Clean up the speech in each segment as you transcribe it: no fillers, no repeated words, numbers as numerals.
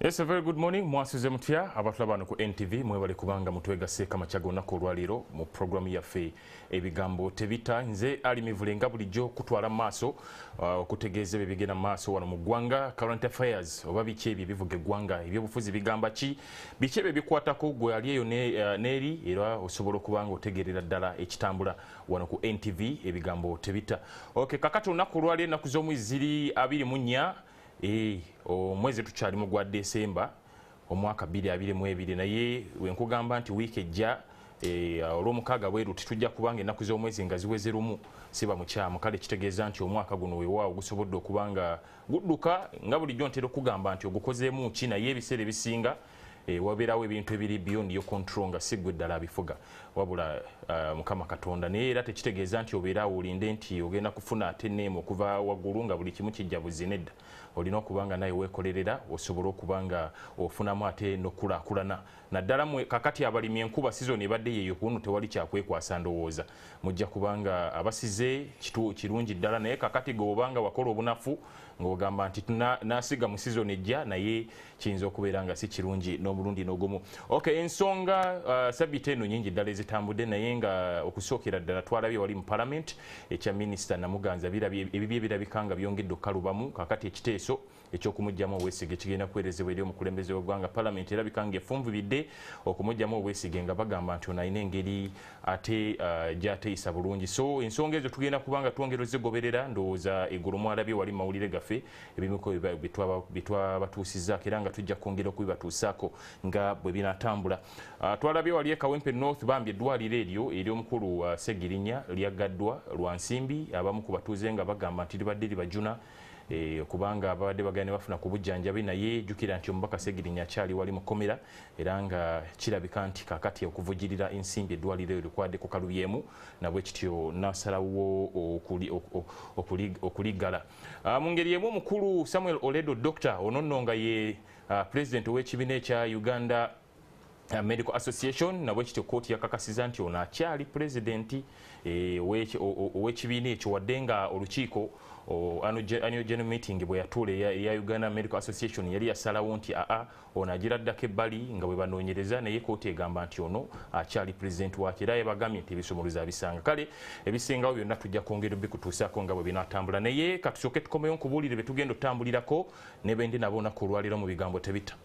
Yes, a very good morning. Mwasuze mutya abatulaba ku NTV, mwebale kubanga mutwegaseeko amakya g'olunaku olwaleero mu programu yaffe Ebigambo Tebita. Nze Ali Mivule nga bulijjo kutwala mu maaso okutegeeza ebyo ebigenda mu maaso wano mu ggwanga, current affairs oba biki ebyo ebivuga eggwanga, ebyobufuzi bigamba ki, biki ebyo ebikwatako gwe ali eyo n'eri, era osobola okuba nga otegeerera ddala ekitambula wano ku NTV Ebigambo Tebita. Okay, kakati olunaku olwaleero ennaku z'omwezi ziri 24 omwezi tukyali mu gwa Desemba omwaka 2022, naye wenkugamba nti wiiki ejja olwomukaaga bweru titujja kubanga ennaku z'omwezi nga ziweze lumu, siba mukyamu. Kale kitegeeza nti omwaka guno weewaawo gusobodde okuba nga gudduka, nga bulijjo ntera okugamba nti ogukozeemu ki, naye ebiseera ebisinga wabeerawo ebintu ebiri beyond your control nga si ggwe ddala abifuga, wabula Mukama Katonda. Naye era tekitegeeza nti obeeraawo olinde nti ogenda kufuna ate neema okuva waggulu nga buli kimu kijja buzi. Nedda, olina okuba nga naye weekolerera osobole okuba nga ofunamu ate n'okulaakulana, naddala mwe kakati abalimi. Enkuba season ebadde yeeyo, kuno tewali kyakwekwasa, ndowooza mujja kubanga abasize kirungi ddala. Naye kakati gwe obanga wakola obunafu ng'ogamba nti nasiga mu season ejja, naye kiyinza okubeera nga si kirungi n'omulundi n'ogumu. Okay, ensonga sabiti eno nyingi ddala ezitambudde, naye nga okusookera ddala twalabye wali mu parliament ekya minisita Namuganza, ebibye birabika nga byongedde okukalubamu. Kakati ekiteeso ekyokumuggyamu obwesige kigenda kuweerezebwa eri omukulembeze w'eggwanga. Parliament erabika nga efunvubidde okumuggyamu obwesige nga bagamba nti ono alina engeri ate gy'ateeyisa bulungi. So ensonga ezo tugenda kubanga twongera ozigoberera. Ndowooza eggulo mwalabye wali mu mawulire gaffe ebimuko bitwabatuusizaako, era nga tujja kwongera okubibatuusaako nga bwe binatambula. Twalabye wali e Kawempe North, bambi eddwaliro eryo ery'omukulu Segirinya lyaggaddwa lwa nsimbi. Abamu ku batuuze nga bagamba nti libadde libajuna kubanga babadde bagenda ne bafuna ku bujjanjabi, naye jjukira nti omubaka Segirinya akyali wali mu kkomera, era nga kirabika nti kakati okuvujjirira ensimbi eddwaliro eryo likwadde ku kalubyemu, nabwe kityo n'asalawo okuliggala. Mu ngeri emu, omukulu Samuel Oledo Doctor ono nno nga ye president ow'ekibiina ekya Uganda Medical Association, nabwe kityo kooti yakakasiza nti ono akyali pulezidenti ow'ekibiina ekyo, wadde nga olukiiko annual general meeting bwe yatuula eya Uganda Medical Association yali yasalawo nti aa ono agira ddako ebbali nga bwe banoonyereza, naye kooti egamba nti ono akyali pulezidenti wakyo, era yabagambye nti ebisumuluzo abisanga. Kale ebisingawo byonna tujja kwongera obikutuusaako nga bwe binatambula, naye katusooke tukomeyo nkubuulire bye tugenda otambulirako ne bendi nabo olunaku olwaleero mu Bigambo Tebita.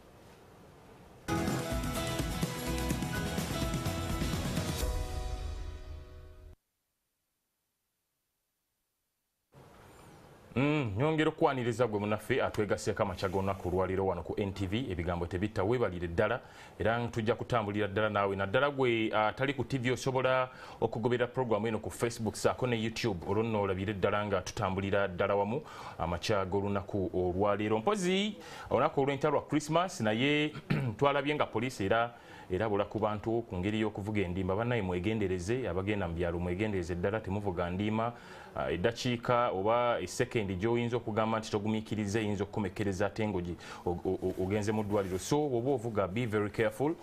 Nyongera okwaniriza gwe munaffe atwegaseeko amakya g'olunaku olwaleero wano ku NTV Ebigambo Tebitta. Weebalire ddala, era tujja kutambulira ddala naawe, naddala gwe atali ku TV osobola okugoberera programu eno ku Facebook saako ne YouTube, olwo nno olabire ddala nga tutambulira ddala wamu amakya g'olunaku olwaleero. Mpozi olunaku olw'enkya lwa Christmas, naye twalabye nga poliisi era erabula ku bantu ku ngeri y'okuvuga endiima. Bannaye mwegendereze, abagenda mu byalo mwegendereze ddala, temuvuga ndiima. Eddakiika oba esekendi gy'oyinza okugamba nti togumiikiriza eyinza okukomekkereza ate nga ogenze mu ddwaliro. So bw'oba ovuga, be very careful.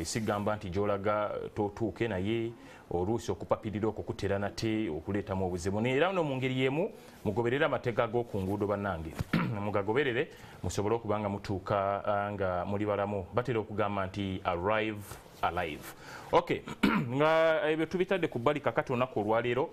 Sigamba nti gy'olaga totuuke, naye oluusi okupapirira okwo kutera nate okuleetamu obuzibu. Naye era no mu ngeri y'emu mugoberere amateeka g'oku nguudo, bannange, mugagoberere musobole okuba nga mutuuka nga muli balamu. Batera okugamba nti "arrive alive". Okay, nga ebyo tubitadde ku bbali, kakati olunaku olwaleero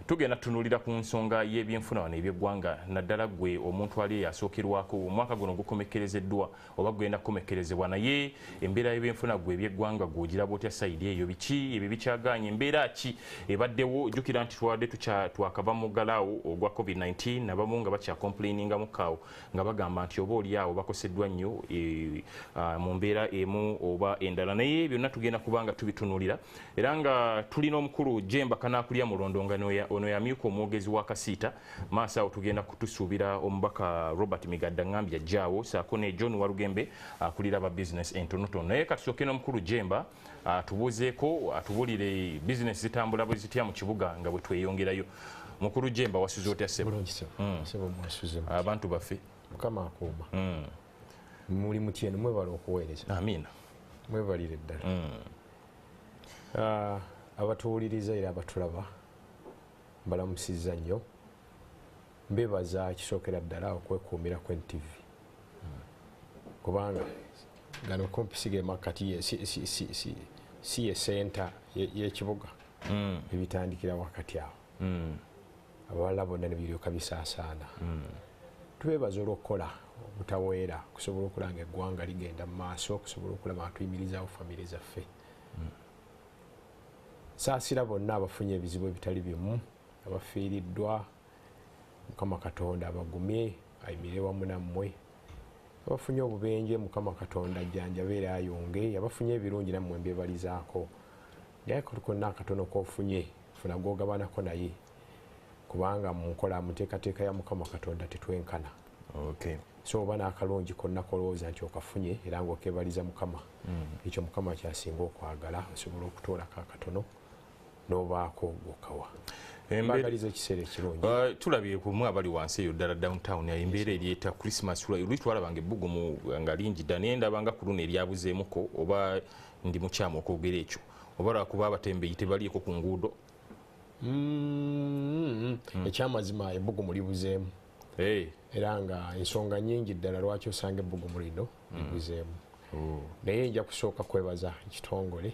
tugenda tutunulira ku nsonga y'ebyenfuna wano ebyeggwanga, naddala gwe omuntu ali eyo asookerwako. Omwaka guno gukomekkerezeddwa oba gugenda kukomekkerezebwa, naye embeera y'ebyenfuna gwe ebyeggwanga gw'ogiraba otya? Side eyo biki ebyo bikyagaanye? Embeera ki ebaddewo? Jjukira nti twadde twakava mu ggalaawo ogwa COVID-19, nabamu nga bakyacomplainingamu kaawo nga bagamba nti oba oli awo bakoseddwa nnyo mu mbeera emu oba endala, naye byonna tugenda kuba nga tubitunuulira. Era nga tulina omukulu Jemba Kanaakulya Mulondo, nga ono yamyuka omwogezi wa Kasiita. Maaso awo tugenda kutusuubira omubaka Robert Migadda Ngambya ajjaawo, saako ne John Walugembe akulira aba business entonotono. Naye katusooke n'omukulu Jemba atubuuzeeko, atubuulire bizinesi zitambula bwe zitya mu kibuga nga bwe tweyongerayo. Mukulu Jemba, wasuze otya ssebo? Bulungi ssebo. Mwasuze mutya? Abantu baffe? Mukama akuuma. Muli mutyeno? Mwebala okuweereza. Amiina. Mwebalire ddala. Abatuwuliriza era abatulaba, mbalamusizza nnyo, mbebaza kisookera ddala okwekuumira ku NTV, kubanga Gano kumpi sige makati si ye center y'ekibuga. Ebitandikira wakati awo. Abalala bonna ne biryoka bisaasaana. Tubeebaza olw'okukola obutaweera okusobola okulanga eggwanga ligenda mu maaso, okusobola okulaba nga tuyimirizaawo famire zaffe. Saasira bonna abafunye ebizibu ebitali bimu, abafiiriddwa, Mukama Katonda abagumye, ayimire wamu nammwe. Abafunye obubenje, Mukama Katonda ajjanjabe era ayonge, abafunye ebirungi nammwe mbyebalizaako. Naye konna akatono k'ofunye, funa gw'ogabanako naye, kubanga mu nkola mu nteekateeka ya Mukama Katonda tetwenkana. So oba n'akalungi konna kolowooza nti okafunye era ng'okeebaliza Mukama. Ekyo Mukama kyasinga okwagala, osobola okutoolako akatono n'obaako gw'okawa. Mbaagaliza ekiseera ekirungi. Tulabye ku abali wansi eyo ddala downtown, embeera eryeta Christmas luli twalabanga ebbugumu nga lingi dda, naye ndabanga ku luno eryabuzeemuko, oba ndi mukyamu okwogera ekyo, oba lwakuba abatembeeyi tebaliiko ku nguudo. Ekyamazima ebbugumu libuzeemu. Era nga ensonga nnyingi ddala lwaki osanga ebbugumu lino libuzeemu. Naye nja kusooka kwebaza ekitongole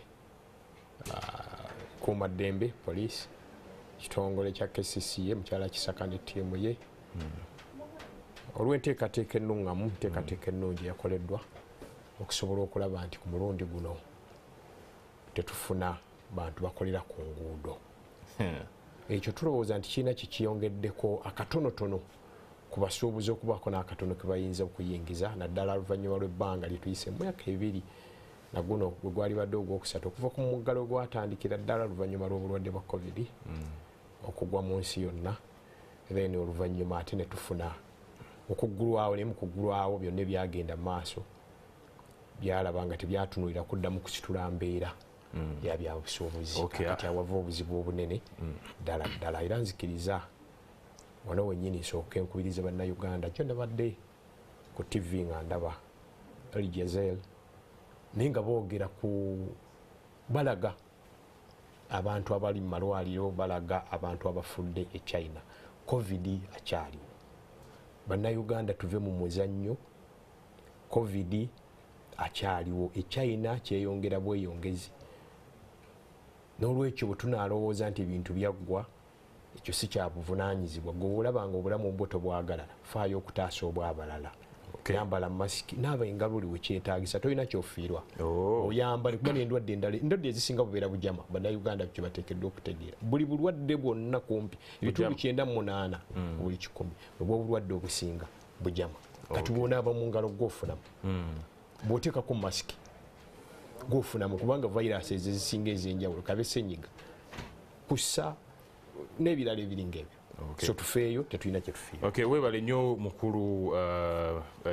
kuumaddembe poliisi, ekitongole kya KCCA, mukyala Kisaka ne ttiimu ye, olw'enteekateeka ennungamu, enteekateeka ennungi eyakoleddwa okusobola okulaba nti ku mulundi guno tetufuna bantu bakolera ku nguudo. Ekyo tulowooza nti kirina kikiyongeddeko akatonotono ku basuubuzi okubaako n'akatono ke bayinza okuyingiza, naddala oluvannyuma lw'ebbanga lye tuyise mu myaka 2 na guno gwe gwali badde ogwokusatu okuva ku muggalo gwatandikira ddala oluvannyuma lw'obulwadde bwa COVID okugwa mu nsi yonna. Then oluvannyuma ate ne tufuna okuggulwawo, naye mu kuggulwawo byonna ebyagenda mu maaso byalaba nga tebyatunuulira kuddamu kusitula mbeera ya byabusuubuzi. Kati awava obuzibu obunene ddala ddala. Era nzikiriza wano wennyini nsooke nkubirize Bannayuganda. Kyo nabadde ku TV nga ndaba Al Jazeera, naye nga boogera ku balaga abantu abali mu malwaliro, balaga abantu abafudde e China. COVID akyaliwo. Bannayuganda tuve mu muzannyo, COVID akyaliwo. E China kyeyongera bweyongezi. N'olwekyo bwe tunaalowooza nti ebintu byaggwa, ekyo si kya buvunaanyizibwa. Gwe olaba nga obulamu bwo tobwagalala, faayo okutaasa obw'abalala. Yambala masiki, naaba engalo buli we kyetaagisa, tolina ky'ofiirwa. Oyambale kuba n'endwadde endala, endwadde ezisinga bubeera bujama, Bannayuganda kye bateekeddwa okutegeera. Buli bulwadde bwonna kumpi, ebitundu 98 buli 100, obw'obulwadde obusinga bujama. Kati bw'onaaba mu ngalo gw'ofunamu, bw'oteekako masiki gw'ofunamu, kubanga virus ezo ezisinga ez'enjawulo, kabe ssenyiga, kussa n'ebirala ebiringa ebyo. So tufeeyo, tetulina kye tufiirwa. Weebale nnyo mukulu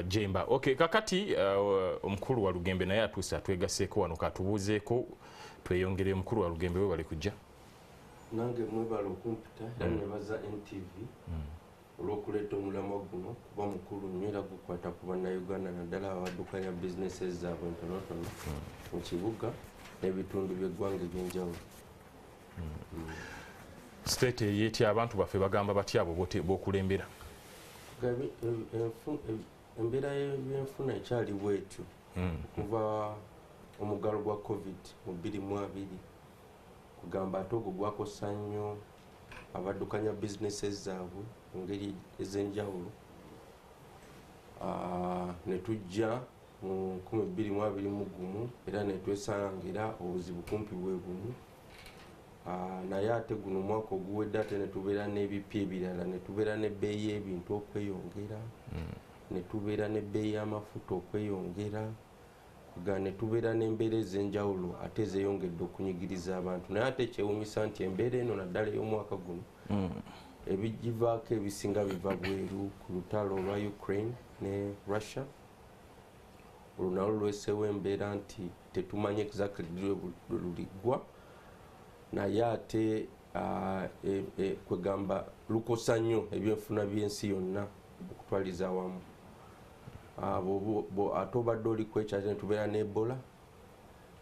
Jemba. Kakati omukulu wa Lugembe naye atuuse atwegaseeko wano, katubuuzeeko tweyongere. Omukulu wa Lugembe, weebale kujja. Nange mwebale okumpita, era nebaza NTV olw'okuleeta omulamwa guno, kuba mukulu nnyo era gukwata ku Bannayuganda, naddala abaddukanya bizinesi zaabwe ntonotono mu kibuga n'ebitundu by'eggwanga eby'enjawulo. State eyetya abantu baffe bagamba batya abo b'okulembera? Embeera y'ebyenfuna ekyali bwetyo okuva omuggalo gwa COVID mu 2020, kugamba ate ogwo gwakosa nnyo abaddukanya bizinesi zaabwe mu ngeri ez'enjawulo. Ne tujja mu 2021 era ne twesangira obuzibu kumpi bwe bumu. Naye ate guno omwaka oguwedde ate ne tubeera n'ebipya ebirala, ne tubeera n'ebbeeyi y'ebintu okweyongera, ne tubeera n'ebbeeyi y'amafuta okweyongera, ne tubeera n'embeera ez'enjawulo ate ezeeyongedde okunyigiriza abantu. Naye ate kyewuunyisa nti embeera eno naddala ey'omwaka guno ebigivaako ebisinga biva bweru ku lutalo olwa Ukraine ne Russia. Olwo nalwo lweseewo embeera nti tetumanyi exactly lwe luliggwa, naye ate kwegamba lukosa nnyo ebyenfuna by'ensi yonna okutwaliza awamu. Ate obadde oli kwekyo ate ne tubeera ne Ebola.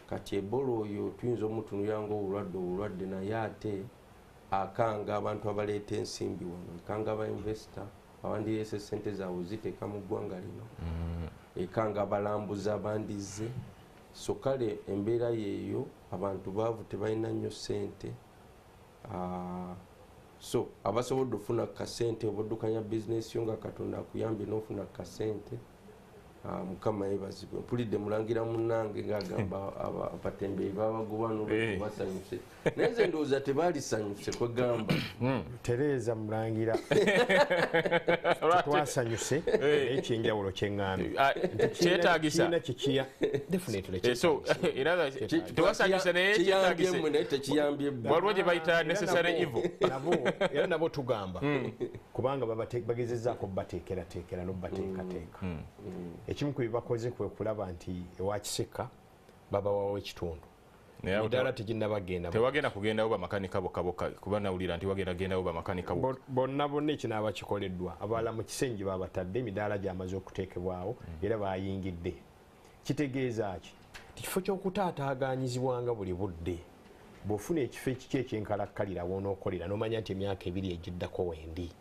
Kati Ebola oyo tuyinza omutunuulira ng'obulwadde obulwadde, naye ate akanga abantu abaleeta ensimbi wano, akanga aba investor abandireese ssente zaabwe ziteeka mu ggwanga lino. Ekanga abalambuzi abandizze. So kale embeera yeeyo, abantu baavu, tebalina nnyo ssente. So abasobodde ofuna kasente, obaddukanya bizinesi yo nga Katonda akuyambye n'ofuna kasente, Mukama yeebazibwe. Mpulidde mulangira munnange ng'agamba abatembeeyi babagoba n'olwekyo basanyuse, naye nze ndowooza tebaalisanyuse kwegamba. Tereeza mulangira, twasanyuse, naye ekyenjawulo kyeŋŋambye kyetaagisa. Kirina kikiya definitely. So era tewasanyuse naye kiyambye kyetaagise. Mmwe naye tekiyambye bo. Waliwo gye bayita necessary evil. Nabo era nabo tugamba kubanga bagezezzaako bateekerateekera n'obateekateeka. Ekimu ku bye bakoze kwe kulaba nti ewa Kiseka babawawo ekitundu. Naye awo Emidaala teginnabagenda. Tewagenda kugendawo bamakanika bokka bokka, kuba nawulira nti wagenda gendawo bamakanika bokka. Bonna bonna ekinaaba kikoleddwa. Abalala mu kisenge babatadde, emidaala gyamaze okuteekebwawo era bayingidde. Kitegeeza ki? Ti kifo ky'okutaataaganyizibwanga buli budde, bw'ofuna ekifo ekiki ekyenkalakkalira w'onookolera n'omanya nti emyaka 2 egiddako wendi,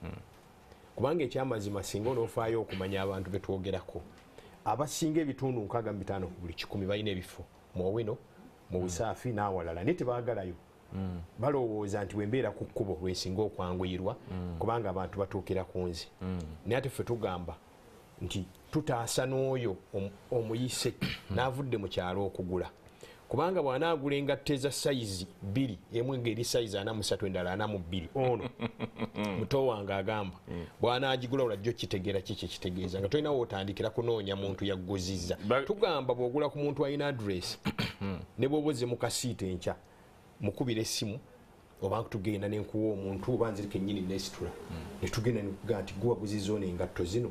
kubanga ekyamazima singa onoofaayo okumanya abantu be twogerako, abasinga ebitundu 65 ku buli 100 balina ebifo mu Owino, mu Busaafi n'awalala, naye tebaagalayo. Balowooza nti bwembeera ku kkubo lwensinga okwanguyirwa kubanga abantu batuukira ku nze. Naye ate ffe tugamba nti tutaasa n'oyo omuyise n'avudde mu kyalo okugula, kubanga bw'anaagula engatto eza sayizi 2, emu ng'eri sayizi 43, endala 42, ono muto wange agamba bw'anaagigula olajjo kitegeera kiki kitegeeza nga tolina wootandikira kunoonya muntu yagguzizza. Tugamba bw'ogula ku muntu alina address, ne bw'oba ozze mu kasiita enkya, mukubira essimu oba tugenda nenkuwa omuntu oba nziri kennyini neesitula ne tugenda nekugaa nti gwe waguzizza ono engatto zino,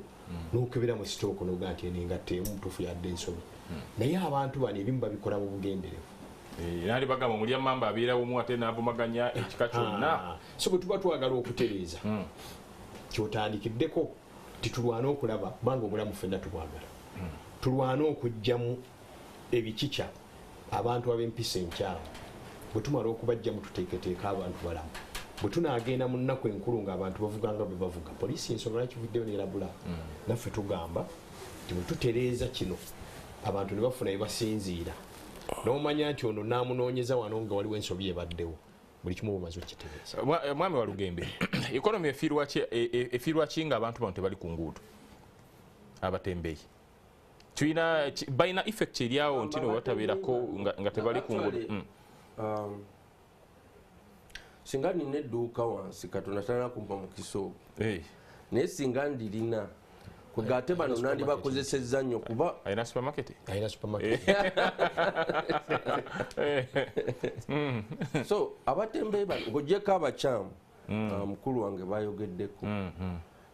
n'okebera mu sitooko n'ogaa nti eno engatto emu mutuufu yadde ensobi. Naye abantu bano ebimu babikola mu bugenderevu. Naali bagamba omulya mamba abeera omu ate n'avumaganya ekika kyonna. So bwe tuba twagala okutereeza, kyotandikiddeko titulwane okulaba kubanga obulamu ffenna tubwagala, tulwane okuggyamu ebikikya abantu ab'empisa enkyamu. Bwe tumala okubajjamu, tuteeketeeka abantu balamu. Bwe tunaagenda mu nnaku enkulu ng'abantu bavuga nga bwe bavuga, poliisi ensonga lwaki vuddeyo n'erabula? Naffe tugamba nti bwe tutereeza kino, abantu ne bafuna bye basinziira n'omanya nti ono naamunoonyeza wano nga waliwo ensobi ebaddewo, buli kimu bumaze okukitereeza. Mwami Walugembe, economy efiirwa ki nga abantu bano tebali ku nguudo, abatembeeyi? Tulina balina effect eryawo nti no batabeerako nga tebali ku nguudo. Actually, singa nina edduuka wansi, Katonda talina kumpa mukisa ogwo, naye singa ndirina kwega ate bano nandibakozesezza nnyo kuba Alina supermarket. Alina supermarket. So abatembeeyi bano ng'oggyeko abakyamu, mukulu wange bayogeddeko,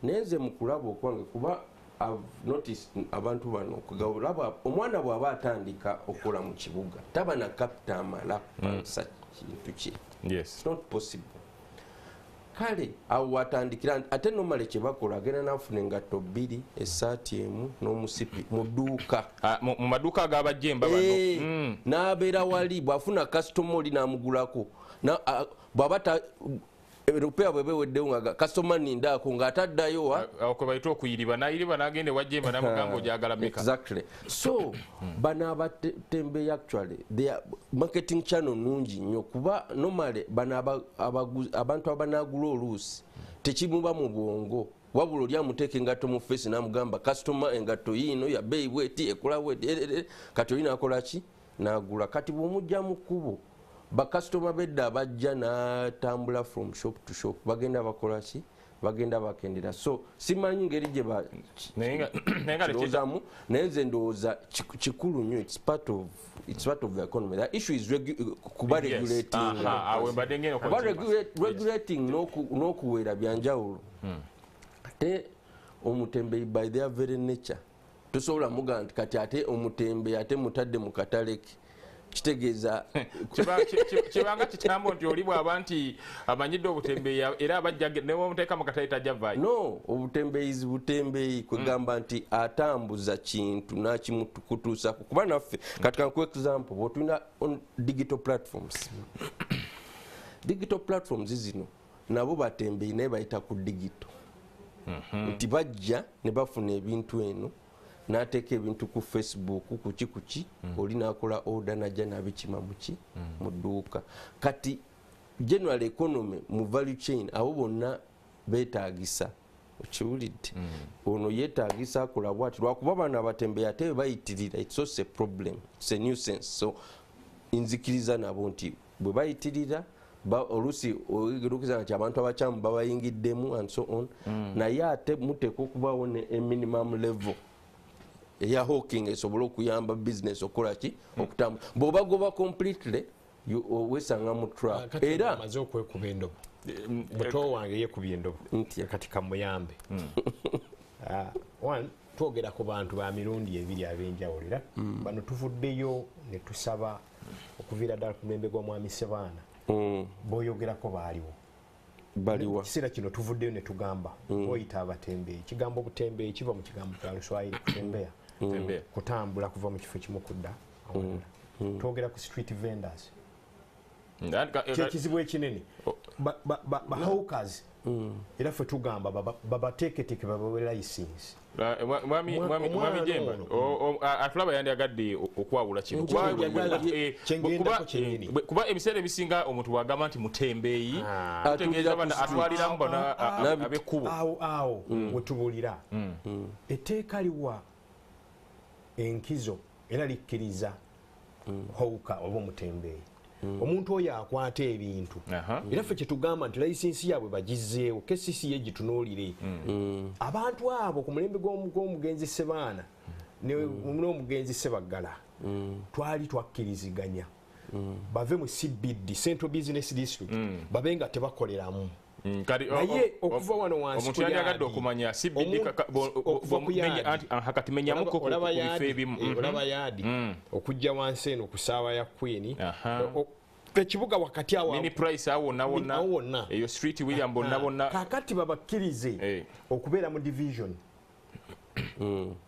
naye nze mu kulaba okwange, kuba I've noticed abantu bano olaba omwana bw'aba atandika okukola mu kibuga taba na capital amala kupangisa kintu kye. It's not possible. Kale awo watandikira ate normally kye bakola, agenda n'afuna engatto bbiri, essaati emu n'omusipi mu dduuka. Ah, mu maduuka ag'abajjemba bano. N'abeera wali bw'afuna kasitoma oli n'amugulako, bw'aba erupeya bweba eweddewo nga kasitoma nindaako ng'ataddayo wa Awo kwe bayita okuyiriba, n'ayiriba n'agenda ewa Jemba n'amugamba ogyagala meka. Exactly. So bano abatembeeyi actually their marketing channel nungi nnyo, kuba normally bano abantu abanagula oluusi tekimuba mu bwongo, wabula oli amuteeka engatto mu face n'amugamba kasitoma engatto yiino ya bbeeyi bweti, ekola bweti, kati oli n'akola ki? N'agula. Kati bw'omujja mu kkubo, bakasitoma bedda abajja n'atambula from shop to shop bagenda bakola ki? Bagenda bakendera. So simanyi ngeri gye Naye nga kirowoozamu, naye nze ndowooza kikulu nnyo. It's part of the economy. The issue is kuba regulating. Aha, awo mbadde ngenda Kuba okuba regulating n'okuwera byanjawulo. Ate omutembeyi by their very nature tosobola mugaa nti kati ate omutembeyi ate mutadde mu katale ke, kitegeeza Kibanga kitambo nti oli bw'aba nti amanyidde obutembeeyi era abajja newomuteeka mu katale tajja vaayo. No, obutembeeyi butembeeyi kwegamba nti atambuza kintu nakimukutuusako, kuba naffe kati kankuwa example, bwotulina on digital platforms, digital platforms zino nabo batembeeyi naye bayita ku digital, nti bajja ne bafuna ebintu eno N'ateeka ebintu ku Facebook, kuki kuki, oli n'akola order n'ajja n'abikima muki mu dduuka. Kati general economy mu value chain, abo bonna beetaagisa. Okiwulidde? Ono yeetaagisa akola bwati, lwakuba bano abatembeeyi ate bayitirira. It's also a problem, it's a nuisance. So nzikiriza nabo nti bwe bayitirira, oluusi ogerukiza nti abantu abakyamu babayingiddemu and so on. Naye ate muteekwa okubaawo ne minimum level eya hawking esobole okuyamba business okukola ki, okutambula. Bw'obagoba completely, wesanga mu trap. Kati era amaze okwekuba endobo, muto wange yekubye endobo. Nti kati kamuyambe. One, twogera ku bantu ba mirundi ebiri ab'enjawulo. Era bano tuvuddeyo ne tusaba okuviira ddala ku mulembe gwa Mwami Sebaana, boyogerako baaliwo. Baliwa? Kiseera kino tuvuddeyo ne tugamba, oyita abatembeeyi, ekigambo butembeeyi kiva mu kigambo kya Luswayiri kutembeya, Tembeya. kutambula kuva mu kifo ekimu kudda awalala. Twogera ku street vendors. Kyekizibu ekinene, ba hawkers. Era ffe tugamba babateeketeeke, babawe license. Mwami Omwana Jemba, ono. Atulaba yandiyagadde okwawula kino. Njagala kyengendako kyennyini. Kuba ebiseera ebisinga omuntu bw'agamba nti mutembeeyi, tutegeeza Atulira bano ku street. atwaliramu bano ab'ekkubo. Awo wetubulira, etteeka liwa enkizo era likkiriza hawker oba omutembeeyi, omuntu oyo akwata ebintu. Era ffe kyetugamba nti layisinsi yaabwe bagizzeewo, KCCA egitunuulire. Abantu abo ku mulembe gw'omugenzi Sebaana n'omugenzi Sebaggala, twali twakkiriziganya bave mu CBD, Central Business District, babe nga tebakoleramu. Kati Naye okuva wano wansi omuntu ku yandiyagadde yadi, okumanya CBD okuva ku yadi. anti, kati menyamuko Olaba ku bifo yadi, ebimu. Olaba yadi okujja wansi eno ku ssaawa ya Queen. Ekibuga wakati awo, Mini Price awo wonna wonna. Awo wonna. Eyo street William bonna bonna. Kaakati babakkirize okubeera mu division,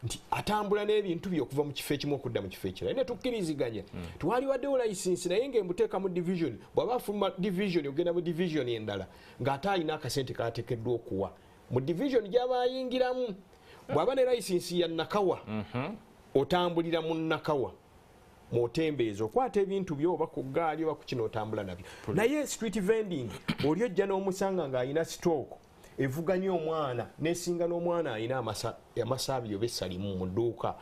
nti atambula n'ebintu bye okuva mu kifo ekimu okudda mu kifo ekirala. Ne tukkiriziganya twaliwaddewo layisinsi, naye ng'embuteeka mu division. Bw'aba afuluma division ogenda mu division endala, ng'ate alina akasente kateekeddwa okuwa mu division gy'aba ayingiramu. Bw'aba ne layisinsi ya Nakawa, otambulira mu Nakawa mwotembeeza, okwata ebintu byo oba ku ggaali oba ku kino, otambula nabyo. Naye street vending, oli ojja n'omusanga ng'alina stock evuganya omwana nesinga n'omwana alina amasaabiri oba essalimu mu dduuka,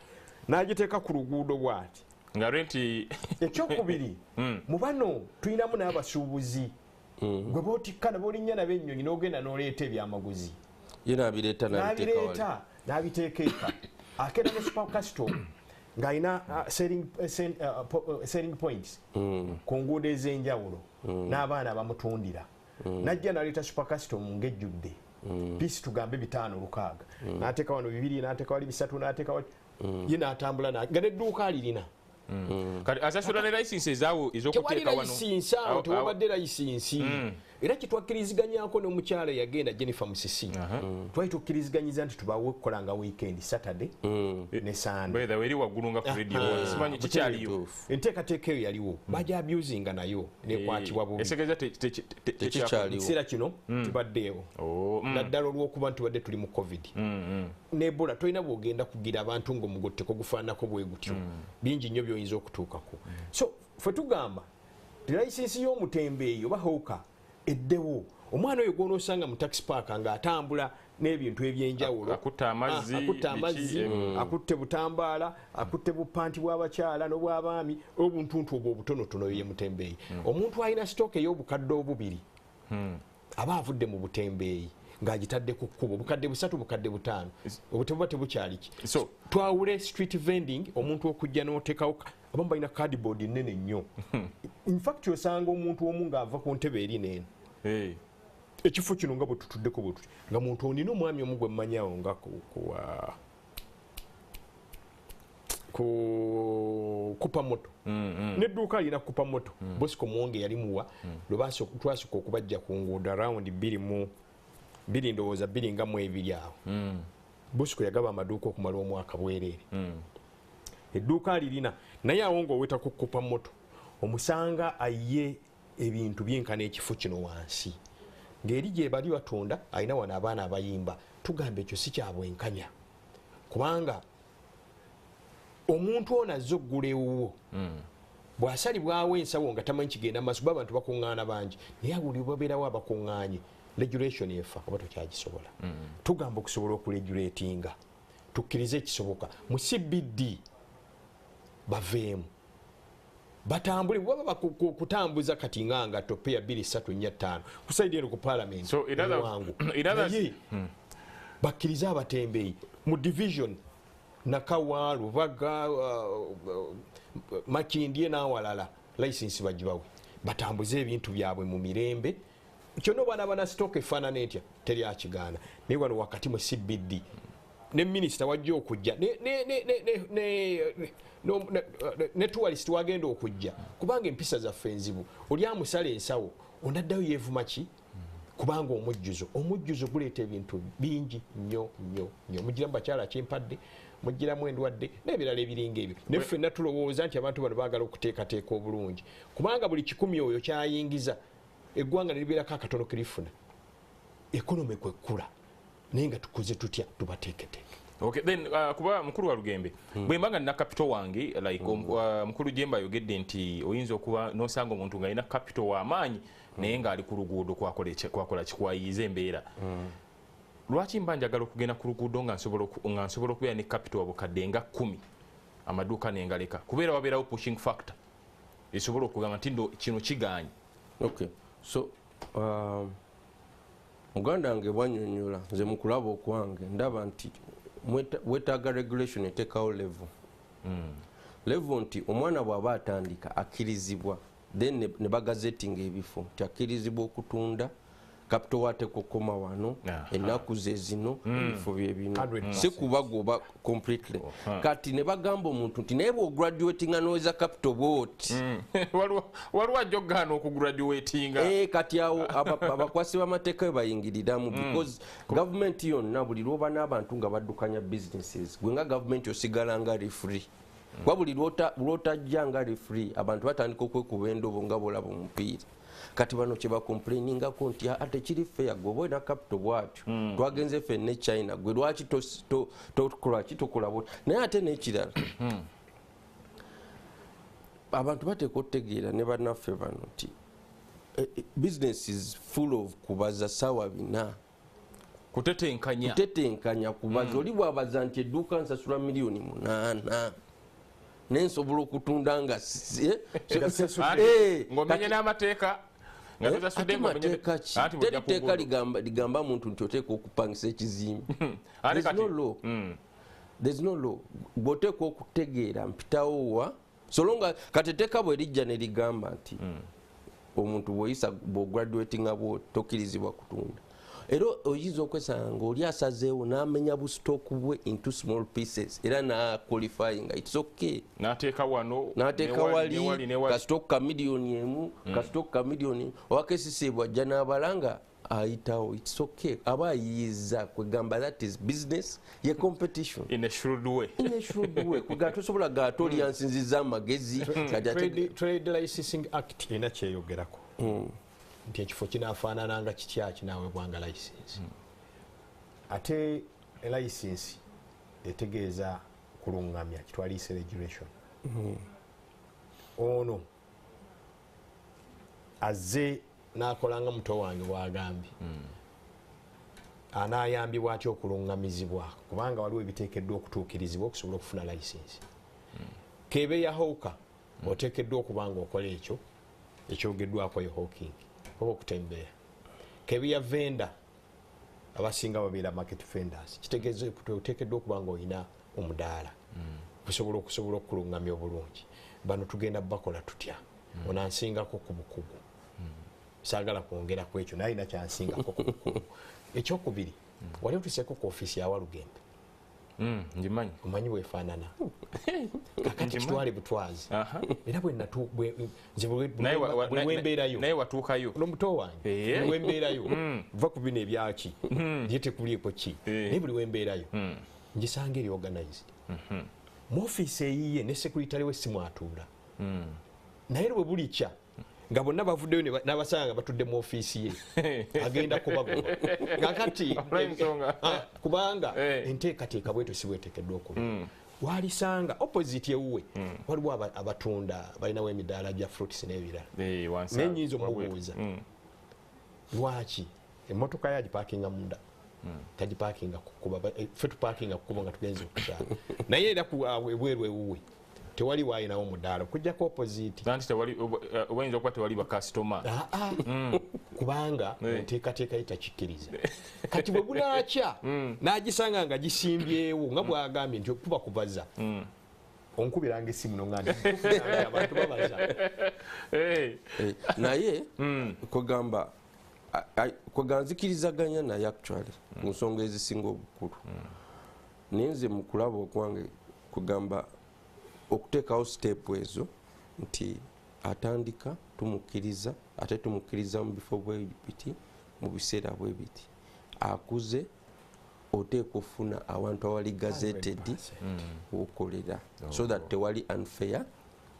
n'agiteeka ku luguudo bw'ati. Nga renti. Ekyokubiri, mu bano tulinamu n'abasuubuzi gwe bootikka ne boolinnya nabo ennyonyi n'ogenda n'oleeta ebyamaguzi. Ye n'abireeta n'abiteeka wali. N'abireeta n'abiteeka eka. Akeera ne super custom ng'alina selling points ku nguudo ez'enjawulo n'abaana bamutundira. Najja n'aleeta super custom ng'ejjudde piisi, tugambe 5, 6, n'ateeka wano 2, n'ateeka wali 3, n'ateeka wali ye, n'atambula nga n'edduuka alirina. Kati asasula ne license ezaawo Tewali ez'okuteeka wano. layisinsi awo, tewabadde layisinsi. Era kyetwakkiriziganyako n'omukyala yagenda, Jennifer Musisi, twali tukkiriziganyiza nti tubawe okukola nga weekend, Saturday ne Sunday. By the way, eri waggulu nga ku radio. Simanyi kikyaliyo. Enteekateeka eyo yaliwo, baja abusinga nayo nekwatibwa bubi. Esegeeza Tekikyaliwo. Ekiseera kino tibaddeewo, naddala olw'okuba nti tubadde tuli mu COVID n'Ebola. Tolina bwogenda kugira abantu ng'omugotteko gufaanako bwe gutyo, bingi nnyo by'oyinza okutuukako. So ffe tugamba ti layisinsi y'omutembeeyi oba hawker eddewo. Omwana oyo gw'onoosanga mu taxi park ng'atambula n'ebintu ebyenjawulo, Akutte amazzi, akutte biki, amazzi, akutte butambaala, akutte bupanti bw'abakyala n'obw'abaami, obuntuntu obwo obutonotono, ye mutembeeyi. Omuntu alina stock ey'obukadde 2 aba avudde mu butembeeyi ng'agitadde ku kkubo, obukadde 3, bukadde 5, obwo tebuba tebukyali ki. So twawule street vending, omuntu okujja n'oteekawo abamu balina cardboard nnene nnyo. In fact osanga omuntu omu ng'ava ku ntebe eri n'eno, ekifo kino nga bwe tutuddeko bwe tuti, nga muntu onina omwami omu gwe mmanyawo nga ku kupa moto, n'edduuka alina kupa moto. Bosco Muwonge yali muwa lwe twasooka okubajja ku nguudo around 2 mu 2, ndowooza 2022 awo. Bosco yagaba amaduuka okumala omwaka bwereere. Edduuka alirina, naye awo ng'oweta ku kupa moto omusanga aye ebintu byenkana ekifo kino wansi, ng'eri gye bali batunda, alina wano abaana abayimba. Tugamba ekyo si kyabwenkanya, kubanga Omuntu ono azze oggula ewuwo, bw'asalibwawo ensawo nga tamanyi kigenda maaso, kuba abantu bakuŋŋaana bangi, naye buli babeerawo abakuŋŋaanye, regulation efa oba tokyagisobola. Tugamba okusobola okuregulatinga, tukkirize ekisoboka mu CBD, baveemu batambule, baba kutambuza kati nga ngatto peya 2 3 4 5 ku side eno ku parliament. So, in other- wangu in others- naye bakkirize abatembeeyi mu division Nakawa, Lubaga, Makindye n'awalala, license bagibawe batambuze ebintu byabwe mu mirembe. Kyonna obaana bana stock efaanana etya, teri akigaana. Naye wano wakati mu CBD ne minisita wajja okujja ne tourist wagenda okujja, kubanga empisa zaffe enzibu, oli amusala ensawo onaddayo yeevuma ki, kubanga omujjuzo guleeta ebintu bingi nnyo nnyo nnyo. Mugiramu bakyala kyempadde, mugiramu endwadde n'ebirala ebiringa ebyo. Ne ffenna tulowooza nti abantu bano baagala okuteekateeka obulungi, kubanga buli 100 oyo kyayingiza eggwanga ne libeerako akatono kirifuna, economy kwekkula. Naye nga tukoze tutya tubateeketeeke? Okay, then kuba mukulu wa Lugembe, bwe mba nga nina capital wange, like mukulu Jemba ayogedde nti oyinza okuba n'osanga omuntu ng'alina capital w'amaanyi naye ng'ali ku luguudo kwakola kikwayiiza embeera. Lwaki mba njagala okugenda ku luguudo nga nsobola okubeera ne capital wabukadde nga 10 amaduuka nengaleka? Kubeera wabeerawo pushing factor esobola okugamba nti ndo kino kigaanyi. Okay, so muganda wange bwanyonyola, nze mu kulaba okwange ndaba nti wetaaga regulation eteekawo level. Level nti omwana bw'aba atandika akkirizibwa, then ne bagazetinga ebifo nti akkirizibwa okutunda, capital wateeka okukoma wano, ennaku ze zino, ebifo bye bino, 100%. si kubagoba completely. Kati ne bagamba omuntu nti naye bw'ograduatinga n'oweza capital bw'oti, Waliwo ajja okugaana okugraduatinga. Kati awo abakwasi b'amateeka we bayingiriramu, because gavumenti yonna buli lwoba n'abantu nga baddukanya businesses, gwe nga gavumenti osigala nga referee, kuba buli lw'otajja nga referee abantu batandika okwekuba endobo nga bw'olaba omupiira. Kati bano kye bakomplainingako nti tekiri fair, gwe oba olina capital bw'atyo, twagenze ffenna e China, gwe lwaki tokola ki, tokola bw'oti? Naye ate n'ekirala, abantu bateekwa okutegeera ne bannaffe bano nti business is full of kubaza saawa 4. Kutetenkanya. Kutetenkanya, kubaza. Oli bw'abaza nti edduuka nsasula miliyoni 8 naye nsobola okutunda nga Nga sasudde. Ng'omenye kati n'amateeka. Nga tosasudde ate ng'omenye mateeka ki? Anti bw'ojja Teri ku tteeka nguudo. ligamba muntu nti oteekwa okupangisa ekizimbe. Ate There's kati no law. There's no law. Bw'oteekwa okutegeera mpitawo wa, so long as kati etteeka bwe lijja ne ligamba nti omuntu bw'oyisa bw'ograduatinga bwo tokkirizibwa kutunda, era oyinza okwesanga ng'oli asazeewo n'amenya busitock bwe into small pieces era n'aqualifyinga, it's okay. N'ateeka wano, n'ateeka ne wali, wali, ne wali, ne wali. Kasitock ka miliyoni 1, kasitock ka miliyoni 1, owa KCC bw'ajja n'abala nga ayitawo, it's okay, aba ayiyiza. Kwegamba that is business ye competition. In a shrewd way. In a shrewd way. Kwegamba tosobola gaata oli yansinzizza amagezi, kati ate Trade Licensing Act erina kyeyogerako nti ekifo kinaafaanana nga kitya kinaaweebwanga license. Ate license etegeeza kulungamya, kitwaliise regulation. Ono azze n'akola nga muto wange bw'agambye, anaayambibwa atya okulungamizibwa? Kubanga waliwo ebiteekeddwa okutuukirizibwa okusobola okufuna license. Kebe ya hawker, oteekeddwa okuba nga okola ekyo ekyogeddwako ye hawking oba okutembeera. Kebe ya vendor, abasinga babeera market vendors, kitegeeza oteekeddwa okuba nga olina omudaala okusobola okulungamya obulungi. Bano tugenda bakola tutya? Ono ansingako ku bukugu, saagala kwongera ku ekyo, naye alina kyansingako ku bukugu. Ekyokubiri, wali otuseeko ku ofiisi ya Walugembe? Ngimanyi. Omanyi bwefaanana? Kakati Ngimanyi. kitwale butwazi. Era bwe natu-, nze Naye bwe wembeerayo. Naye watuukayo. N'omuto wange. Buli wembeerayo. Va ku bino ebyaki. Ye tekuliiko ki. Naye buli wembeerayo. Ngisanga eri organized. Mu ofiisi eyiye ne secretary we simu atuula. Naye bwe bulikya nga bonna bavuddeyo n'abasanga nga batudde mu ofiisi ye, agenda kubagoba. Kakati, Olw'ensonga. Kubanga enteekateeka bwetyo si bweteekeddwa okuba. Walisanga opposite ewuwe waliwo abatunda balinawo emidaala gya fruits n'ebirala. Naye nnyinza omubuuza lwaki emmotoka ye agipakinga munda, tagipakinga kukuba, ffe tupakinga kukuba nga tugenze okukyala, naye era ebweru ewuwe tewali wayinawo mudaala okujjako opposite. Anti tewali, oyinza okuba tewali bakasitoma. Kubanga enteekateeka ye takikkiriza. Kati bwe bunaakya n'agisanga nga gisimbyewo nga bw'agambye nti okuba kubaza, onkubiranga essimu nonga nti abantu babaza. Naye kugamba nzikirizaganya naye actually ku nsonga ezisinga obukulu. Naye nze mu kulaba okwange kugamba okuteekawo step ezo nti atandika tumukkiriza, ate tumukkiriza mu bifo bwe biti, mu biseera bwe biti. Akuze oteekwa ofuna awantu awali gazetted wokolera, so that tewali unfair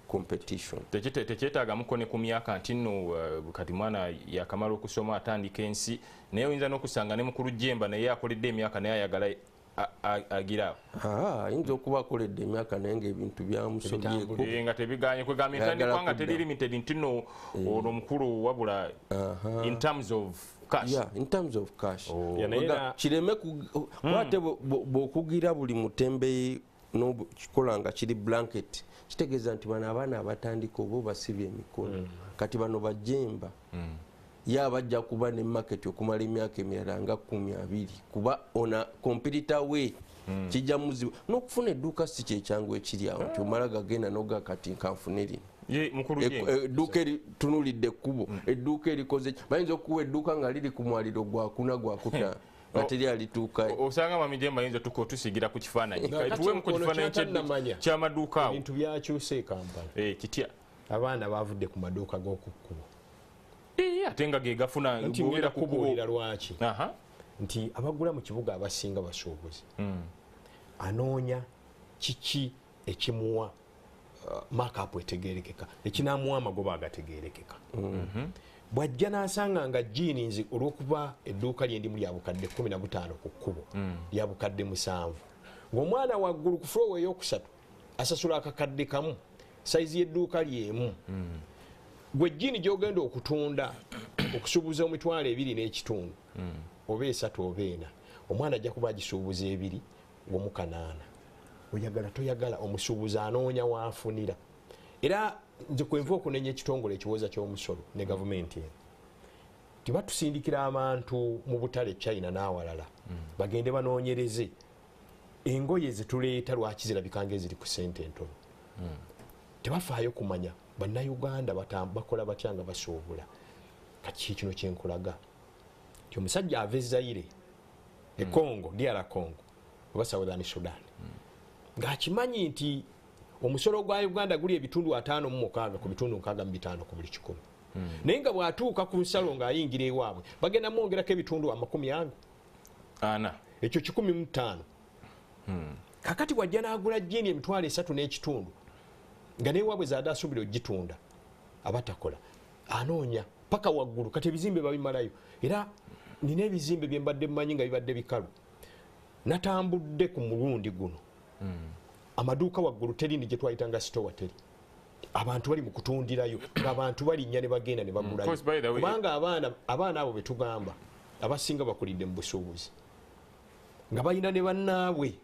competition. Tekyetaagamuko ne ku myaka nti nno kati mwana yakamala okusoma atandika ensi, naye oyinza n'okusanga ne mukulu Jemba naye akoledde emyaka naye ayagala agira. Ayinza okuba akoledde emyaka naye ng'ebintu byamusobyeko. Nga tebiganye, kwegamba entandikwa nga teri limited nti nno ono mukulu wabula in terms of cash. Yeah, in terms of cash. Kireme ate bw'okugira buli mutembeeyi n'okikola nga kiri blanket, kitegeeza nti bano abaana abatandika oba obasibye emikono. Kati bano bajemba ye abajja kuba ne market okumala emyaka emirala nga 12, kuba ona competitor we kijja muzibu. N'okufuna edduuka si kyekyangu ekiri awo nti omala gagenda n'oga kati nkanfune lino. Edduuka eritunulidde ekkubo, edduuka erikoze, bayinza okuwa edduuka nga liri ku mwaliro gwakuna gwakutaano nga teri alituukayo. Osanga Mwami Jemba ayinza otusiigira ku kifaananyi. Tuwemu ku kifaananyi ky'amaduuka awo. Ebintu byakyuse e Kampala. Kitya? Abaana bavudde ku maduuka g'oku kkubo. Ate nga ge gafuna gobeera ku kkubo. Lwaki? Nti abagula mu kibuga abasinga basuubuzi. Anoonya kiki ekimuwa markup etegeerekeka, ekinaamuwa amagoba agategeerekeka. Bw'ajja n'asanga nga jjiini nze olw'okuba edduuka lye ndimu lya bukadde 15 ku kkubo, lya bukadde 7, ng'omwana waggulu ku floor ey'okusatu asasula akakadde kamu, sayizi y'edduuka ly'emu. Gwe jjiini gy'ogenda okutunda okusuubuza emitwalo 2 n'ekitundu oba 3 oba 4, omwana ajja kuba agisuubuza 2 8. Oyagala toyagala, omusuubuzi anoonya waafunira. Era nze kwenva okunenya ekitongole ekiwooza ky'omusolo ne gavumenti eno, tibatusindikira abantu mu butale China n'awalala bagende banoonyereze engoye zetuleeta lwaki zirabika ng'eziri ku ssente entono. Tebafaayo kumanya bannayuganda bakola batya nga basuubula. Kati kino kyenkulaga nti omusajja ava e Zaire, e Congo, DR Congo oba Southern Sudan, ng'akimanyi nti omusolo gwa Uganda guli ebitundu 56 ku bitundu 65 ku buli kikumi. Naye nga bw'atuuka ku nsalo ng'ayingira ewaabwe bagenda mwongerako ebitundu 40, ekyo 105. Kakati wajja n'agula jjiini emitwalo 3 n'ekitundu nga n'ewaabwe zaadde asuubira ogitunda, abatakola anoonya paka waggulu. Kati ebizimbe babimalayo. Era nina ebizimbe bye mbadde mmanyi nga bibadde bikalu, natambudde ku mulundi guno amaduuka waggulu teri ni gye twayitanga sitowa teri, abantu bali mu kutundirayo ng'abantu balinnya ne bagenda ne bagulayo. Kubanga abaana abo be tugamba abasinga bakulidde mu busuubuzi nga balina ne bannaabwe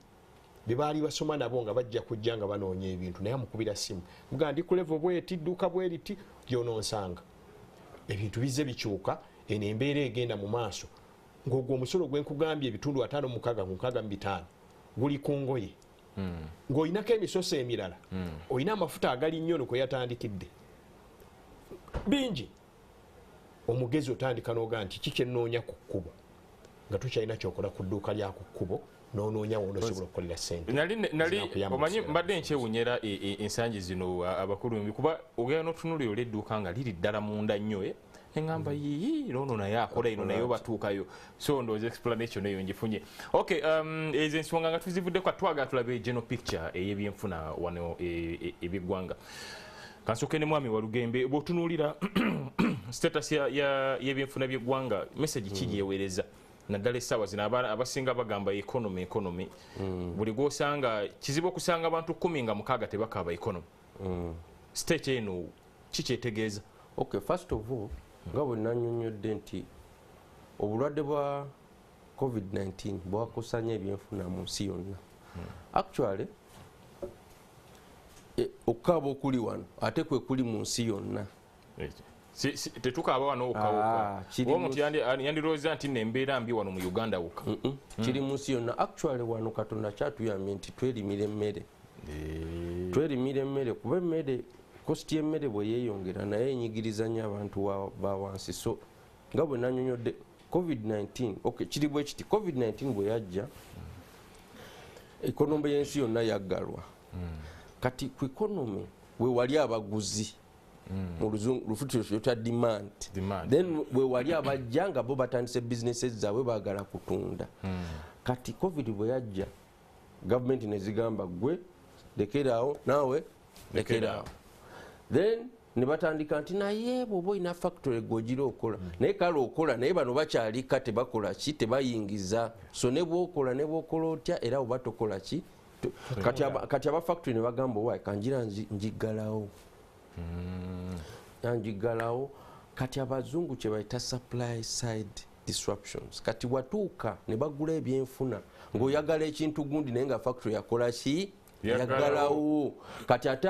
be baali basoma nabo nga bajja kujja nga banoonya ebintu, naye amukubira simu mugaa ndi ku level bweti, dduuka bweriti gy'onoonsanga. Ebintu bizze bikyuka, eno embeera egenda mu maaso ng'ogwo omusolo gwe nkugambye ebitundu 56 ku 65 guli ku ngoye. Ng'olinako emisoso emirala, olina amafuta agali nnyo no kwe yatandikidde bingi. Omugezi otandika n'ogaa nti kiki ennoonya ku kkubo, nga tukyalina kyokola ku dduuka lya ku kkubo n'onoonya w'onosobola okukolera ssente. Nali omanyi mbadde nkyewunyera ensangi zino abakulu kuba ogenda n'otunuulira oli edduuka nga liri ddala munda nnyo, neŋŋamba yii noono naye akola eno naye batuukayo. So ndowooza explanation eyo ngifunye. Okay, ezo ensonga nga tuzivuddeko, twagala tulabe general picture ey'ebyenfuna wano eby'eggwanga. Kansooke ne Mwami Walugembe, bw'otunuulira status y'ebyenfuna by'eggwanga, message ki gyeweereza? Naddala essaawa zino abasinga bagamba economy. Buli gw'osanga kizibu okusanga abantu 16 tebakaaba economy. State eno kikyetegeeza? Okay, first of all, nga bwe nannyonnyodde nti obulwadde bwa COVID-19 bwakusanya ebyenfuna mu nsi yonna. Actually, okukaaba okuli wano ate kwe kuli mu nsi yonna. Tetukaaba wano wokka. Omuntu yandirowooza nti nembeera mbi wano mu Uganda wokka. Kiri mu nsi yonna. Actually wano Katonda kyatuyambye nti twerimira emmere. Twerimira emmere kuba emmere cost y'emmere bwe yeeyongera naye enyigiriza nnyo abantu ba wansi. So nga bwe nannyonnyodde COVID-19, okay, kiri bwe kiti, COVID-19 bwe yajja economy y'ensi yonna yaggalwa. Kati ku economy we wali abaguzi mu luzungu demand. Then we wali abajja nga bo batandise businesses zaabwe baagala kutunda. Kati COVID bwe yajja gavumenti ne zigamba gwe lekeraawo naawe lekeraawo. Then ne batandika nti naye bw'oba olina factory gw'ogira okola naye kale okola naye bano bakyalika tebakola ki, tebayingiza. So ne bw'okola ne bw'okola otya era oba tokola ki. Kati aba factory ne bagamba owaye kanjira njiggalawo. Njiggalawo. Kati abazungu kye bayita supply side disruptions. Kati watuuka ne bagula ebyenfuna ng'oyagala ekintu gundi naye nga factory yakola ki, yaggalawo. Kati ate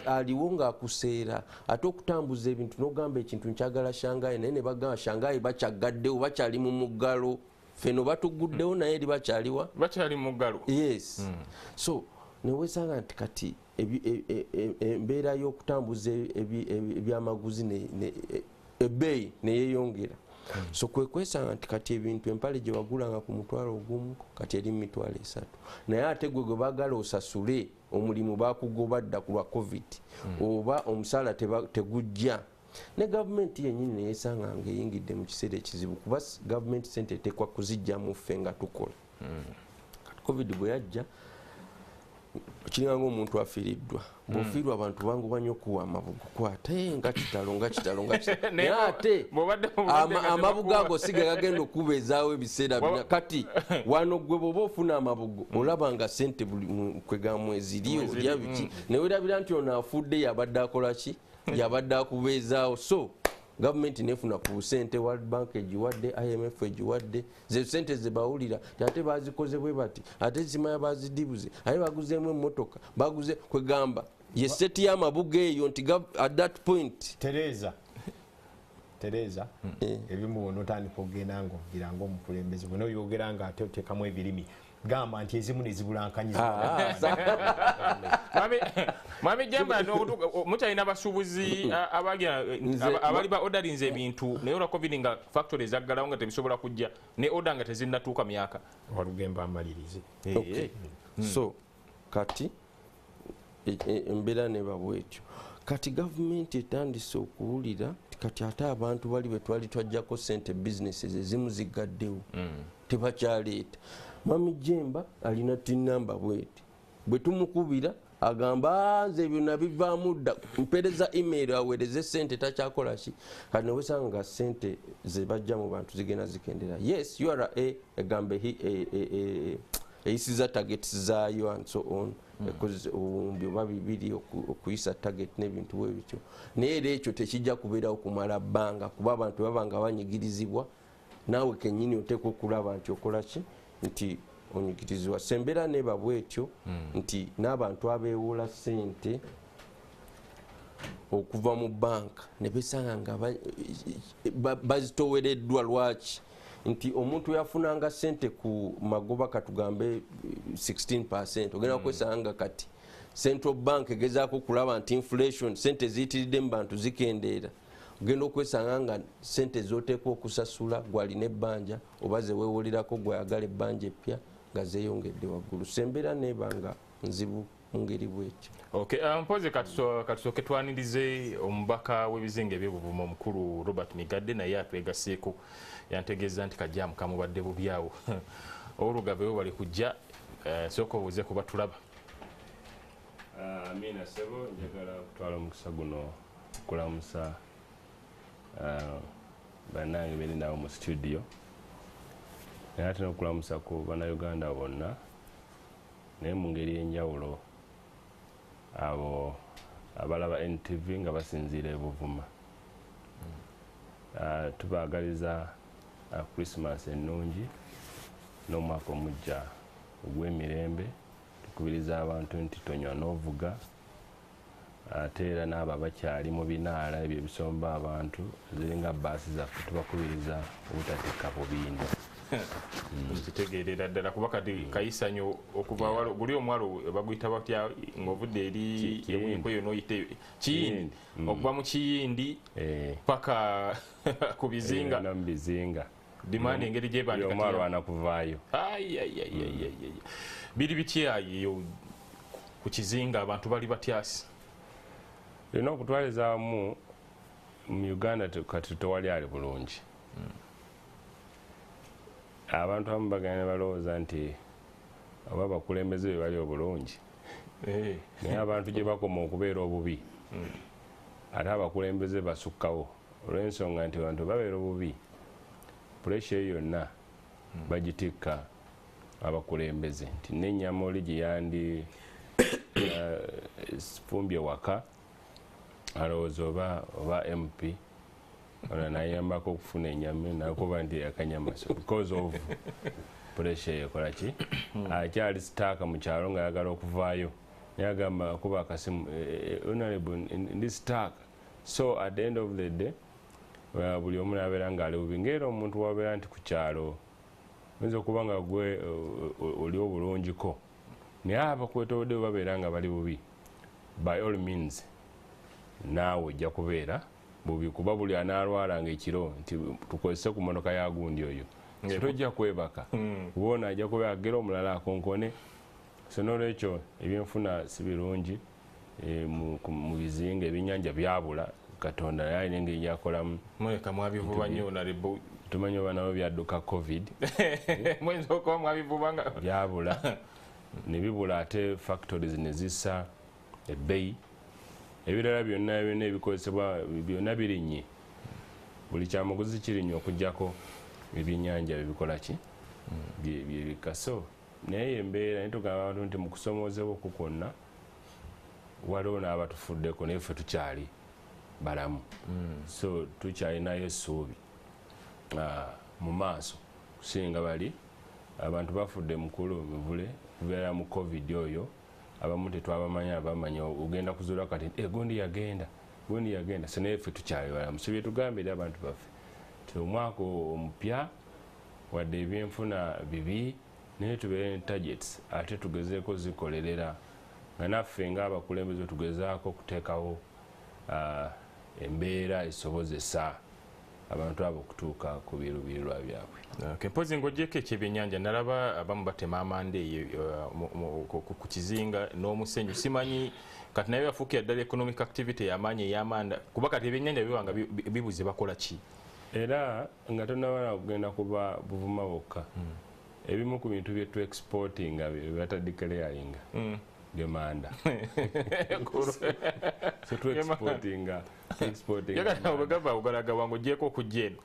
aliwo ng'akuseera ate okutambuza ebintu n'ogamba ekintu nkyagala Shanghai naye ne bagamba Shanghai bakyaggaddewo bakyali mu muggalo, feno batuguddewo naye eri bakyaliwa bakyali mu muggalo. Yes. So newesanga nti kati embeera y'okutambuza ebyamaguzi ebbeeyi neyeyongera. So kwe kwesanga nti kati ebintu empale gye wagulanga ku 10,000 kati eri 30,000. Naye ate gwe gwe baagala osasule omulimu bakugoba dda ku lwa COVID oba omusaala tegujja. Ne gavumenti yennyini neyesanga ng'eyingidde mu kiseera ekizibu kuba gavumenti ssente eteekwa kuzijjamu ffe nga tukola. Kati COVID bwe yajja kiringa ng'omuntu afiiriddwa. Bw'ofiirwa abantu banguwa nnyo okuwa amabugo kwata nga kitalo nga kitalo nga kitalo. Naye ate amabugo ago si ge gagenda okubeezaawo ebiseera bina. Kati wano gwe bw'oba ofuna amabugo olaba nga ssente buli kwegamu eziri olya biki ne weerabira nti ono afudde yabadde akola ki, yabadde akubeezaawo. So gavumenti nefuna ku sente, World Bank egiwadde, IMF egiwadde, ze sente ze bawulira ate bazikoze bwe bati, ate zimaya bazidibuze, ate baguzeemu emmotoka, baguze kwegamba ye seti y'amabugo eyo nti at that point. Tereza ebimu onotandika okugenda ng'ogira ng'omukulembeze bwe n'oyogera nga ate oteekamu ebirimi gamba nti ezimu ne zibulankanyizibwa. Mwami Jemba mukyalina abasuubuzi abali ba orderinze ebintu naye olwa COVID nga factory zaggalawo nga tebisobola kujja ne order nga tezinnatuuka myaka. Walugemba amalirize. Okay. So kati embeera neba bwetyo. Kati gavumenti etandise okuwulira kati ate abantu bali be twali twajjako ssente businesses ezimu ziggaddewo tebakyaleeta. Mwami Jemba alina tin number bweti bwe tumukubira agamba nze ebyo nabivaamu dda, mpeereza email aweereze ssente takyakola ki. Kati newesanga nga ssente ze bajja mu bantu zigenda zikendera. Yes, URA egamba eyisiza targets zaayo and so on, ekoze obuwumbi oba 2 okuyisa target n'ebintu bwe bityo, naye era ekyo tekijja kubeerawo kumala bbanga kuba abantu baba nga banyigirizibwa naawe kennyini oteekwa okulaba nti okola ki nti onyigirizibwa. Sembeera neba bwetyo nti n'abantu abeewola ssente okuva mu banka ne besanga nga bazitowereddwa. Lwaki? Nti omuntu yafunanga ssente ku magoba katugambe 16%, ogenda kwesanga kati Central Bank egezaako okulaba nti inflation ssente ziyitiridde mu bantu zikendeera, ogenda okwesanga nga ssente z'oteekwa okusasula gwalina ebbanja oba ze weewolirako gwayagala ebbanja eppya nga zeeyongedde waggulu. So embeera neeba nga nzibu mu ngeri bwetyo. Okay, mpozi katusooke twanirize omubaka w'ebizinga eby'Obuvuma omukulu Robert Migadde naye atwegaseeko yantegeeza nti kajjamu kamubadde bubi awo. Olugave we bali kujja, sooka obuuze kuba tulaba. Amina ssebo, njagala okutwala omukisa guno okulamusa bannange beri nabo mu studio. Naye ate n'okulamusa ku Bannayuganda bonna, naye mu ngeri ey'enjawulo abo abalaba NTV nga basinziira e Buvuma. Tubaagaliza Christmas ennungi n'omwaka omujja ogw'emirembe. Tukubiriza abantu nti tonywa n'ovuga, ate era n'abo abakyali mu binaala ebyo ebisomba abantu ziringa baasi zaffe, tubakubiriza obutatikka bubindo. Nkitegeerera ddala, kuba kati kayisanyo okuva walo guli omwalo baguyita batya ng'ovudde eri eyo n'oyita Kiyindi, okuva mu Kiyindi paka ku bizinga, mu bizinga demand engeri gyebandika omwalo anakuvaayo. Biri bitya eyo ku kizinga, abantu bali batyasi? Olina okutwaliza awamu mu Uganda kati tewali ali bulungi. Abantu abamu bagenda ne balowooza nti oba abakulembeze be bali obulungi, naye abantu gye bakoma okubeera obubi ate abakulembeze basukkawo, olw'ensonga nti abantu babeera obubi, pressure eyo yonna bagitikka abakulembeze, nti n'ennyama oli gye yandi fumbye waka alowooza oba MP ono nayambako okufuna ennyama nakuba nti akanyama, so because of pressure ekola ki, akyali sitaaka mu kyalo nga ayagala okuvaayo, naye agamba akuba akasimu, honorable ndi sitaaka. So at the end of the day buli omu nabeera ng'ali bubi. Ng'era omuntu wabeera nti ku kyalo oyinza okuba nga gwe oli obulungiko, naye abakwetoolodde bwe babeera nga bali bubi, by all means naawe ojja kubeera bubi, kuba buli anaalwalanga ekiro nti tukozese ku mmotoka ya gundi oyo, tojja kwebaka, kuba ono ajja kuba agera omulala akonkone. So n'olwekyo ebyenfuna si birungi mu bizinga, ebyennyanja byabula. Katonda naye alina engeri gy'akolamu. Muleka mwabivuba nnyo honorable. Tumanyi oba nabo byadduka COVID. Muyinza okuba mwabivuba nga byabula ne bibula, ate factories ne zissa ebbeeyi, ebirala byonna byonna ebikozesebwa byonna birinnye, buli kyamuguzi kirinnye okuggyako ebyennyanja bibikola ki byebikka. So naye embeera, naye tugamba abantu nti mu kusomoozebwa okwo kwonna waliwo n'abatufuddeko, naye ffe tukyali balamu, so tukyalinayo essuubi mu maaso kusinga bali abantu bafudde. Mukulu Mivule, kubeera mu COVID oyo abamu tetwabamanya, abamanya ogenda kuzuula kati gundi yagenda, gundi yagenda. So naye ffe tukyali balamu. So byetugamba eri abantu baffe ti omwaka omupya wadde ebyenfuna bibi, naye tubeere ne targets, ate tugezeeko zikolerera, nga naffe ng'abakulembeze tugezaako okuteekawo embeera esobozesa abantu abo okutuuka ku biruubirirwa byabwe. Mpozi ng'ogyeko ekyebyennyanja, nalaba abamu batema amanda eyo ku kizinga n'omusenyu, simanyi kati naye yafuukira ddala economic activity ey'amaanyi ey'amanda, kuba kati ebyennyanja biba nga bibuze, bakola ki? Era nga tonnabala kugenda kuba Buvuma bokka, ebimu ku bintu bye tu exportinga bye batadeclaringa gemanda. So tu exportinga Yagala obugava ogalaga wange ogyeko okujja eno.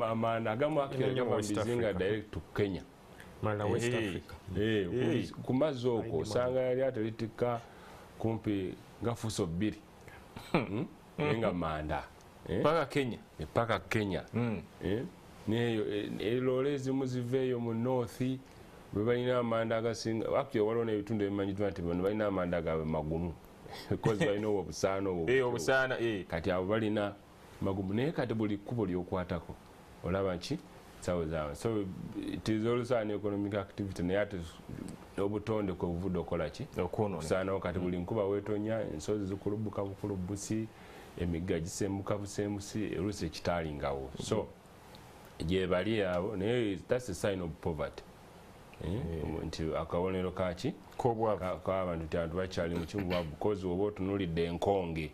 Amanda agamu actually gava mu bizinga direct to Kenya. Mala West Africa. Ku mazzi okwo osanga yali ate litikka kumpi nga fuso 2, naye nga manda paka Kenya. Paka Kenya. Neyo eloole ezimu ziveeyo mu north bwe balina amanda agasinga. Actually waliwo n'ebitundu ebimanyiddwa nti bano balina amanda gaabwe magumu because balina obwo obusaana obwo. Obusaana. Kati abo balina magumu, naye kati buli kkubo lyokwatako olaba nki nsawo zaabwe. So it is also an economic activity, naye ate obutonde kwe buvudde okola ki? Okwonoona. Kusaanawo. Kati buli nkuba weetonya, ensozi zikulubuka bukulubusi, emigga gisembuka busembusi, oluusi ekitaalingawo. So gyebali abo, naye that's a sign of poverty. Nti akabonero kaki? K'obwavu. K'abantu, nti abantu bakyali mu kibwavu, because oba otunuulidde enkonge,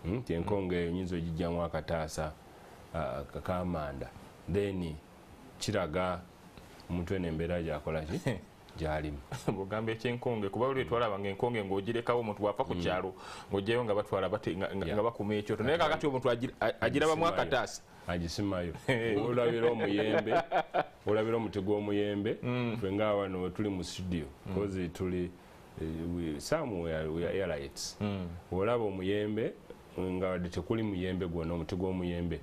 nti enkonge eyo nyinza ogijjamu akataasa k'amanda, then kiraga omuntu eno embeera gyakola ki. Gyalimu. Bw'ogamba ekyenkonge, kuba lwe twalabanga enkonge ng'ogirekawo omuntu bw'afa ku kyalo ng'ogyeyo nga batwala nga bakuma ekyoto, naye kaakati omuntu agirabamu akataasa agisimayo. Olabira omuyembe, olabira omuti gw'omuyembe. Ffe nga wano tuli mu studio, kozi tuli somewhere we are airlights. Olaba omuyembe nga wadde tekuli muyembe gwonna, omuti gw'omuyembe,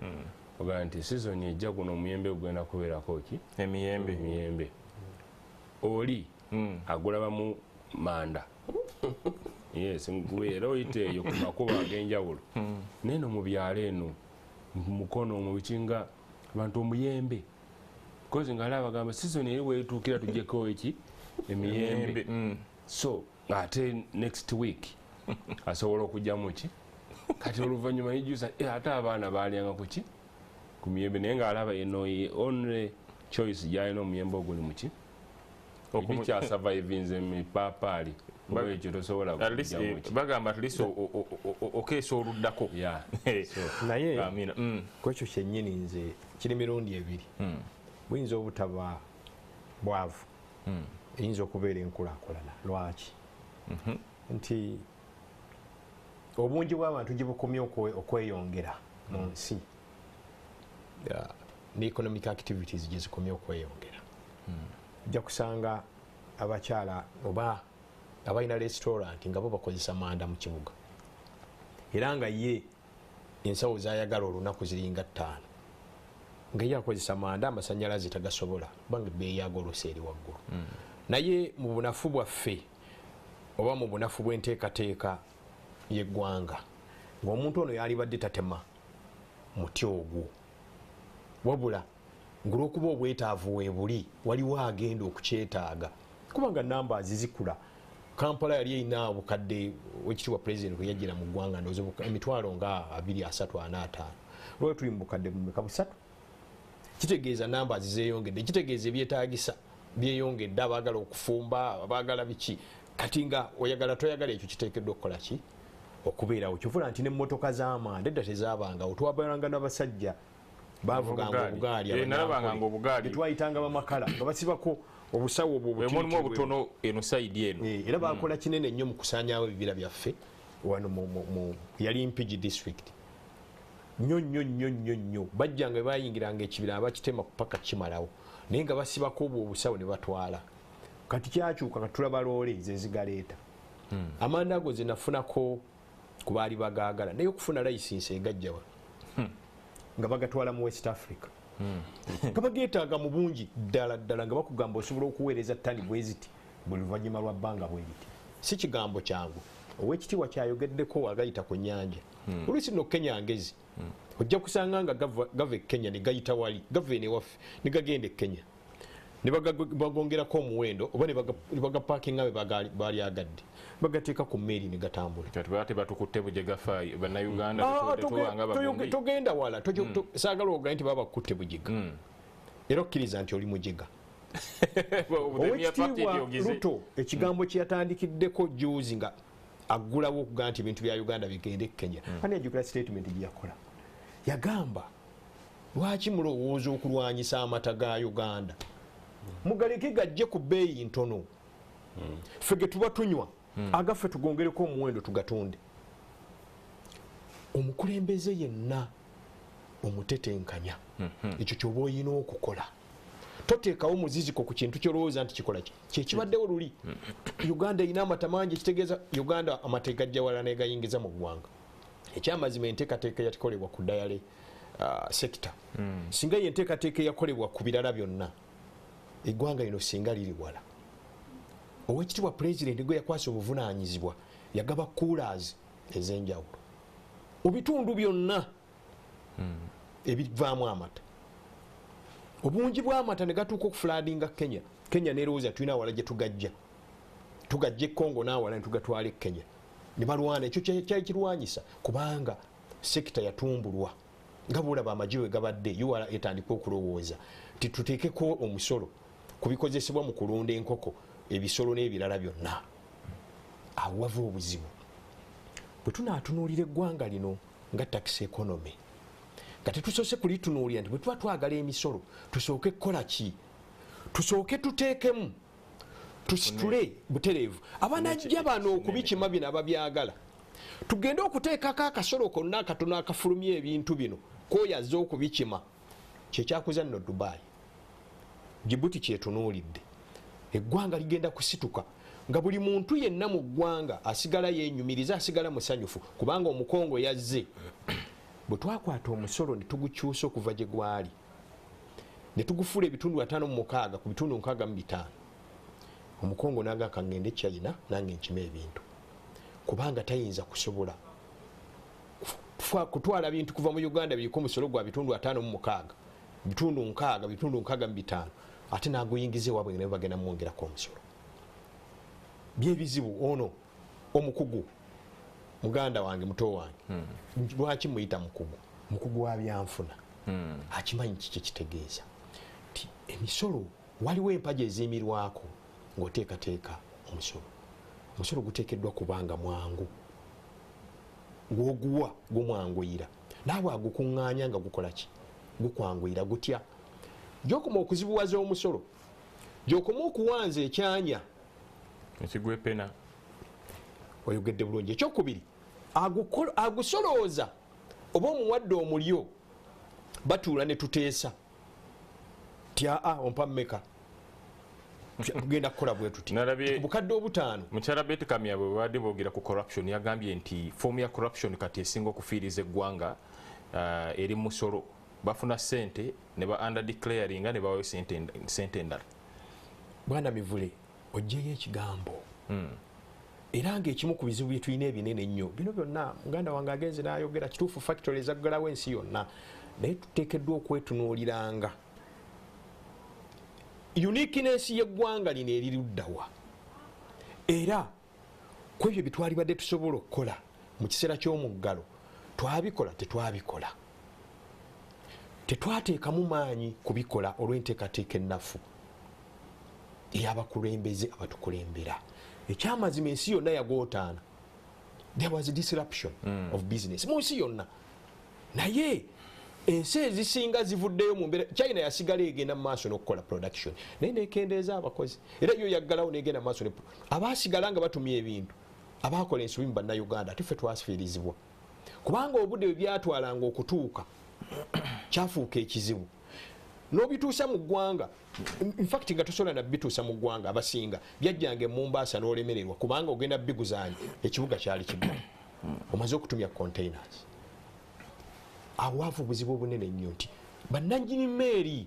ogamba nti season ejja guno omuyembe gugenda kubeerako ki? Emiyembe. Emiyembe. Oli agulabamu manda. Yes, era oyita eyo ku makubo ag'enjawulo. Naye no mu byalo eno mukono mu bikinga abantu omuyembe, kozi nga alaba bagamba season eri weetuukira tuggyeko eki? Emiyembe. So ate next week asobola okugyamu ki? Kati oluvannyuma yijusa ate abaana baalyanga ku ki? Ku miyembe. Naye ng'alaba eno only choice gy'alina omuyembe oguli mu ki? Bikyasurvivinze mipaapaali, oba ekyo tosobola kugyamu ki? Bagamba at least okeesa oluddako. Naye ku ekyo kyennyini nze kiri mirundi ebiri. Buyinza obutaba bwavu, eyinza okubeera enkulaakulana. Lwaki? Nti obungi bw'abantu gye bukomye okweyongera mu nsi, ne economic activities gye zikomye okweyongera. Ojja kusanga abakyala oba abalina restaurant nga bo bakozesa manda mu kibuga, era nga ye ensawo zayagala olunaku ziringa 5, nga ye akozesa manda, amasanyalaze tagasobola kubanga ebbeeyi yago oluusi eri waggulu. Naye mu bunafu bwaffe oba mu bunafu bw'enteekateeka y'eggwanga, ng'omuntu ono yalibadde tatema muti ogwo, wabula ng'olwokuba obwetaavu weebuli waliwo agenda okukyetaaga, kubanga namba zizikula. Kampala yali erina obukadde, wekitiibwa pulezidenti bwe yajjira mu ggwanga ndowooza emitwalo nga 2, 3, 4, 5. Lwaki tuli mu bukadde bumeka? 3. Kitegeeza namba zeeyongedde, kitegeeza ebyetaagisa byeyongedde, abaagala okufumba, abaagala biki. Kati nga oyagala toyagala, ekyo kiteekeddwa okukola ki? Okubeerawo. Kyovula nti n'emmotoka z'amanda edda tezaabangawo, twabalanga n'abasajja bavuganga obugaali, nalabanga obugaali twayitanga bamakala nga basibako obusawo obwo obutono obutono eno side eno. Era bakola kinene nnyo mu kusaanyaawo ebibira byaffe wano mu yali Mpigi district. Nnyo nnyo nnyo nnyo nnyo bajjanga bayingiranga ekibira abakitema paka kimalawo, naye nga basibako obwo obusawo ne batwala. Kati kyakyuka, kati tulaba loole ze zigaleeta. Amanda ago ze nafunako ku baali bagaagala, naye okufuna layisinsi egajja wano nga bagatwala mu West Africa, nga bageetaaga mu bungi ddala ddala, nga bakugamba osobola okuweereza ttani bwe ziti buli luvannyuma lwa bbanga bwe liti. Si kigambo kyangu. Owekitiibwa kyayogeddeko agayita ku nnyanja. Oluusi nno Kenya ngezi, ojja kusanga nga gava e Kenya ne gayita wali, gava eno ewaffe ne gagenda e Kenya, ne bagongerako omuwendo oba ne bagapaakinga bwe balyagadde, bagateeka ku mmeeri ne gatambula. Kati baba tebatukutte bujega ffe Bannayuganda tetubanga bagumbi. Togenda wala, saagala ogambe nti baba bakutte bujega, era okkiriza nti oli mujega. Owekitiibwa Ruto ekigambo kye yatandikiddeko juzi nga aggulawo okugamba nti ebintu bya Uganda bigende e Kenya, ani ajjukira statement gye yakola? Yagamba, lwaki mulowooza okulwanyisa amata ga Uganda? Mugaleke gajje ku bbeeyi ntono, ffe ge tuba tunywa agaffe tugongereko omuwendo tugatunde. Omukulembeze yenna omutetenkanya, ekyo ky'oba olina okukola. Toteekawo muziziko ku kintu ky'olowooza nti kikola ki kyekibaddewo luli. Uganda erina amata mangi, ekitegeeza Uganda amata gajja wala negayingiza mu ggwanga. Ekyamazima enteekateeka eyakolebwa ku dairy sector, singa ye enteekateeka eyakolebwa ku birala byonna, eggwanga lino singa liri wala. Owekitiibwa pulezidenti gwe yakwasa obuvunaanyizibwa yagaba coolers ez'enjawulo mu bitundu byonna ebivaamu amata. Obungi bw'amata ne gatuuka okufladinga Kenya. Kenya nerowooza tulina awala gye tugajja, tugajja e Congo n'awala ne tugatwala e Kenya, ne balwana. Ekyo kyali kirwanyisa kubanga sekita yatumbulwa. Nga bw'olaba amagye we gabadde, URA etandika okulowooza nti tuteekeko omusolo ku bikozesebwa mu kulunda enkoko, ebisolo n'ebirala byonna. Awo wava obuzibu. Bwe tunaatunuulira eggwanga lino nga tax economy, nga tetusoose kulitunuulira nti bwe tuba twagala emisolo tusooke kukola ki? Tusooke tuteekemu Tusitule butereevu. Abanajja bano okubikima bino ababyagala, tugende okuteekako akasolo konna akatono akafulumya ebintu bino koyaze okubikima. Kyekyakuza nno Dubai, Djibouti kyetunuulidde. Eggwanga ligenda kusituka nga buli muntu yenna mu ggwanga asigala yenyumiriza, asigala musanyufu, kubanga omukongo yazze. Bwe twakwata omusolo ne tugukyusa okuva gye gwali ne tugufuula ebitundu 56 ku bitundu 65, omukongo n'agamba ngende China nange nkime ebintu, kubanga tayinza kusobola kutwala bintu kuva mu Uganda biriko omusolo gwa bitundu 56, bitundu 60, bitundu 65, ate n'aguyingiza ewaabwe nga nabo bagenda mwongerako omusolo. Byebizibu. Ono omukugu muganda wange, muto wange, lwaki muyita mukugu? Mukugu wa byanfuna, akimanyi kiki kitegeeza nti emisolo waliwo empagi eziyimirwako ng'oteekateeka omusolo. Omusolo guteekeddwa kubanga mwangu, gwoguwa gumwanguyira, naawe agukuŋŋaanya nga gukola ki? Gukwanguyira. Gutya? Gyokoma okuzibuwaza omusolo, gyokoma okuwanza ekyanya ekigwepena. Oyogedde bulungi. Ekyokubiri, agusolooza oba omuwadde omulyo, batuula ne tuteesa ti aa, ompa mmeka, tugenda kukola bwe tuti, bukadde 5. Mukyala Betty Kamya bwe babadde boogera ku corruption yagambye nti form ya corruption kati esinga okufiiriza eggwanga eri musolo. Bafuna ssente ne ba under declaringa ne bawayo sente endala. Bwana Mivule, oggyeyo ekigambo. Era ng'ekimu ku bizibu bye tulina ebinene ennyo bino byonna, muganda wange agenze n'ayogera kituufu, factory ezaggalawo ensi yonna, naye tuteekeddwa okwetunuuliranga uniqueness y'eggwanga lino eriruddawa, era ku ebyo bye twalibadde tusobola okukola mu kiseera ky'omuggalo twabikola? Tetwabikola, tetwateekamu maanyi kubikola olw'enteekateeka ennafu ey'abakulembeze abatukulembera. Ekyamazima, ensi yonna yagootaana, there was a disruption of business mu nsi yonna, naye ensi ezisinga zivuddeyo mu mbeera. China yasigala egenda mu maaso n'okukola production, naye nekendeeza abakozi, era yo yaggalawo negenda mu maaso. Abaasigala nga batumya ebintu abakola ensobi mu Bannayuganda, ate ffe twasifiirizibwa kubanga obudde bwe byatwalanga okutuuka kyafuuka ekizibu n'obituusa mu ggwanga. Infact nga tosobola nabituusa mu ggwanga, abasinga byajjanga e Mombasa n'olemererwa kubanga ogenda biguzaani, ekibuga kyali kiggala, omaze okutumya containers. Awo waava obuzibu obunene ennyo nti bannannyini mmeeri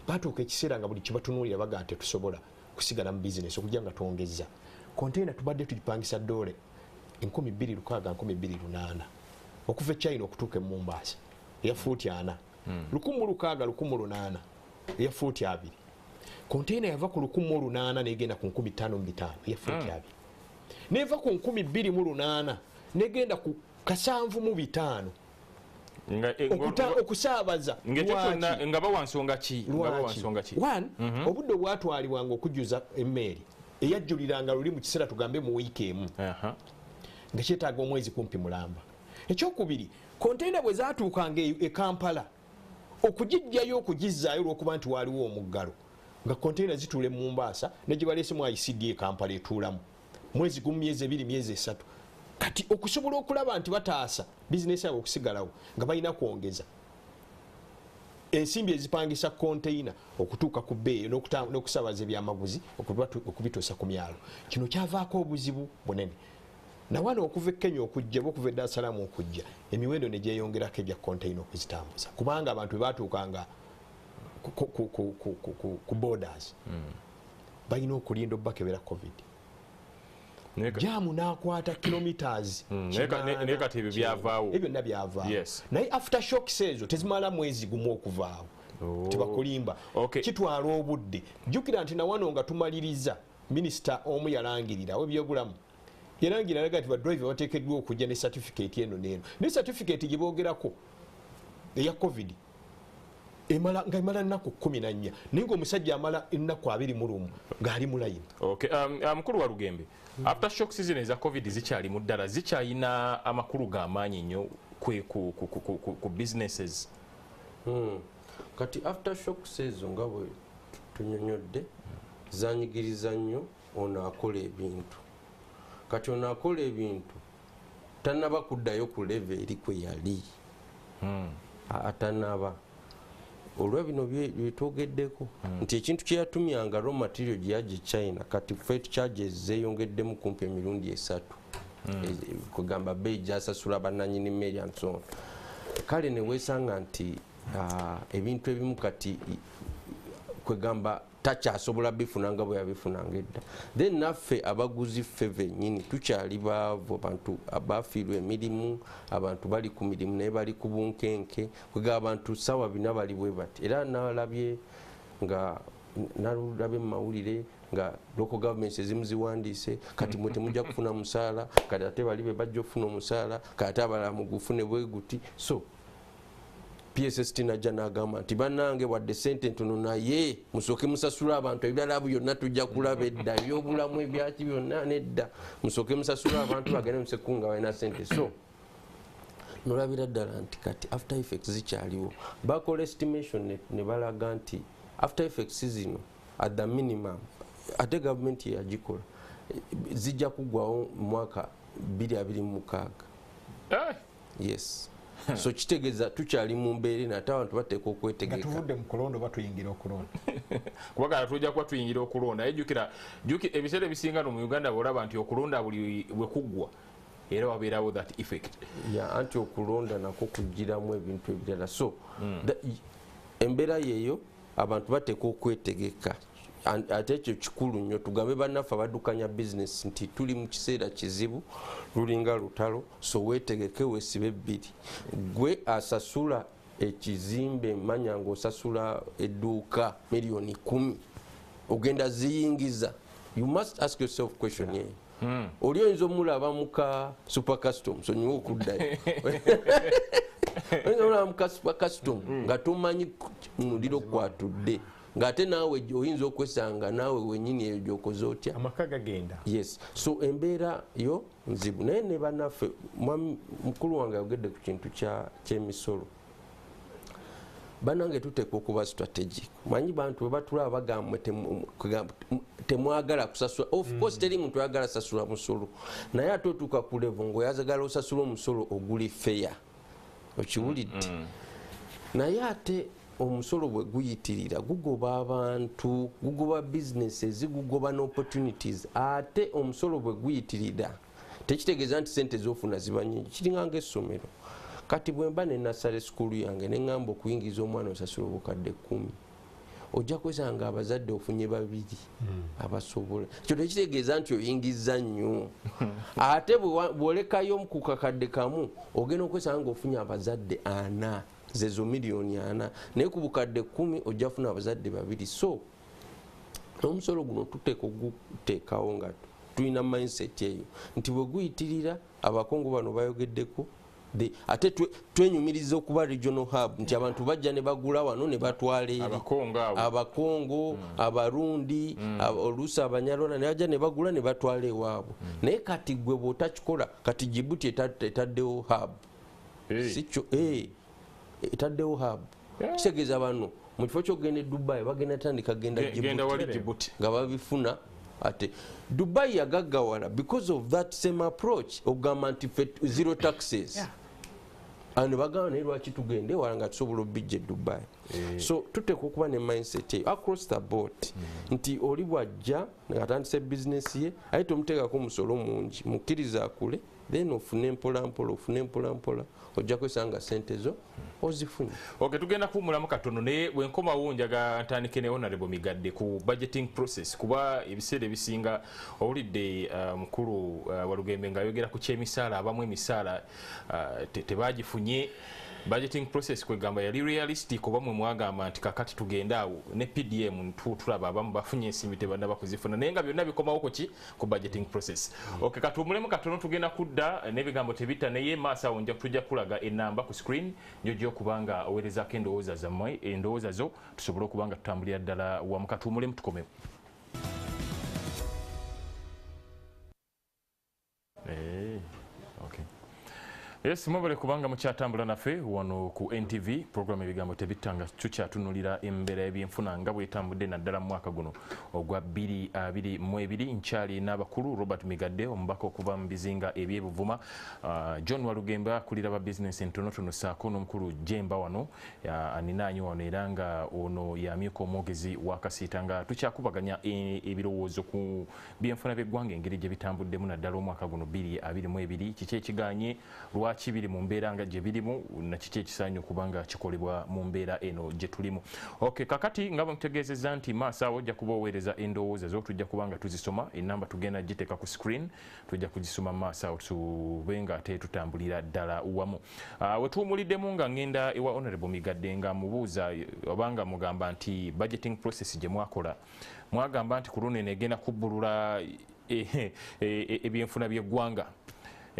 batuuka ekiseera nga buli kibatunuulira bagaa tetusobola kusigala mu bizinesi okujja nga twongezza container. Tubadde tugipangisa doole 2600, 2800 okuva e China okutuuka e Mombasa eya fuuti 40, 1600, 1800 eya fuuti 20. Container yava ku 1800 negenda ku 5500 eya fuuti 20, neva ku 2800 negenda ku 7500 okusaabaza. Nga bawa nsonga ki? One, obudde obwatwalibwanga okujjuza emmeeri eyajjuliranga luli mu kiseera, tugambe mu wiiki emu, nga kyetaaga omwezi kumpi mulamba. Ekyokubiri, container bwe zatuukanga e Kampala, okugijjayo okugizzaayo, olwokuba nti waaliwo omuggalo, nga container zituula e Mumbaasa ne gye baleese mu ICD e Kampala etuulamu mwezi gumu, myezi 2, myezi 3. Kati okusobola okulaba nti bataasa bizinesi yabwe okusigalawo, nga balina kwongeza ensimbi ezipangisa container okutuuka ku bbeeyi n'okusaabaza ebyamaguzi okubituusa ku myalo. Kino kyavaako obuzibu bunene. Nawano okuva e Kenya okujja oba okuva e Dar es Salaam okujja, emiwendo ne gyeyongerako ebya container okuzitambuza, kubanga abantu bwe batuukanga ku borders balina okulinda obbakebera COVID, jam n'akwata kilometers. Naye kati ebyo byavaawo. Ebyo byonna byavaawo, naye after shocks ezo tezimala mwezi gumu okuvaawo. Tebakulimba, kitwala obudde. Jjukira nti nawano nga tumaliriza, minisita omu yalangirira ebyobulamu, yalangirira naga nti badriver bateekeddwa okujja ne certificate eno neeno, ne certificate gye boogerako eya COVID emala nga emala nnaku 14, naye ngaomusajja amala ennaku 21 ng'ali mu layini. Mukulu wa Lugembe, after shocks zino eza COVID zikyali mu ddala, zikyalina amakulu g'amaanyi nnyo ku businesses? Kati after shocks ezo nga bwe tunyonyodde Zanyigiriza nnyo ono akola ebintu. Kati ono akola ebintu tanaba kuddayo ku level eri kwe yali. Atanaba. Olwa bino byetwogeddeko nti ekintu kye yatumyanga raw material gye yajja e China, kati freight charges zeeyongeddemu kumpi emirundi 3. Kugamba bbeeyi gy'asasula bannannyini mmere and so on. Kale ne weesanga nti ebintu ebimu kati kwegamba takyasobola bifuna nga bwe yabifunanga edda. Then naffe abaguzi ffe bennyini tukyali baavu, abantu abafiirwa emirimu, abantu bali ku mirimu naye bali ku bunkenke, kwegamba abantu ssaawa bina bali bwe bati. Era nalabye nga nalabye mu mawulire nga local governments ezimu ziwandiise kati mwe temujja kufuna musaala, kati ate bali be bajja okufuna omusaala, kati ate abalala mugufune bwe guti. So PSST najja n'agamba nti bannange wadde ssente ntono naye musooke musasule abantu, ebirala byonna tujja kulaba edda, ebyobulamu ebyaki byonna nedda, musooke musasule abantu bagende musekunga balina ssente. So nolabira ddala nti kati after effects zikyaliwo. Bakola estimation ne balaga nti after effects zino at the minimum, ate gavumenti yagikola, zijja kuggwawo mu mwaka 2026. Yes. So kitegeeza tukyali mu mbeera eno, ate abantu bateekwa okwetegeka. Nga tuvudde mu kulonda oba tuyingira okulonda? Kubanga tujja kuba tuyingira okulonda. Naye jjukira ebiseera ebisinga no mu Uganda bw'olaba nti okulonda buli bwe kuggwa era wabeerawo that effect. Ya, anti okulonda nakwo kugiramu ebintu ebirala. So embeera yeeyo abantu bateekwa okwetegeka. Ate ekyo kikulu nnyo, tugambe bannaffe abaddukanya bizinesi nti tuli mu kiseera kizibu, lulinga lutalo, so weetegeke weesibe bbiri. Gwe asasula ekizimbe, manya ng'osasula edduuka 10 million, ogenda ziyingiza. You must ask yourself question eyo. Oli oyinza omulaba mu ka super custom, sonyiwa okuddayo. Oyinza omulaba mu ka super custom nga tomanyi muliro kwatudde, ng'ate naawe oyinza okwesanga naawe wennyini eyo gy'okoze otya, amaka gagenda. Yes. So embeera yo nzibu. Naye ne bannaffe, mukulu wange ayogedde ku kintu ky'emisolo. Bannange tuteekwa okuba strategic. Manyi bantu bwe batulaba bagamba temwagala kusasula. Of course teri muntu ayagala sasula musolo, naye ate otuuka ku level ng'oyagala osasula omusolo oguli fair, okiwulidde? Naye ate omusolo bwe guyitirira gugoba abantu, gugoba businesses, gugoba n'opportunities. Ate omusolo bwe guyitirira tekitegeeza nti sente z'ofuna ziba nnyingi, kiringa ng'essomero. Kati bwe mba ne nursery school yange ne ŋŋamba okuyingiza omwana osasula obukadde 10, ojja kwesanga abazadde ofunye 2 abasobola. Ekyo tekitegeeza nti oyingiza nnyo. Ate bw'olekayo ku kakadde kamu ogenda okwesanga ng'ofunye abazadde 4, zezo 4 million, naye ku bukadde 10 ojja kufuna abazadde 2. So omusolo guno tuteeka oguteekawo nga tulina mindset eyo nti bwe guyitirira, abakungu bano bayogeddeko, ate twenyumiriza okuba regional hub nti abantu bajja ne bagula wano ne batwala eri. Abakongo, Abarundi, oluusi Abanyarwanda ne bajja ne bagula ne batwala ewaabwe. Naye kati gwe bw'otakikola, kati Djibouti etaddewo hub. Sikyo, etaddewo hub. Kitegeeza bano mu kifo ky'okugenda e Dubai bagenda tandika genda Djibouti nga babifuna. Ate Dubai yagaggawala because of that same approach, ogamba nti zero taxes. And bagamba naye lwaki tugende wala nga tusobola obijja e Dubai. So tuteekwa okuba ne mindset eyo across the board nti oli bw'ajja ng'atandise bizinesi ye, aye tomuteekako omusolo mungi, mukkiriza akule, then ofune mpola mpola, ofune mpola mpola, ojja kwesanga ssente zo ozifunye. Okay, tugenda kuwummulamu katono, naye bwe nkomawo njaga ntandike ne Honorable Migadde ku budgeting process, kuba ebiseera ebisinga owulidde mukulu Walugembe ng'ayogera ku ky'emisaala, abamu emisaala tebagifunye. Budgeting process kwegamba yali realistic oba mwe mwagamba nti kakati tugenda awo ne PDM tulaba abamu bafunye ensimbi tebannaba kuzifuna, naye nga byonna bikomawo ku ki? Ku budgeting process. Okay, katuwummulemu katono, tugenda kudda n'ebigambo tebita, naye maaso awo tujja kulaga ennamba ku screen gy'ojja okuba nga oweerezaako endowooza zammwe, endowooza zo tusobole okuba nga tutambulira ddala wamu. Katuwummulemu tukomewo. Okay. Yes, mwebale kubanga mukyatambula naffe wano ku NTV program ebigambo tebittanga tukyatunulira embeera y'ebyenfuna nga bwetambudde naddala mu mwaka guno ogwa 2022. Nkyali n'abakulu Robert Migadde omubaka okuva mu bizinga eby'Ebuvuma, John Walugembe akulira ba bizinesi entonotono ssaako n'omukulu Jemba wano aninaanyi wano era nga ono yamyuka omwogezi wa Kasiita, nga tukyakubaganya ebirowoozo ku byenfuna by'eggwanga engeri gye bitambuddemu naddala omwaka guno 2022, kiki ekiganye, lwaki biri mu mbeera nga gye birimu na kiki ekisaanye okuba nga kikolebwa mu mbeera eno gye tulimu. Okay, kakati nga bwe mutegeezezza nti maaso awo ojja kuba oweereza endowooza zo, tujja kuba nga tuzisoma, enamba tugenda giteeka ku screen, tujja kugisoma maaso awo tube nga ate tutambulira ddala wamu. We tuwumuliddemu nga ngenda ewa Honorable Migadde nga mubuuza oba nga mugamba nti budgeting process gye mwakola mwagamba nti ku luno eno egenda kubbulula ebyenfuna by'eggwanga,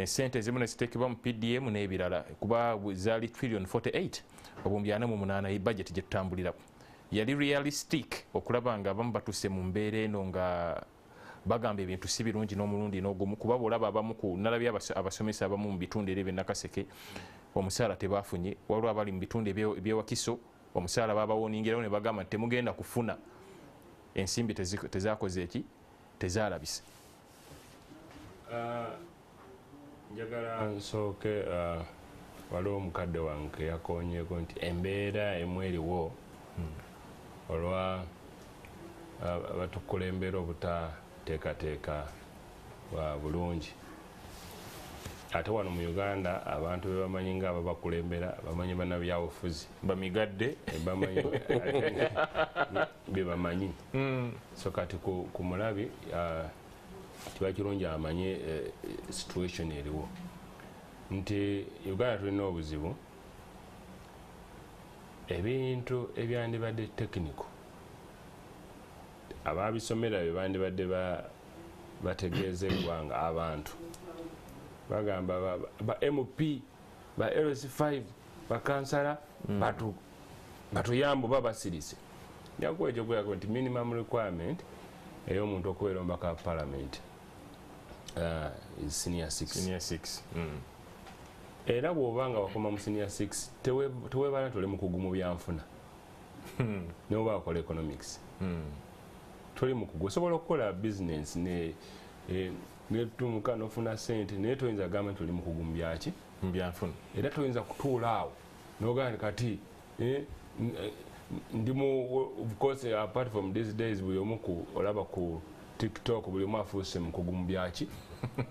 sente ezimu ne ziteekebwa mu PDM n'ebirala, kuba zaali trillion 48 obuwumbi 48 budget gye tutambulirako. Yali realistic okulaba nga abamu batuuse mu mbeera eno nga bagamba ebintu si birungi n'omulundi n'ogumu, kuba bw'olaba abamu ku nalabye abasomesa abamu mu bitundu era eby'e Nakaseke omusaala tebafunye, waliwo abali mu bitundu eby'e Wakiso omusaala babawooningirawo ne bagamba nti temugenda kufuna, ensimbi tezakoze eki, tezaalabise. Njagala nsooke, waliwo omukadde wange yakonyeeko nti embeera emu eriwo olwa abatukulembera obutateekateeka bulungi. Ate wano mu Uganda abantu be bamanyi nga ababakulembera bamanyi bannabyabufuzi bamigadde bamanyi bye bamanyi. So kati ku mulabi kiba kirungi amanye situation eriwo nti Uganda tulina obuzibu, ebintu ebyandibadde technical ababisomera bye bandibadde bategeeza eggwanga, abantu bagamba ba MP ba LC5 bakansala batuyambe oba basirise. Njakuwa ekyokulabirako nti minimum requirement ey'omuntu okubeera omubaka wa parliament is senior 6. Senior 6. Era bw'oba nga wakoma mu senior 6 teweebala nti oli mukugu mu byanfuna, ne bw'oba wakola economics toli mukugu. Osobola okukola business netumuka n'ofuna sente, naye toyinza kugamba nti oli mukugu mu byaki, mu byanfuna. Era toyinza kutuula awo n'ogamba nti kati ndi mu, of course apart from these days buli omu olaba ku TikTok buli omu afuuse mukugu mu byaki,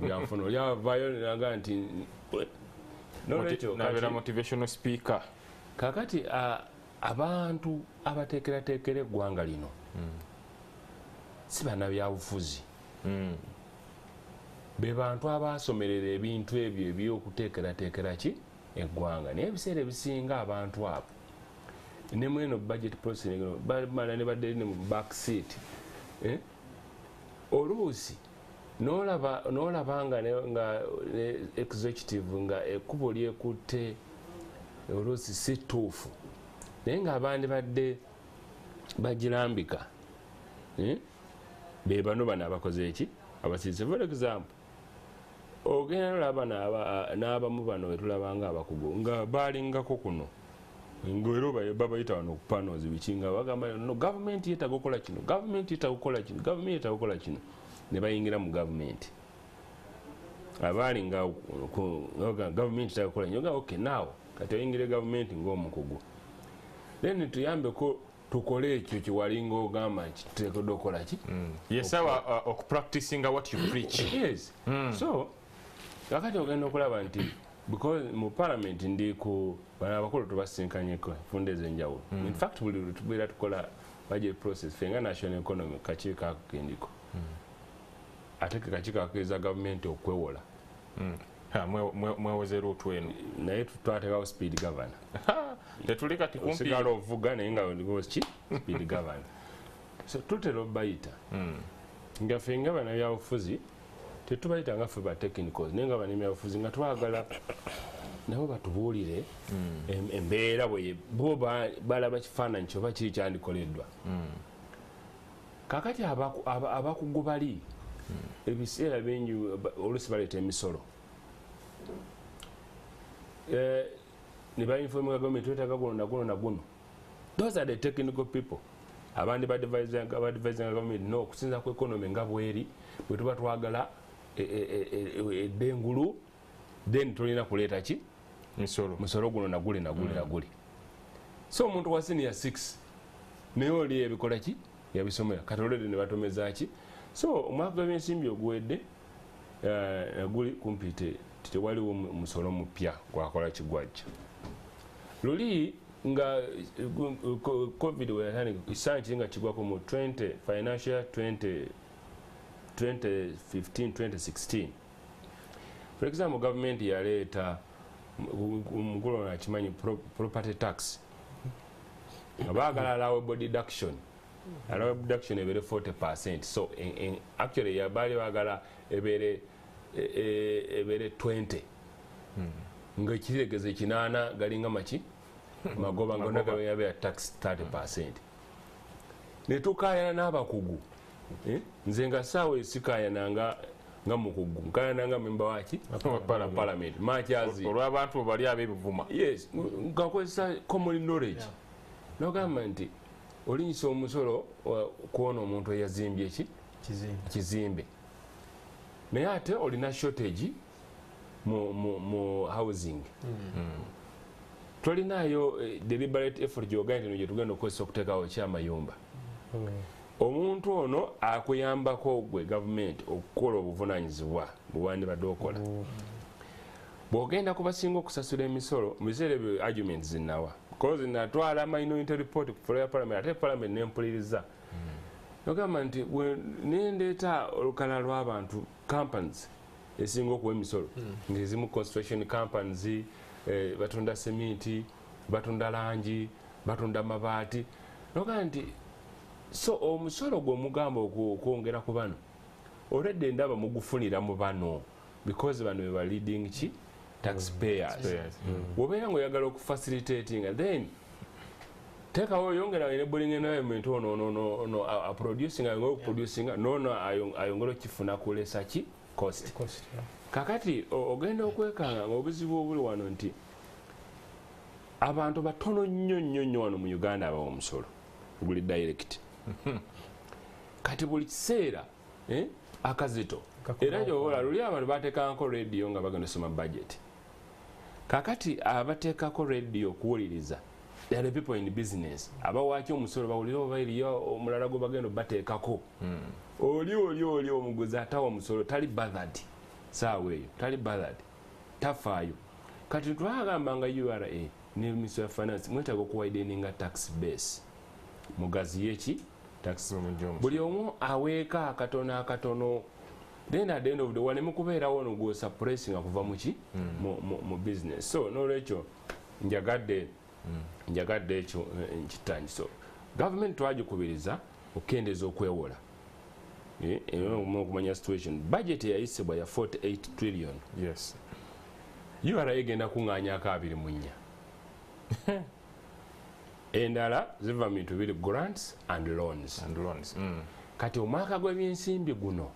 byanfuna. Oli avaayo n'agamba nti nolwekyo nabeera motivational speaker. Kakati abantu abateekerateekera eggwanga lino si bannabyabufuzi, be bantu abaasomerera ebintu ebyo ebyokuteekerateekera ki eggwanga. Naye ebiseera ebisinga abantu abo ne mweno budget process bamala ne badde ne mu back seat, oluusi n'olaba nga executive nga ekkubo lyekutte oluusi si ttuufu, naye ng'abandi badde bagirambika be bano bano abakoze eki abasirise. For example, ogenda nolaba n'abamu bano betulabanga abakugu nga balingako kuno ng'era babayita wano ku panels biki nga bagamba no gavumenti yeetaaga okukola kino, gavumenti yeetaaga okukola kino, gavumenti yeetaaga okukola kino, ne bayingira mu gavumenti. Abaali nga gavumenti yeetaaga okukola kino, okay now kati oyingire gavumenti ng'omukugu, then tuyambeko tukole ekyo kyewalinga ogamba nti tuteekeddwa okukola ki. Yesawa okupracticinga what you preach. Yes. So kakati ogenda okulaba nti because mu parliament ndi ku bano abakulu tubasinkanyeko enfunda ez'enjawulo. In fact buli lwe tubeera tukola budget process ffe nga national economy kakiiko ako kendiko, ate ke kakiiko akakkiriza gavumenti okwewola. Mwewoze route eno, naye twateekawo speed governor. Tetuli kati kumpi osigala ovuga naye nga ki speed governor. So tutera obayita nga ffe nga bannabyabufuzi tetubayita nga ffe ba technicals, naye nga bannabyabufuzi nga twagala nabo batubuulire embeera bwe bo balaba kifaananyi kyoba kiri kyandikoleddwa. Kakati abakugu bali ebiseera bingi oluusi baleeta emisolo. Ne bainforminga gavumenti, twetaaga guno na guno na guno. Those are the technical people. Abandi baadvisinga gavumenti, no, okusinza ku economy nga bweri, bwe tuba twagala eddengulu, then tulina kuleeta ki? Misolo. Musolo guno na guli na guli na guli. So omuntu wa senior 6 naye oli ebikola ki? Yabisomera. Kati already ne batomeza ki? So omwaka gw'ebyensimbi oguwedde guli kumpi tewaliwo musolo mupya gwakola kigwajja. Luli nga COVID we yatandika, ekisaanyi kiri nga kigwako mu 20 financial 20 2015 2016. For example, government yaleeta omukulu ono akimanyi, property tax, nga baagala allowable deduction, allowable deduction ebeere 40%. So actually yabaali baagala ebeere 20, nga ekitegeeza ekinaana galinga maki magoba, nga gonna gabeera tax 30%. Ne tukaayana n'abakugu. Nze nga saawa esikaayana nga mukugu, nkaayana nga memba waki parliament makyazi olw'abantu bali ab'ebivuma. Yes, ngakozesa common knowledge. Nogamba nti olinyisa omusolo kwona omuntu eyazimbye ki kizimbe, naye ate olina shortage mu housing. Tolinayo deliberate effort gy'ogamba nti gye tugenda okukozesa okuteekawo kyamayumba. Omuntu ono akuyambako gwe gavumenti okukola obuvunaanyizibwa bwewandibadde okola. Bw'ogenda ku basinga okusasula emisolo mu biseera ebyo, arguments zinawa, because natwala minority report ku floor ya parliament, ate parliament nempuliriza. Nogamba nti nendeeta olukala lw'abantu, companies esinga okuwa emisolo, ng'ezimu construction companies, batunda seminti, batunda langi, batunda mabaati. Nogamba nti so omusolo gw'omugamba okwongera ku bano, already ndaba mugufunira mu bano, because bano be ba leading ki taxpayers. Bw'obeera ng'oyagala okufacilitatinga, then teekawo oyongera enabling environment, ono ono ono aproducing, ayongera okuproducinga, nono ayongera okifuna kulesa ki cost. Kakati ogenda okwekanga ng'obuzibu obuli wano nti abantu batono nnyo nnyo nnyo wano mu Uganda abawa omusolo guli direct. Kati buli kiseera akazito era gyobola luli abantu bateekako radio nga bagenda osoma budget. Kakati abateekako radio okuwuliriza, they are the people in business abawaaki omusolo, bawulire oba eriyo omulala gwe bagenda obateekako. Oli omuguzi atawa omusolo tali bothered, saawa eyo tali bothered, tafaayo. Kati twagamba nga URA ne Ministry of Finance, mwetaaga okuwideninga tax base, mugaziye ki tax, buli omu aweeka akatono akatono, then at the end of the waleme kubeerawo no gwosuppressinga kuva muki mu business. So nolwekyo njagadde ekyo nkitanyi. So government twagikubiriza okukendeeza okwewola. Okumanya situation, budget eyayisibwa ya 48 trillion. URA egenda kuŋŋaanyako 24, endala ziva mu bintu biri, grants and loans. And loans. Kati omwaka gw'ebyensimbi guno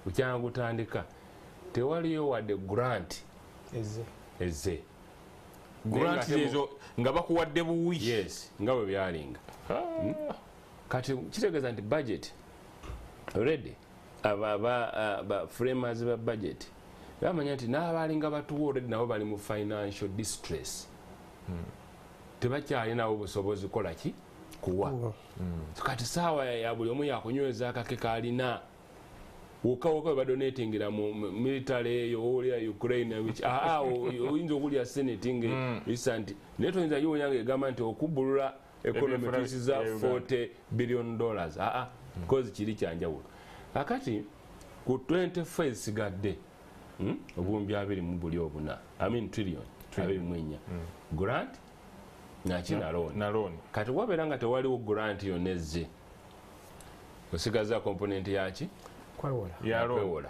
bukyanga gutandika, tewaliyo wadde grant ezze. Grant ezo nga bakuwadde buwi. Yes, nga bwe byalinga. Kati kitegeeza nti budget already aba framers ba budget bamanya nti n'abalinga batuwa already nabo bali mu financial distress, tebakyalinawo busobozi kola ki kuwa. Kati saawa ya buli omu yakunyweza akake kalina. Woka woka badonatingira mu military eyo, owulira Ukraine, which oyinza okulya senate nga recent, naye toyinza giwonya nga egamba nti okubbulula economy tuyisiza $40 billion, because kiri kyanjawulo. Kakati ku 24 esigadde, obuwumbi abiri mu buli obuna, I mean trillion 24, grant naki na loan. Na loan. Kati wabeera nga tewaliwo grant yonna ezze, osigaza component yaki? Kwewola. Ya loan. Kwewola.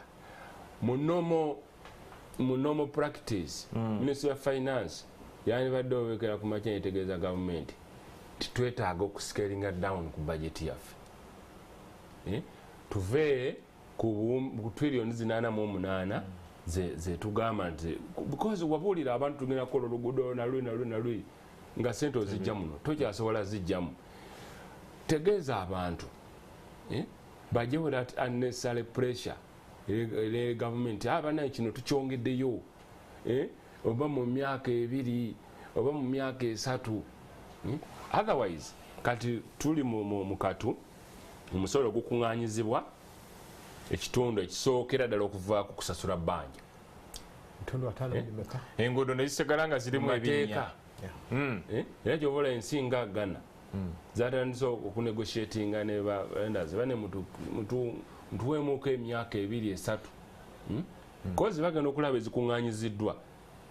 Mu normal practice, Ministry of Finance yandibadde obekera ku makya netegeeza gavumenti titwetaaga okuscalinga down ku budget yaffe. Tuve ku trillion 88. Ze tugamba nti because wabuulira abantu tugenda kukola oluguudo nalui nalui nalui nga sente ozijja muno tokyasobola zijjamu. Tegeeza abantu bajewo that unnecessary pressure ere government abana kino tukyongeddeyo oba mu myaka 2 oba mu myaka 3. Otherwise kati tuli mu katu omusolo gukuŋŋaanyizibwa ekitundu ekisookera ddala okuvaako kusasula bbanja. Enguudo ne zisigala nga zirimu ebinnya. Era gy'oba ensi nga Ghana zatandise okunegotiatinga ne ba lenders bane mutuweemuko emyaka 2 3. Kozi bagenda okulaba ezikuŋŋaanyiziddwa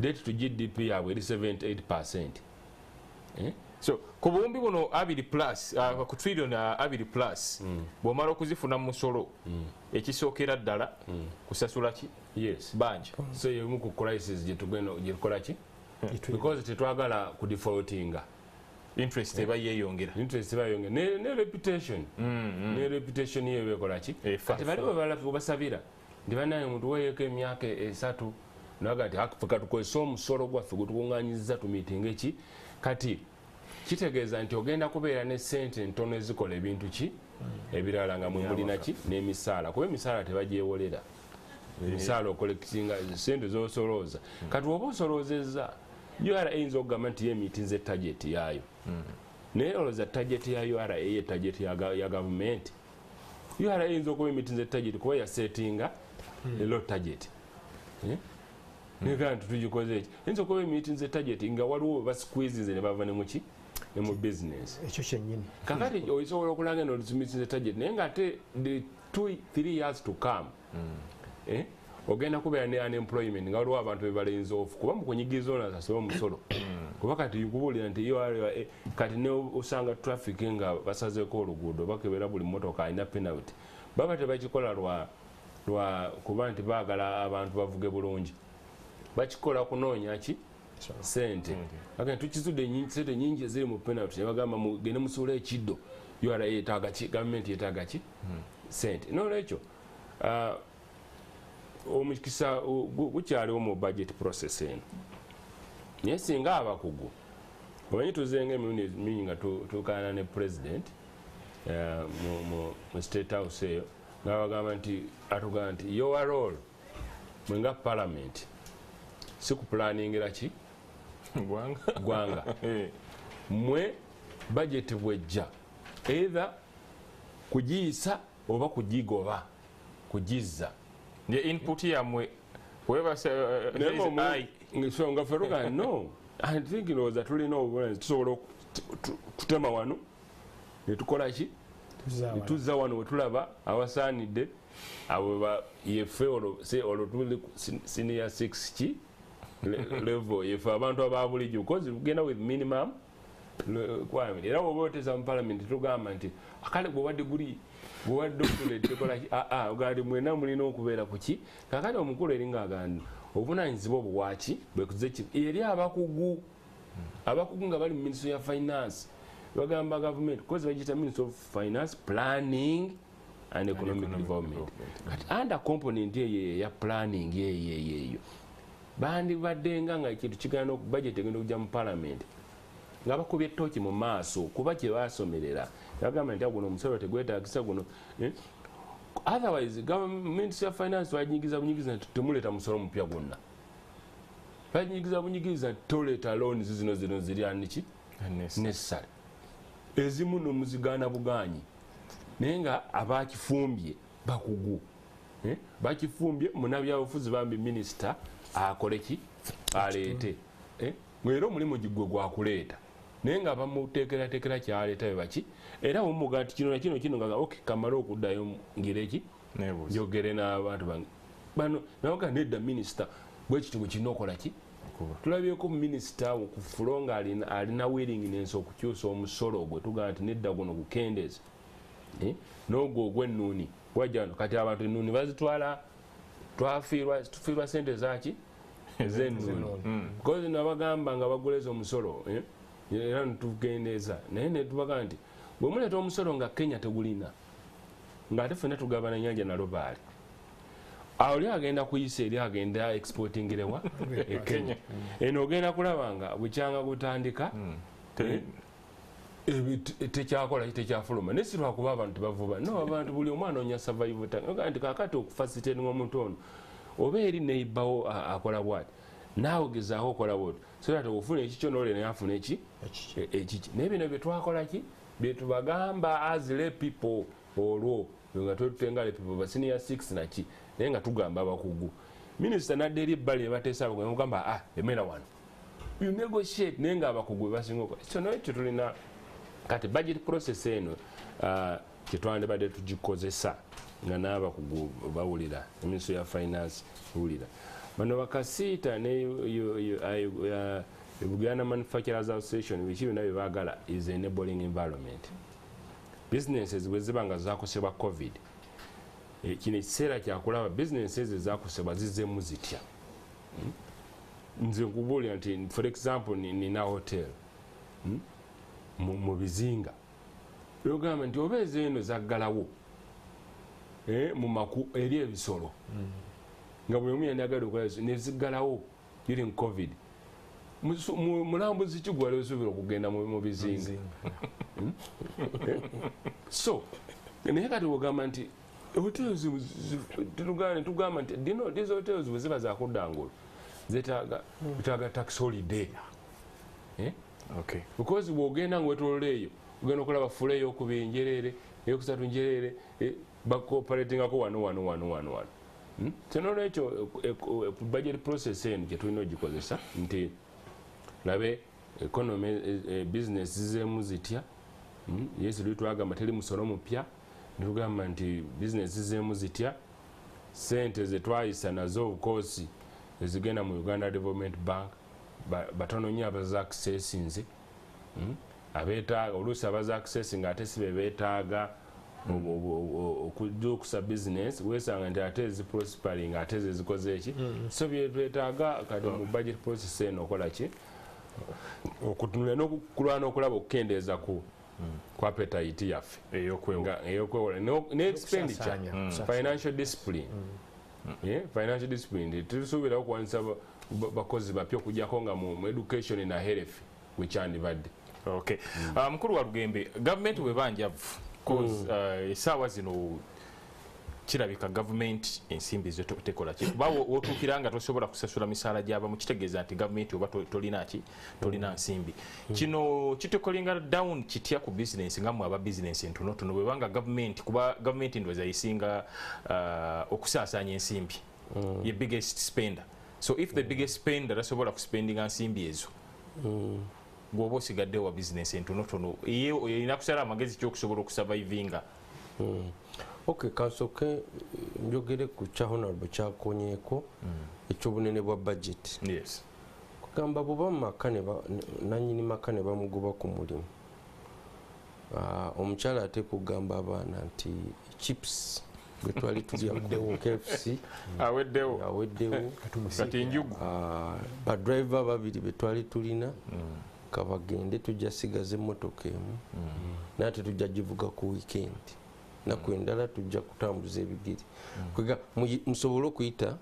debt to GDP yaabwe eri 78%. So ku buwumbi buno 2 plus ku trillion 2 plus bw'omala okuzifuna mu musolo ekisookera ddala kusasula ki? Yes. Banja. So y'emu ku crisis gye tugenda gyetukola ki? Because tetwagala ku defaultinga. Interest eba yeeyongera. Interest eba yeeyongera. Ne reputation. Ne reputation ye ekola ki? Kati bali basabira nti bannaye mutuweeyeko emyaka 3 naga nti ffe tukozese omusolo gwaffe gwe tukuŋŋaanyizza tumiitinge ki? Kati kitegeeza nti ogenda kubeera ne ssente ntono ezikola ebintu ki ebirala nga mwe mulina ki n'emisaala, kuba emisaala tebagyewolera. Emisaala okolekitinga ssente z'osolooza. Kati oba osoloozezza URA eyinza okugamba nti yeemiitinze target yaayo, naye olowooza target ya URA ye target ya gavumenti? URA eyinza okuba emiitinze target kuba yasetinga low target. Nega nti tugikoze eki eyinza okuba emiitinze target nga waliwo basqueezinze ne bava ne muki ne mu business. Ekyo kyennyini. Kakati osobola okulanga eno emiitinze target naye ng'ate the 2-3 years to come ogenda kubeera ne unemployment nga waliwo abantu be balenze off kuba mu kunyigiriza ono asasule omusolo. Kuba kati nkubuulira nti URA kati ne osanga traffic nga basazeeko oluguudo bakebera buli mmotoka alina penalty. Baba tebakikola lwa kuba nti baagala abantu bavuge bulungi, bakikola kunoonya ki? Sente. Agenda tukizudde sente nyingi eziri mu penalty ne bagamba mugende musuule ekiddo. URA yeetaaga ki? Gavumenti yeetaaga ki? Sente. Noolwekyo omukisa gukyaliwo mu budget process eno. Naye singa abakugu omanyi tuzenga emirundi mingi nga tukaana ne president mu state house eyo nga bagamba nti atugamba nti your role mwe nga parliament si kupulaningira ki gwanga mwe budget bwejja either kugiyisa oba kugigoba kugizza. The input yammwe whoever says I so nga feruga no I think ndowooza tulina obulenzi tusobola kutema wano ne tukola ki tuzza wano we tulaba awasaanidde abo yeffe olwo tuli senior 6 ki level yeffe abantu aba bulijjo because tugenda with minimum requirement. Era bw'oba oteesa mu parliament tugamba nti akale bw'oba degree bw'oba doctorate tekola ki ogali mwena mulina okubeera ku ki. Kaakati omukulu eringa agamba obuvunaanyizibwa obwo bwaki bwekuze ki eri abakugu nga bali mu ministry ya finance bagamba government because bagiyita Ministry of Finance Planning and Economic Development. Kati under component eyo eya planning eyo bandibadde nga ekintu kigenda budget egenda okujja mu parliament nga bakubye ettooki mu maaso kuba kye baasomerera bagamba nti guno omusolo tegwetaagisa guno. Otherwise government ya finance baginyigiza bunyigiza nti temuleeta musolo mupya gwonna, baginyigiza bunyigiza toleeta loans zino zino ziri aniki necessary ezimu nomuzigaana bugaanyi naye nga abakifumbye bakugu bakifumbye munnabyabufuzi bambi minisita akole ki aleete era omulimu gwe gwakuleeta naye nga bamuteekerateekera kyaleeta be baki era bumuga nti kino na kino kino nga ok kamale okuddayo ngire ki njogere n'abantu bange bano nabaga nedda minisita bwe kityo bwe kirina okola ki. Tulabyeko minisita ku fulo nga alina willingness okukyusa omusolo gwe tugamba nti nedda guno gukendeeze n'ogwo ogw'ennuuni wajja wano kati abantu ennuuni bazitwala tufiirwa sente zaki ez'ennuuni because nabagamba nga baguleza omusolo era netugendeeza naye netubagamba nti bwe muleeta omusolo nga Kenya tegulina ng'ate ffenna tugabana nnyanja na lubaale Awo agenda kuyisa eri agenda exportingirewa e Kenya. Eno ogenda kulaba nga bukyanga gutandika tekyakola tekyafuluma naye si lwakuba abantu bavuba no abantu buli omwana onya survival tank nti kakati okufacilitatinga omuntu ono oba eri neighbor akola bwati naawe gezaako okola bwoti so that ofuna ekikyo n'oli naye afuna eki ekiki. Naye bino bye twakola ki bye tubagamba as lay people olwo nga twetutenga lay people ba senior 6 naki naye nga tugamba abakugu. Minisita nadda eri ebbali ne bateesa abakugu ne mugamba emera wano you negotiate naye nga abakugu be basinga okukola. So n'ekyo tulina kati budget process eno kyetwandibadde tugikozesa nga n'abakugu bawulira Ministry ya Finance bawulira bano bakasiita ne Uganda Manufacturers Association biki byonna bye baagala is enabling environment. Businesses bwe ziba nga zakosebwa COVID, kino ekiseera kyakulaba businesses ezakosebwa zizzeemu zitya. Nze nkubuulira nti for example nina hotel mu bizinga ogamba nti oba ezeeno zaggalawo mu maku eri ebisolo nga buli omu yandyagadde okukola ne ziggalawo during COVID. Mulambuzi ki gwali osuubira okugenda mu bizinga? So naye kati ogamba nti hotels tugamba nti these hotels bwe ziba zakudda ngulu zetaaga tax holiday. Okay. Because bw'ogenda ng'wetoolola eyo ogenda okulaba fula ey'okubiri njereere eyokusatu njereere bacooperatingako wano wano wano wano wano. Nolwekyo budget process eno gye tulina ogikozesa nti labe economy business zizeemu zitya. Yes, luli twagamba teri musolo mupya netugamba nti business zizeemu zitya, sente zetwayisa nazo of course ezigenda mu Uganda Development Bank batono nnyo abaza accessinze abeetaaga oluusi abaza accessing ate si be beetaaga okujukusa business weesanga nti ate eziprospering ate ze zikoze eki. So byetwetaaga kati mu budget process eno okola ki okutunula n'okulwana okulaba okukendeeza ku appetite yaffe ey'okwewola ne expenditure financial discipline. Financial discipline tetusuubira okuwanisa bakozi bapya okujjako nga mu education na health wekyandibadde. Okay. Mukulu wa Lugembe, gavumenti bweba njavu essaawa zino kirabika gavumenti ensimbi zo tekola ki kuba wotuukira nga tosobola kusasula misaala gy'abamu kitegeeza nti gavumenti oba tolina ki tolina nsimbi. Kino kitekolinga down kitya ku bizinensi nga mmwe aba bizinensi entonotono bwebanga gavumenti kuba gavumenti ndowooza esinga okusaasaanya ensimbi ye biggest spender. So if the biggest spender tasobola kuspendinga nsimbi ezo gwoba osigadde wa bizinensi entonotono ye erina kusala amagezi ki okusobola okusurvivinga? Okay, kansooke njogere ku kya Honorable kyakonyeeko eky'obunene bwa budget. Yes. Kugamba bw'oba mu maka nannyini maka ne bamugoba ku mulimu, omukyala ate kugamba abaana nti chips gwe twali tulya ku KFC aweddewo aweddewo kati enjugu badriver babiri be twali tulina kabagende tujja sigaza emmotoka emu naye ate tujja givuga ku weekend naku endala tujja kutambuza ebigere kwega musobole okuyita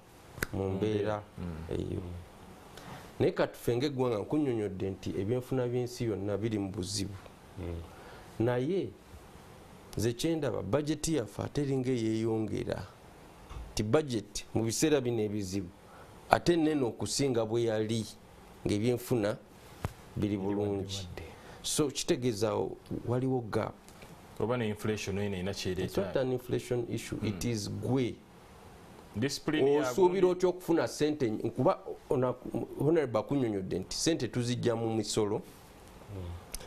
mu mbeera eyo. Naye kati ffe ng'eggwanga nkunnyonnyodde nti ebyenfuna by'ensi yonna biri mu buzibu naye nze kyendaba bajeti yaffe ate eringa eyeeyongera nti bajeti mu biseera bino ebizibu ate nnene okusinga bwe yali ng'ebyenfuna biri bulungi. So kitegeeza waliwo gap oba ne inflation eno erina It's not kyereeta an inflation issue, it is gwe discipline ya osuubira otya okufuna sente kuba Honorable akunnyonnyodde nti sente tuzijja mu misolo,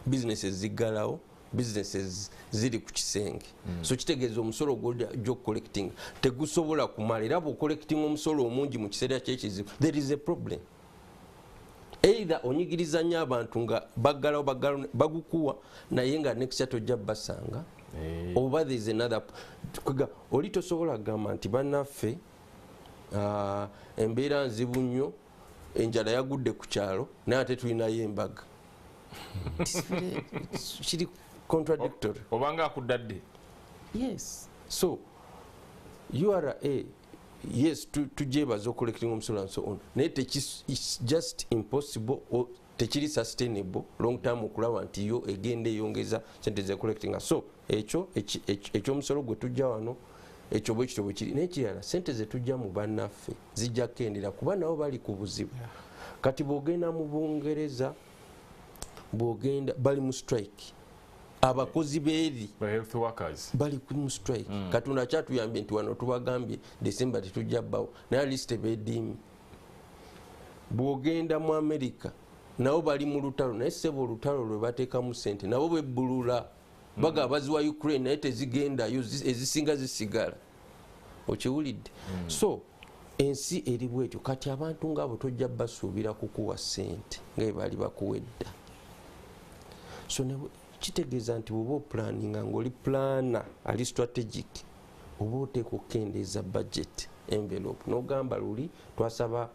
businesses ziggalawo, businesses ziri ku kisenge. So kitegeeza omusolo gw'ojja okucollecting tegusobola kumala era bw'ocollecting omusolo omungi mu kiseera ky'ekizibu there is a problem. Either onyigiriza nnyo abantu nga baggalawo baggalawo bagukuwa naye nga next year tojja basanga oba there is another kwega oli tosobola kugamba nti bannaffe embeera nzibu nnyo enjala yagudde ku kyalo naye ate tulinayo embaga. Kiri contradictory. Obanga akuddadde. Yes. So URA Yes, tujebaza ocollecting omusolo and so on, naye it's just impossible or tekiri sustainable long term okulaba nti yo egenda eyongeza sente ze collecting. So ekyo ekyomusolo gwe tujja wano, ekyo bwe kityo bwe kiri. N'ekirala, sente ze tujja mu bannaffe zijja kukendera kuba nabo bali ku buzibu. Kati bw'ogenda mu Bungereza, bw'ogenda bali mu strike, abakozi beeri Ba health workers bali mu strike. Katonda kyatuyambye nti wano tubagambye December tetujja bbawo, naye at least beediimi. Bw'ogenda mu America, nabo bali mu lutalo, naye ssebo olutalo lwe bateekamu sente, nabo bebbulula, bagaba baziwa Ukraine naye tezigendayo, ezisinga zisigala. Okiwulidde? So ensi eri bwetyo. Kati abantu ngaabo tojja basuubira kukuwa sente nga bwe baali bakuwa edda. So kitegeeza nti bw'oba oplanninga ng'oli planner ali strategic, oba oteeka okukendeeza budget envelope n'ogamba luli twasaba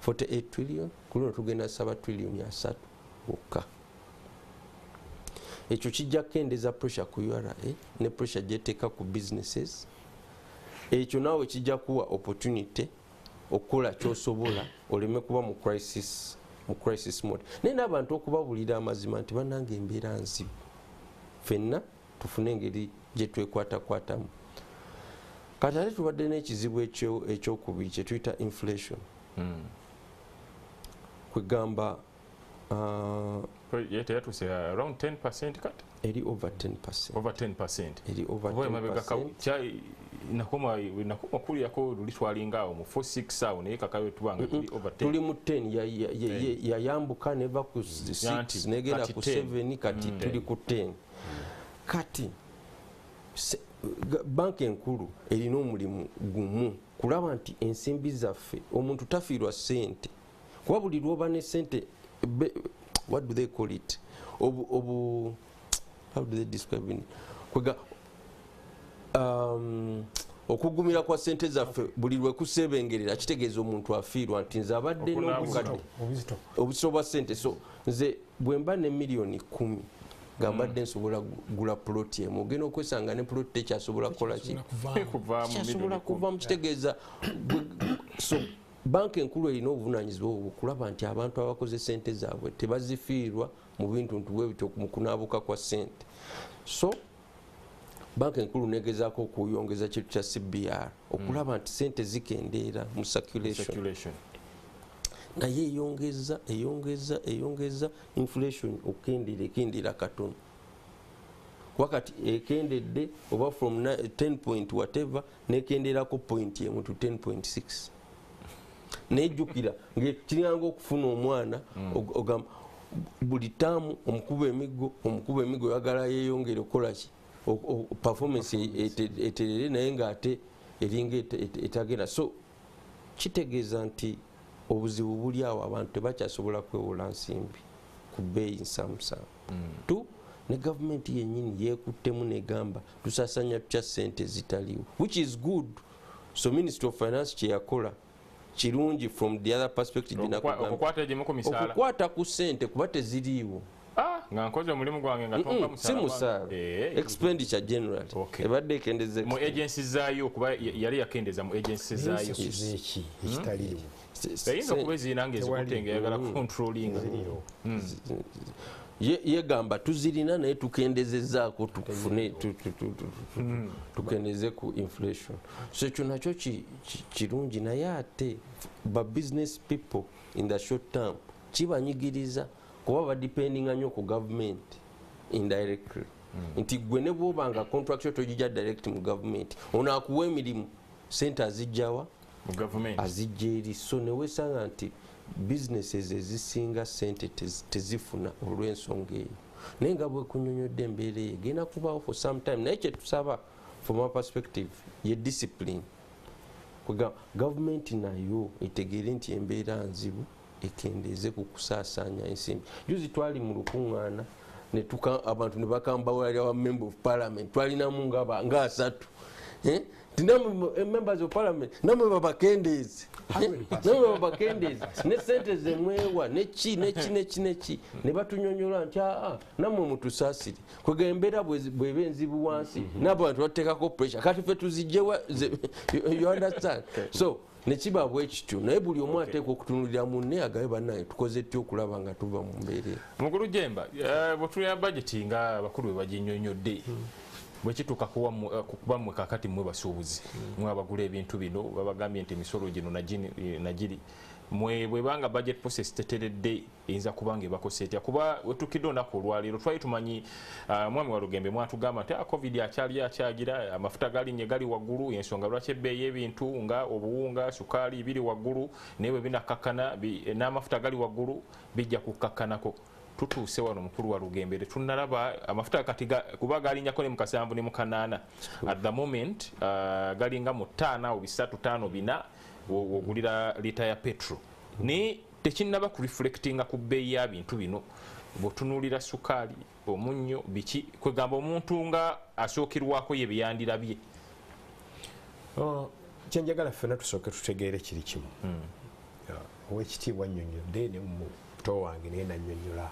48 trillion, ku luno tugenda saba trillion 30 wokka. Ekyo kijja kukendeeza pressure ku URA ne pressure gyeteeka ku businesses. Ekyo naawe kijja kuwa opportunity okukola kyosobola oleme kuba mu crisis mode. Naye n'abantu okubabulira amazima nti bannange embeera nzibu, ffenna tufune engeri gye twekwatakwatamu. Kati ate tubadde n'ekizibu ekyokubiri kye tuyita inflation. Kwegamba Ye teyatuuse around 10% kati? Eri over 10%. Over 10%? Eri over Oba emabega 10%. nakoma okulyako luli twalinga awo mu 46 awo, naye kakayo tubanga tuli over 10. Tuli mu 10. Yayambuka neva ku 6 Anti, negenda kati ku 10. 7, kati tuli ku 10. Kati banka enkulu erina omulimu gumu, kulaba nti ensimbi zaffe omuntu tafiirwa sente, kuba buli lwoba ne sente what do they call it, obu how do they describe it? Kwega okugumira kwa sente zaffe buli lwe kusebengerera kitegeeza omuntu afiirwa, nti nze abadde Okunaabuka. n'obukadde Obuzito. Obuzito bwa sente. So nze bwe mba ne miliyoni 10 nga mbadde nsobola gula ploti emu, ogenda okwesanga ne ploti tekyasobola kukola ki? Kuvaamu. Kuvaamu Kyasobola miliyoni 10. kuvaamu. Kitegeeza so banka enkulu erina obuvunanyizibwa obwo okulaba nti abantu abakoze sente zaabwe tebazifiirwa mu bintu nti bwe bityo mu kunaabuka kwa sente. So banka enkulu negezaako okuyongeza kintu kya CBR okulaba nti sente zikendeera mu circulation. Circulation. Naye eyongeza, eyongeza, eyongeza inflation okukendeera, ekendeera katono, kuba kati ekendedde oba from 10 point whatever nekendeerako point emu to 10.6. Nejjukira kiringanga okufuna omwana, ogamba buli taamu omukuba emiggo, omukuba emiggo, oyagala yeyongere okukolaki, performance eterere, naye ngaate eringa etagenda. So kitegeeza nti obuzibu buli awo, abantu tebakyasobola kwewola nsimbi ku bbeeyi nsamusamu. Tu ne gavumenti yennyini yeekuttemu negamba tusasanya tutya sente zitaliwo, which is good. So Ministry of Finance kyeyakola kirungi from the other perspective. Nakugamba. Okukwata egimu ku misaala. Okukwata ku sente kuba teziriiwo. Ah, nga nkoze omulimu gwange nga tompa Si musaala. Musaala, expenditure generally ebadde ekendeza. Mu agency zaayo, kuba yali yakendeza mu agency zaayo. Ensasuza eki ekitaliiwo? Eyinza okuba ezirina nga ezikutte Tewali. nga eyagala controlling. Ziriiwo. Yegamba tuzirina naye tukendezezaako tufune tukendeze ku inflation. So ekyo nakyo kirungi, naye ate ba business people in the short term kibanyigiriza kuba badependinga nnyo ku government indirectly, nti gwe ne bwoba nga contract yo togijja direct mu government, ono akuwa emirimu sente azijjawa? Mu government. Azijja eri. So newesanga nti businesses ezisinga sente tezifuna olw'ensonga eyo. Naye nga bwekunyonyodde, embeera eyo egenda kubaawo for some time, naye kyetusaba from our perspective ye discipline. Kwega gavumenti nayo etegeere nti embeera nzibu, ekendeeze ku kusaasaanya ensimbi. Juzi twali mu lukuŋŋaana abantu ne bakamba wali wa member of parliament twalinamu nga 3. Eh? Tinamwe members of parliament namwe babakendeeze, namwe babakendeeze ne sente zemwewa neki neki neki neki, ne batunyonyola nti aa namwe mutusaasire. Kwega embeera bweba enzibu wansi n'abantu bateekako pressure, kati ffe tuzijjewa, you understand? So nekiba bwe kityo, naye buli omu ateekwa okutunulira munne agabe bannaye tukoze tutya okulaba nga tuva mu mbeera eyo. Mukulu Jemba, bwe tulina bajeti nga abakulu bwe baginnyonnyodde, bwe kituuka kuba mmwe kaakati mmwe basuubuzi, mmwe abagula ebintu bino, babagambye nti emisolo gino nagiri, mwe bwebanga budget process teteredde eyinza kuba nga ebakosa etya? Kuba wetuukidde olunaku olwaleero twali tumanyi, mwami Walugembe mwatugamba nti covid akyali akyagira, amafuta galinnye gali waggulu, ensonga lwaki ebbeeyi y'ebintu nga obuwunga, sukaali biri waggulu, naye bwe binakkakkana n'amafuta gali waggulu bijja kukkakkanako. Tutuuse wano mukulu Walugembe tetunnalaba amafuta kati kuba galinnyako ne mu 7 ne mu 8, at the moment galinga mu 5 3 5 4 wogulira lita ya petrol, naye tekinnaba kureflectinga ku bbeeyi ya bintu bino. Bw'otunuulira sukaali, omunnyo, biki, kwegamba omuntu nga asookerwako ye byeyandirabye. Kyenjagala ffenna tusooke tutegeere kiri kimu. Owekitiibwa nnyonnyodde ne muto wange naye nannyonnyola.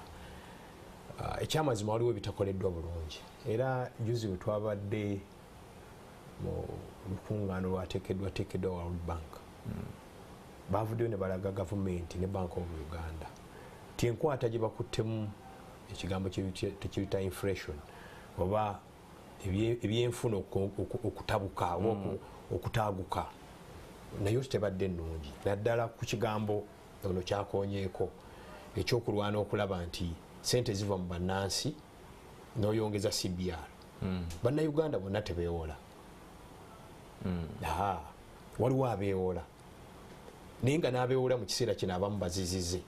Ekyamazima waliwo ebitakoleddwa bulungi, era juzi bwe twabadde mu lukuŋŋaano lwateekeddwateekeddwa World Bank, bavuddeyo ne balaga gavumenti ne Bank of Uganda nti enkwata gye bakuttemu ekigambo tekiyita inflation oba ebyenfuna okutabuka oba okutaaguka, nayo tebadde nnungi, naddala ku kigambo ono kyakonyeeko ekyokulwana okulaba nti sente ziva mu bannansi n'oyongeza CBR. Bannayuganda bonna tebeewola, waliwo abeewola, naye nga n'abeewola mu kiseera kino abamu bazizize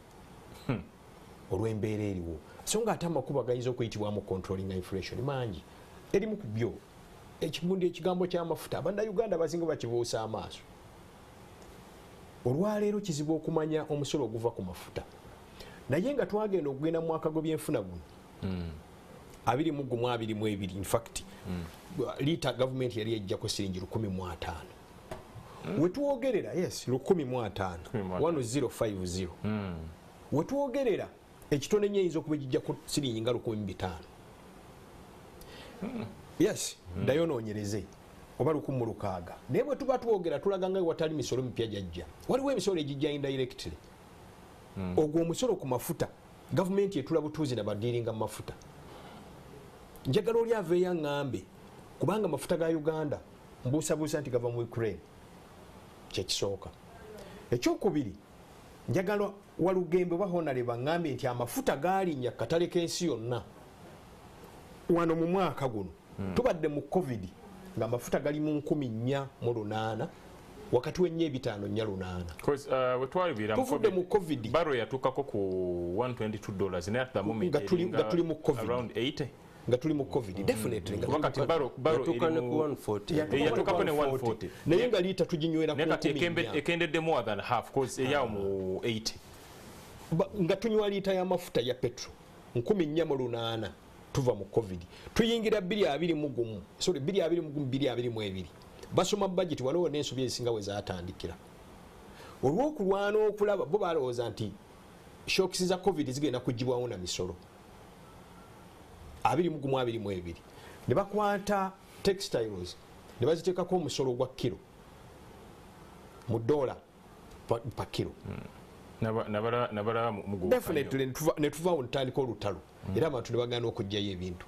olw'embeera eriwo. So nga ate amakubo agayinza okuyitibwamu controlling inflation mangi, erimu ku byo ekigundi ekigambo ky'amafuta Bannayuganda basinga bakibuusa amaaso. Olwaleero kizibu okumanya omusolo oguva ku mafuta, naye nga twagenda okugenda mu mwaka gw'ebyenfuna guno 21 22, in fact liita gavumenti yali ejjako siringi 15. Wetwogerera, yes, 15 1050. Wetwogerera ekitone nnyo eyinza okuba ejjako siringi nga 15. Yes, ddayo onoonyereze oba 1600. Naye bwe tuba twogera tulaga nga watali misolo mipya gyajja, waliwo emisolo egijja indirectly. Ogwo omusolo ku mafuta gavumenti etula butuuzi nabadiiringa mu mafuta. Njagala oli aveeyo aŋŋambe, kubanga amafuta ga Uganda mbuusabuusa nti gava mu Ukraine, kyekisooka. Ekyokubiri, njagala Walugembe oba Honare baŋŋambe nti amafuta gaalinnya ku katale k'ensi yonna wano mu mwaka guno. Tubadde mu covid ng'amafuta gali mu 4800 wakati w'ennya 5 48. Tuvudde mu covid, baro yatuukako ku $122, naye at the moment nga tuli mu covid around 80, nga tuli mu covid definitely, nga kati baro yatuuka ne ku 140, yatuukako ne 140, naye nga liita tuginywera ku 10, kati ekendedde more than half cause eyawo mu 80, nga tunywa liita y'amafuta ya petrol 4800. Tuva mu covid tuyingira 2021, sorry 2021 2022. Basoma budget waliwo n'ensobi ezisinga we zaatandikira olw'okulwana okulaba bo balowooza nti shocks za covid zigenda kugibwawo na misolo 21 22, ne bakwata textiles ne baziteekako omusolo gwa kiro mu dola pa kiro. Definitely ne tuvaawo netutandika olutalo, era abantu ne bagaana okuggyayo ebintu.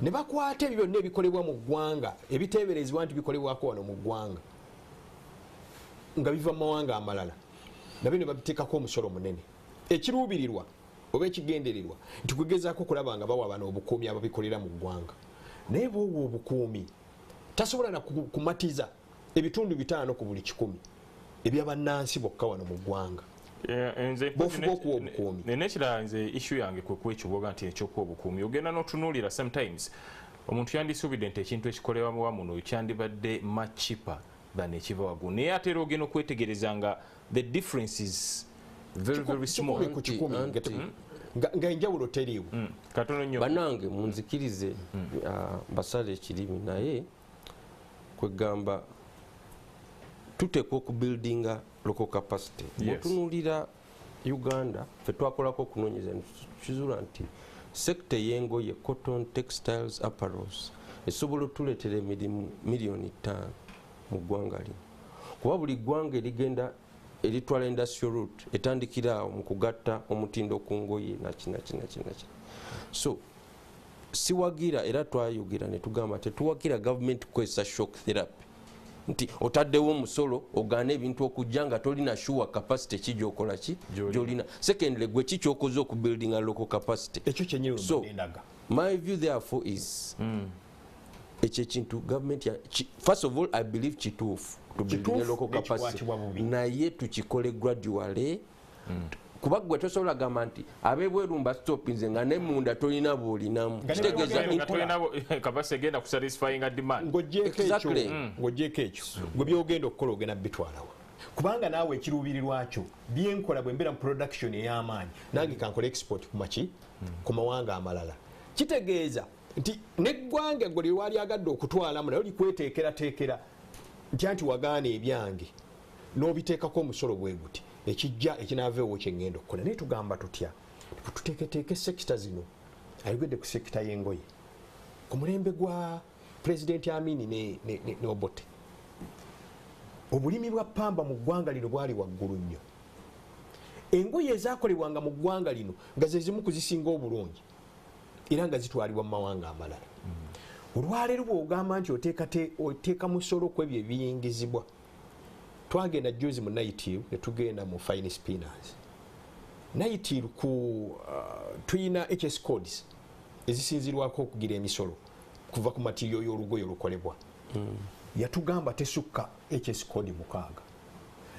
Ne bakwata ebyo byonna ebikolebwa mu ggwanga ebiteeberezebwa nti bikolebwako wano mu ggwanga nga biva mu mawanga amalala, nabyo ne babiteekako omusolo munene. Ekiruubirirwa oba ekigendererwa nti kugezaako okulaba nga bawa bano obukuumi ababikolera mu ggwanga, naye bw'owa obukuumi tasobola na kumatiza ebitundu 5 ku buli 100 ebyabannansi bokka wano mu ggwanga. Bofuba okuwa obukuumi. Nekirala nze issue yange kwe kwekyoboga nti ekyokuwa obukuumi ogenda n'otunuulira sometimes omuntu yandisuubidde nti ekintu ekikolebwa muno kyandibadde much cheaper than ekiva waggulu, naye ate era ogenda okwetegereza nga the difference is very very small. Nga enjawulo teriiwo. Katono nnyo. Bannange munzikirize mbasale ekirimi, naye kwegamba Tuteekwa okubuildinga local capacity. Bw'otunuulira Uganda, ffe twakolako okunoonyereza ne tukizuula nti sector ey'engoye, cotton, textiles, apparels, esobola otuleetera emirimu 5 million mu ggwanga lino, kuba buli ggwanga erigenda eritwala industrial route etandikira awo mu kugatta omutindo ku ngoye nakinakinakinakina. So siwagira, era twayogera ne tugamba tetuwagira gavumenti kukozesa shock therapy nti otaddewo omusolo ogaana ebintu okujja nga tolina sure capacity ki gyokola ki gyolina. Secondly, gwe ki kyokoze okubuildinga local capacity? Ekyo kyenyini. So, Ndaga. my view therefore is ekyo ekintu gavumenti first of all, I believe kituufu to building a Kituufu, local capacity, nekikwatibwa bubi. Naye tukikole gradually, kuba gwe tosobola gamba nti ab'ebweru mbastopinze nga ne munda tolina bwolinamu. Nga ne Kitegeeza bwogenda Nga tolina capacity egenda kusatisfyinga demand. Ng'ogyeko ekyo, ng'ogyeko ekyo, gwe byogenda okukola ogenda bitwalawa? Kubanga naawe ekiruubirirwa kyo byenkola bwe mbeera mu production ey'amaanyi, nange kankola export ku maki ku mawanga amalala, kitegeeza nti neggwanga gwe lyewalyagadde okutwalamu naye likweteekerateekera nti anti wagaana ebyange n'obiteekako omusolo bwe guti, ekijja ekinaava ewo kyeŋŋenda okukola. Naye tugamba tutya? Tuteeketeeke sector zino. Ayogedde ku sector y'engoye. Ku mulembe gwa Pulezidenti Amini ne Obote, obulimi bwa pamba mu ggwanga lino bwali waggulu nnyo. Engoye ezakolebwanga mu ggwanga lino nga ze zimu ku zisinga obulungi era nga zitwalibwa mu mawanga amalala. Olwaleero bw'ogamba nti oteeka musolo ku ebyo ebiyingizibwa, twagenda juzi mu Nytil ne tugenda mu Fine Spinners. Nytil ku tuyina HS codes ezisinzirwako okugira emisolo kuva ku material y'olugoye olukolebwa. Yatugamba tesukka HS code 6,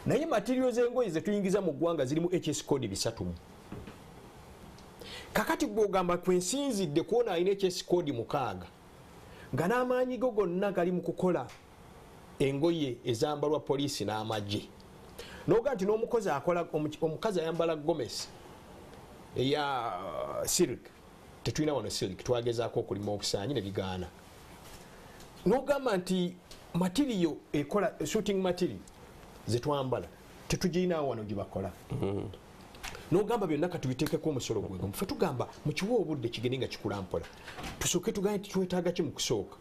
naye material z'engoye zetuyingiza mu ggwanga zirimu HS code 3. Kakati gwogamba kwensinzidde kuona alina HS code 6 nga n'amaanyi go gonna gali mu kukola engoye ezambalwa poliisi n'amagye, noga nti n'omukozi akola omukazi ayambala gomesi eya silk, tetulina wano silk, twagezaako okulima obusaanyi ne bigaana, nogamba nti material ekola suiting material zetwambala tetugirinawo wano gyebakola, nogamba byonna katubiteekeko omusolo gwe. Ffe tugamba mukiwe obudde kigende nga kikula mpola. Tusooke tugambe nti twetaaga ki mu kusooka?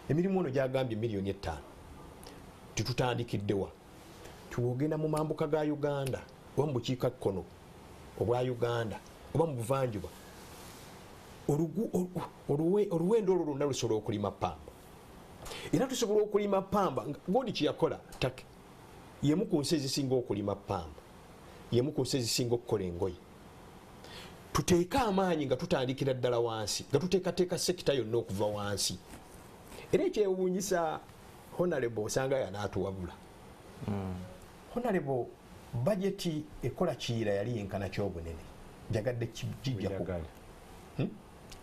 Emirimu ono gyagambye 5 million, titutandikiddewa? Tiwogenda mu mambuka ga Uganda oba mu bukiikakkono obwa Uganda oba mu buvanjuba, oluwendo olwo lwonna lusobola okulima pamba, era tusobola okulima pamba. Godi kyeyakola Turkey yemu ku nsi ezisinga okulima pamba, yemu ku nsi ezisinga okukola engoye. Tuteeke amaanyi nga tutandikira ddala wansi, nga tuteekateeka sector yonna okuva wansi. Era ekyewuunyisa, honorable osanga yanaatuwabula, honorable, bajeti ekola Kiira yali yenkana kyobunene, njagadde kijjaku.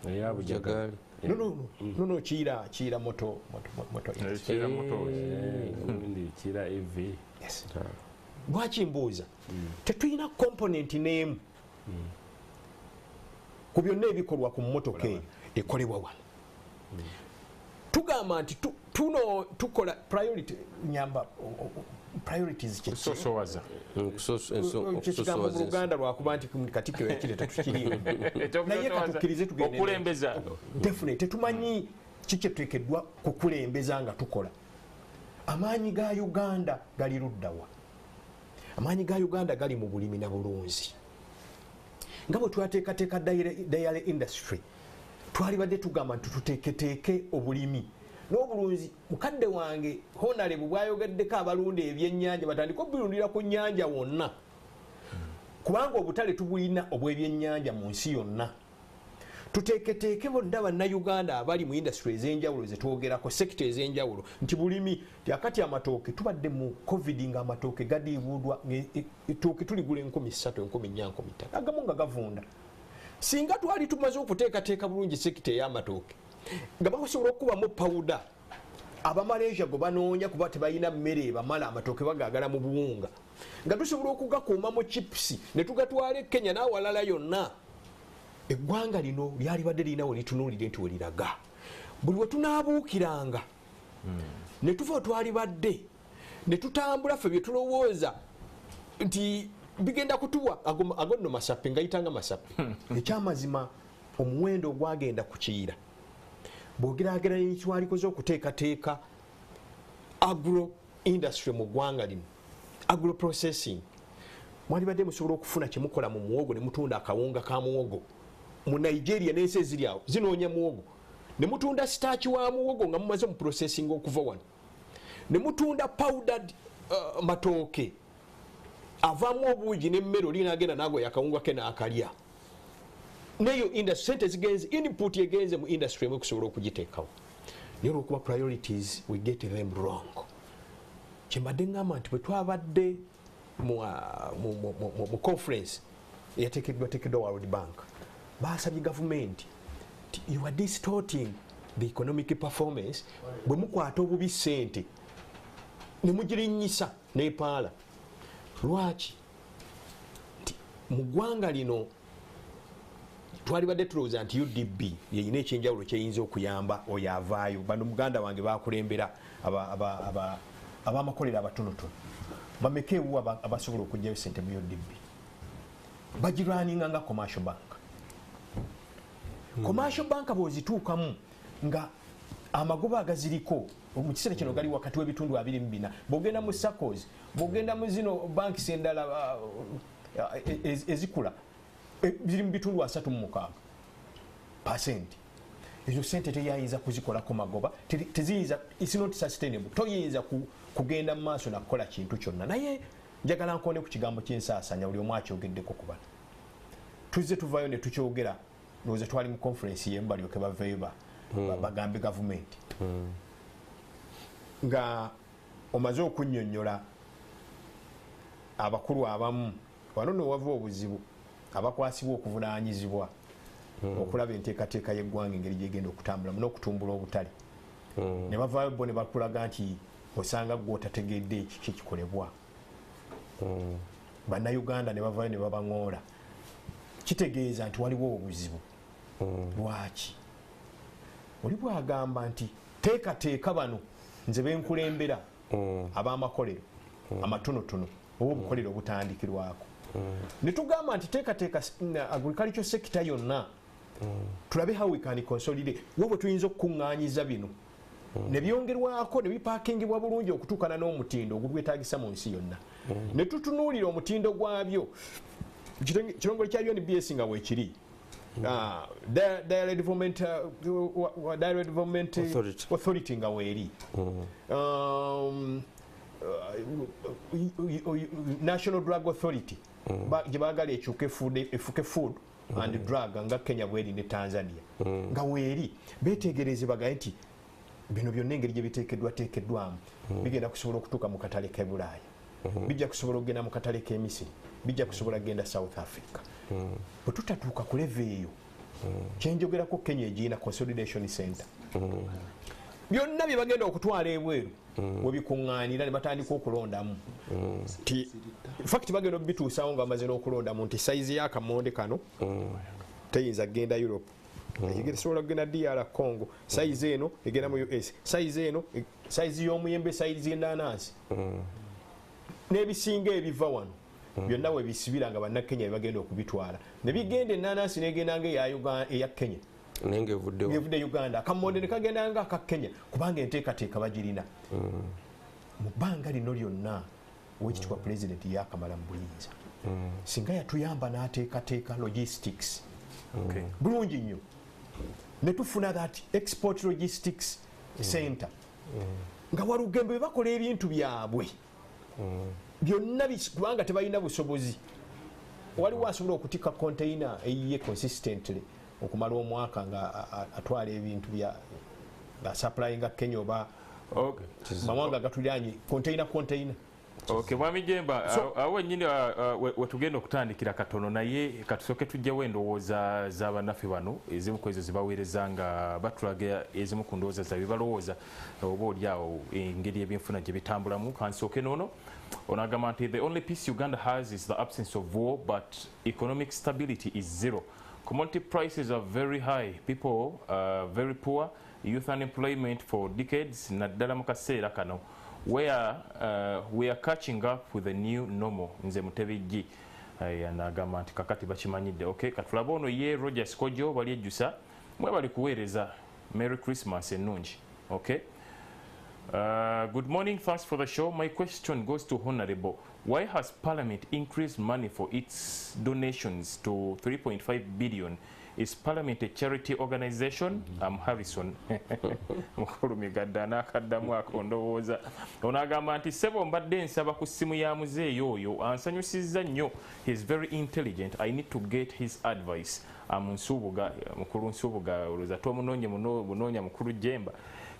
Eya Bujagali. No, no, Kiira motor industry. Kiira Motors. Gundi Kiira EV. Yes. Lwaki mbuuza? Tetulina component n'emu ku byonna ebikolwa ku mmotoka eyo ekolebwa wano. Tugamba nti tuno tukola priority, nyamba priorities kye ki? Kusosowaza. Kyekigambo mu Luganda, lwakuba nti Katikkiro yakireta tukirimu, naye katukkirize tugende. Okulembeza. Definitely tetumanyi kikyetuteekeddwa kukulembeza nga tukola. Amaanyi ga Uganda gali luddawa? Amaanyi ga Uganda gali mu bulimi na bulunzi. Nga bwe twateekateeka dairy industry, twalibadde tugamba nti tuteeketeeke obulimi n'obulunzi. Mukadde wange honorable bwayogeddeko, abalunda ebyennyanja batandike obirundira ku nnyanja wonna, kubanga obutale tubulina obw'ebyennyanja mu nsi yonna. Tuteeketeeke bonna Bannayuganda abali mu industry ez'enjawulo zetwogerako, sector ez'enjawulo, nti bulimi akati amatooke, tubadde mu COVID nga amatooke gadiibuudwa, ettooke tuligula 3000, 4000, 5000, agamu nga gavunda. Singa twali tumaze okuteekateeka bulungi sector ey'amatooke nga basobola okukubamu pawuda, Abamalaysia gwe banoonya kuba tebalina mmere ebamala, amatooke bagaagala mu buwunga, nga tusobola okugakuuma mu chipusi ne tugatwala e Kenya n'awalala yonna, eggwanga lino lyalibadde lirina we litunuulire nti weliraga. Buli we tunaabuukiranga ne tuva twalibadde Ne tutambula ffe bye tulowooza nti bigenda kutuwa ago nno masappe, ngayitanga masappe. Ekyamazima omuwendo ogwagenda ku Kiyira bw'ogeraageranya ekitwalikoze okuteekateeka agro industry mu ggwanga lino, agro processing, mwalibadde musobola okufuna kyemukola mu muwogo ne mutunda akawunga ka muwogo mu Nigeria n'ensi eziri awo zinoonya muwogo, ne mutunda starch wa muwogo nga mumaze mu processing okuva wano, ne mutunda powdered matooke avaamu obuugi n'emmere, oli n'agenda n'agoya akawunga ke n'akalya. Neyo industry sente zigenze, input egenze mu industry emwe kusobola okugiteekawo. Naye olwokuba priorities we get them wrong, kyembadde ngamba nti bwe twabadde mu conference eyateekeddwateekeddwa World Bank, basabye gavumenti nti you are distorting the economic performance bwe mukwata obubi ssente ne mugirinnyisa n'epaala. Lwaki? Nti mu ggwanga lino twalibadde tulowooza nti UDB yeyina ekyenjawulo kyeyinza okuyamba oyo avaayo. Bano muganda wange bakulembera abamakolero abatonotono bameka ewu abasobola okuggyayo sente mu UDB? Bagirwaninga nga commercial bank. Commercial bank bw'ozituukamu nga amagoba agaziriko mu kiseera kino gali wakati w'ebitundu 24. Bw'ogenda mu SACCOs, bw'ogenda mu zino banks endala ezikula, ziri mu bitundu 36%. Ezo sente teyayinza kuzikolako magoba, teziyinza, it's not sustainable. Toyinza kugenda mu maaso nakukola kintu kyonna. Naye njagala nkonde ku kigambo ky'ensaasanya, buli omu akyogeddeko ku bano. Tuzze tuvaayo ne tukyogera, ndowooza twali mu conference y'emu, balyoke baveeyo bagambe gavumenti nga omaze okunnyonnyola abakulu abamu wano nno wava obuzibu abakwasibwa okuvunaanyizibwa okulaba enteekateeka y'eggwanga engeri gyegenda okutambulamu n'okutumbula obutale, ne bavaayo bo ne bakulaga nti osanga gwe otategedde kiki kikolebwa. Bannayuganda ne bavaayo ne babaŋoola. Kitegeeza nti waliwo obuzibu. Lwaki? Oli bw'agamba nti teekateeka bano nze benkulembera ab'amakolero amatonotono oba obukolero obutandikirwako, ne tugamba nti teekateeka agriculture sector yonna, tulabe how we can consolidate, wa bwe tuyinza okukuŋŋaanyiza bino ne byongerwako ne bipakingibwa bulungi okutuukana n'omutindo ogubwetaagisa mu nsi yonna, ne tutunuulira omutindo gwabyo. Kirongole kya UNBS nga weekiri, Dairy Development Authority. Authority nga weeri, National Drug Authority gye baagala ekyuke efuke Food and Drug nga Kenya bweri ne Tanzania nga weeri, beetegereze bagaye nti bino byonna engeri gye biteekeddwa teekeddwamu bigenda kusobola okutuuka mu katale k'e Bulaaya, bijja kusobola okugenda mu katale k'e Misiri, bijja kusobola kugenda South Africa. Bwe tutatuuka ku level eyo kyenjogerako, Kenya egiyina consolidation center, byonna bye bagenda okutwala ebweru we bikuŋŋaanira ne batandika okulondamu, nti infact bagenda obituusawo nga bamaze n'okulondamu nti sayizi y'akamonde kano teyinza kugenda Europe, esobola kugenda DR Congo, sayizi eno egenda mu US, sayizi eno, sayizi y'omuyembe, sayizi y'enanansi n'ebisinga ebiva wano byonna we bisibira nga bannakenya bebagenda okubitwala ne bigenda. Enanansi negenda nga eya Kenya naye ng'evuddewo, ng'evudde Uganda. Akamonde ne kagenda nga aka Kenya kubanga enteekateeka bagirina. Mu bbanga lino lyonna owekitiibwa Pulezidenti yakamala mu buyinza, singa yatuyamba n'ateekateeka logistics bulungi nnyo ne tufuna that export logistics center nga Walugembe bwe bakola ebintu byabwe byonna, kubanga tebalina busobozi. Waliwo asobola okutikka container eyiye consistently okumala omwaka nga atwala ebintu bya nga supplyinga Kenya oba mawanga gatuliranye, container container? Okay, Mwami Jemba, awo wennyini wetugenda okutandikira katono, naye katusooke tujjewo endowooza z'abannaffe bano, ezimu ku ezo zibaweereza nga batulaga ezimu ku ndowooza zaabwe balowooza oba oli awo engeri ebyenfuna gye bitambulamu. Kansooke noono ono agamba nti the only peace Uganda has is the absence of war, but economic stability is zero. Commodity prices are very high, people are very poor, youth unemployment for decades, naddala mu kaseera kano. Where we are catching up with the new normal. Nze Mutebi G anagamba nti kakati bakimanyidde. Okay, katulaba ono ye Rogers Kojo Balyejjusa, mwebali kuweereza. Merry Christmas ennungi. Okay. Good morning, thanks for the show. My question goes to Honorable. Why has Parliament increased money for its donations to 3.5 billion? Is Parliament a charity organization? I'm Harrison. Mukulu Migadda n'akaddamu ako ndowooza. Ono agamba nti ssebo mbadde nsaba ku ssimu ya muzeeyi oyo, ansanyusizza nnyo. He is very intelligent. I need to get his advice. I'm Nsubuga, Mukulu Nsubuga, olowooza tomunoonye bunoonya Mukulu Jemba.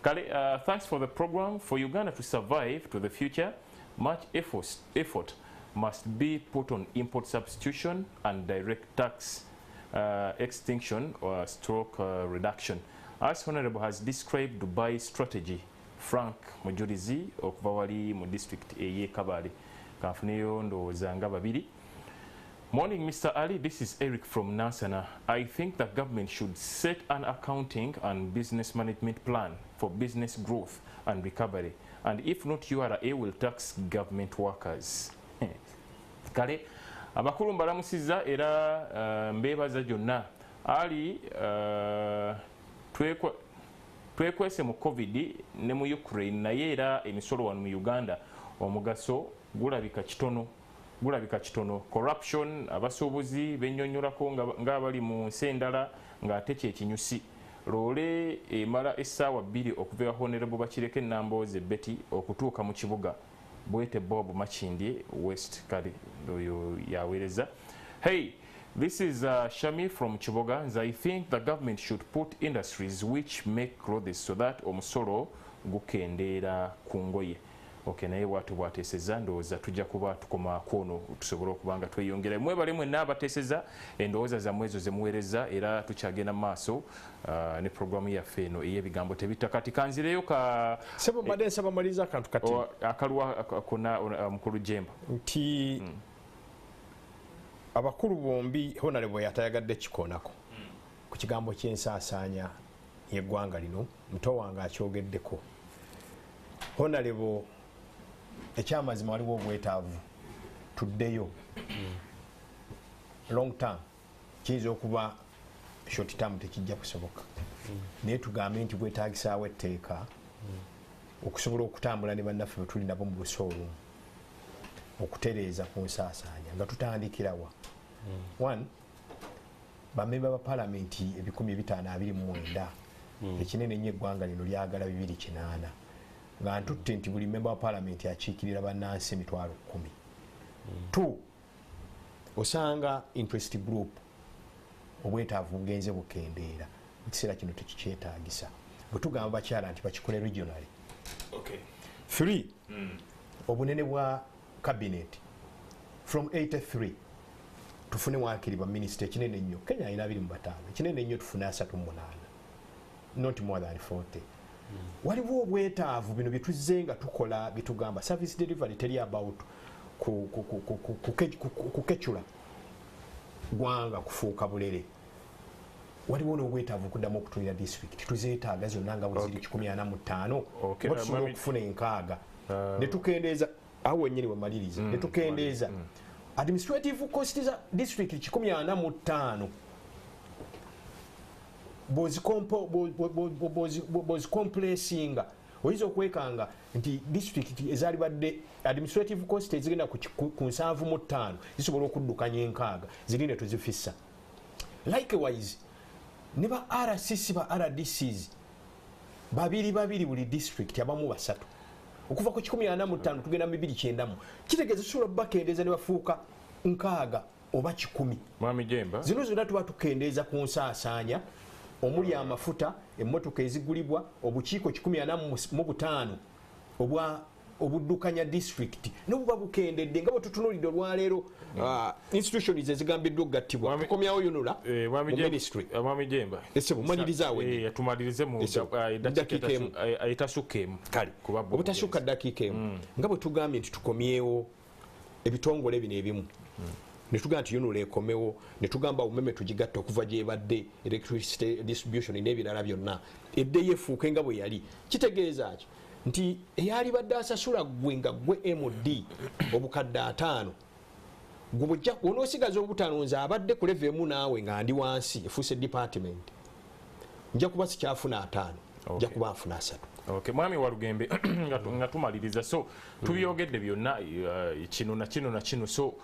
Kale, thanks for the program. For Uganda to survive to the future, much effort must be put on import substitution and direct tax extinction or stroke reduction. As Honorable has described Dubai strategy, Frank Mujulizi okuva wali mu district ey'e Kabale. Kanfuneyo ndowooza nga babiri. Morning, Mr. Ali. This is Eric from Nansana. I think the government should set an accounting and business management plan for business growth and recovery. And if not, URA will tax government workers. Kale, abakulu mbalamusizza era mbeebaza gyonna. Ali, twekwese mu COVID ne mu Ukraine, naye era emisolo wano mu Uganda omugaso gulabika kitono. Gulabika kitono. Corruption, abasuubuzi bennyonnyolako ng'abali mu nsi endala ng'ate kyekinyusi. Loole emala essaawa 2 okuva ewa Honorable Bakireke Nambooze Betty okutuuka mu kibuga. Bwete Bob Makindye West. Kale oyo yaweereza. Hey, this is Shami from Kiboga. I think the government should put industries which make clothes so that omusolo gukendeera ku ngoye. Okay, naye watu bwateesezza ndowooza tujja kuba tukoma kwono tusobole okuba nga tweyongera. Mwebale mwenna abateesezza endowooza zammwe ezo ze muweereza, era tukyagenda mu maaso ne programu yaffe eno ey'ebigambo tebita. Kati kanzireyo ka Sebo, mbadde nsaba maliriza akantu kati. Akaluwa konna, Mukulu Jemba. Nti abakulu bombi, Honorable yatayagadde kikoonako ku kigambo ky'ensaasaanya y'eggwanga lino, muto wange akyogeddeko. Honorable, ekyamazima waliwo obwetaavu tuddeyo long term, kiyinza okuba short term tekijja kusoboka, naye tugambe nti bwetaagisaawo etteeka okusobola okutambula ne bannaffe bwe tuli nabo mu lusi olumu okutereeza ku nsaasaanya nga tutandikirawa. One, bamemba ba palamenti 529, ekinene ennyo eggwanga lino lyagala 280, nga ntutte nti buli memba wa palamenti akiikirira bannansi 10,000. Two, osanga interest group obwetaavu bugenze bukendeera, mu kiseera kino tekikyetaagisa bwe tugamba bakyala nti bakikole regionally. Three, obunene bwa cabinet from 83 tufune waakiri baminisita ekinene ennyo. Kenya alina 25, ekinene ennyo tufune 38, not more than 40. Waliwo obwetaavu bino byetuzze nga tukola byetugamba service delivery teri about kukecula gwanga kufuuka bulere. Waliwo n'obwetaavu okuddamu okutulira district tuzeetaaga zonna nga bwe ziri 145, oba tusobola okufuna 60 ne tukendeeza awo wennyini wemaliriza ne tukendeeza administrative cost za district 145 bw'ozicompressinga oyinza okwekanga nti district ezaalibadde administrative cost ezigenda ku 75 zisobola okuddukanya 60 ziri ne tuzifissa. Likewise ne ba RCC ba RDCs babiri babiri buli district, abamu basatu, okuva ku 145 tugenda mu 290, kitegeeza tusobola bakendeeza ne bafuuka 60 oba 100. Mwami Jemba, zino zonna tuba tukendeeza ku nsaasaanya omuli amafuta, emmotoka ezigulibwa, obukiiko 145 obwa obuddukanya district nobuba bukendedde nga bwe tutunuulidde olwaleero institutions ezigambiddwa okugattibwa tukomyawo UNRA mu ministry. Mwami Jemba, Ssebo, mmaliriza awo. Tumalirize mu eddakiika emu. Etasukka emu. Kale, obutasukka ddakiika emu, nga bwe tugambye nti tukomyewo ebitongole bino ebimu, ne tugamba nti UNRA ekomewo, ne tugamba UMEME tugigatta okuva gyebadde, electricity distribution n'ebirala byonna eddeyo efuuke nga bwe yali. Kitegeeza ki? Nti eyali badde asasula ggwe nga ggwe MD obukadde 5 gwe onoosigaza obutaano nze abadde ku level emu naawe nga ndi wansi efuuse department nja kuba sikyafuna 5 nja kuba nfuna 3. Okay, mwami Walugembe nga tumaliriza, so tubyogedde byonna kino na kino na kino, so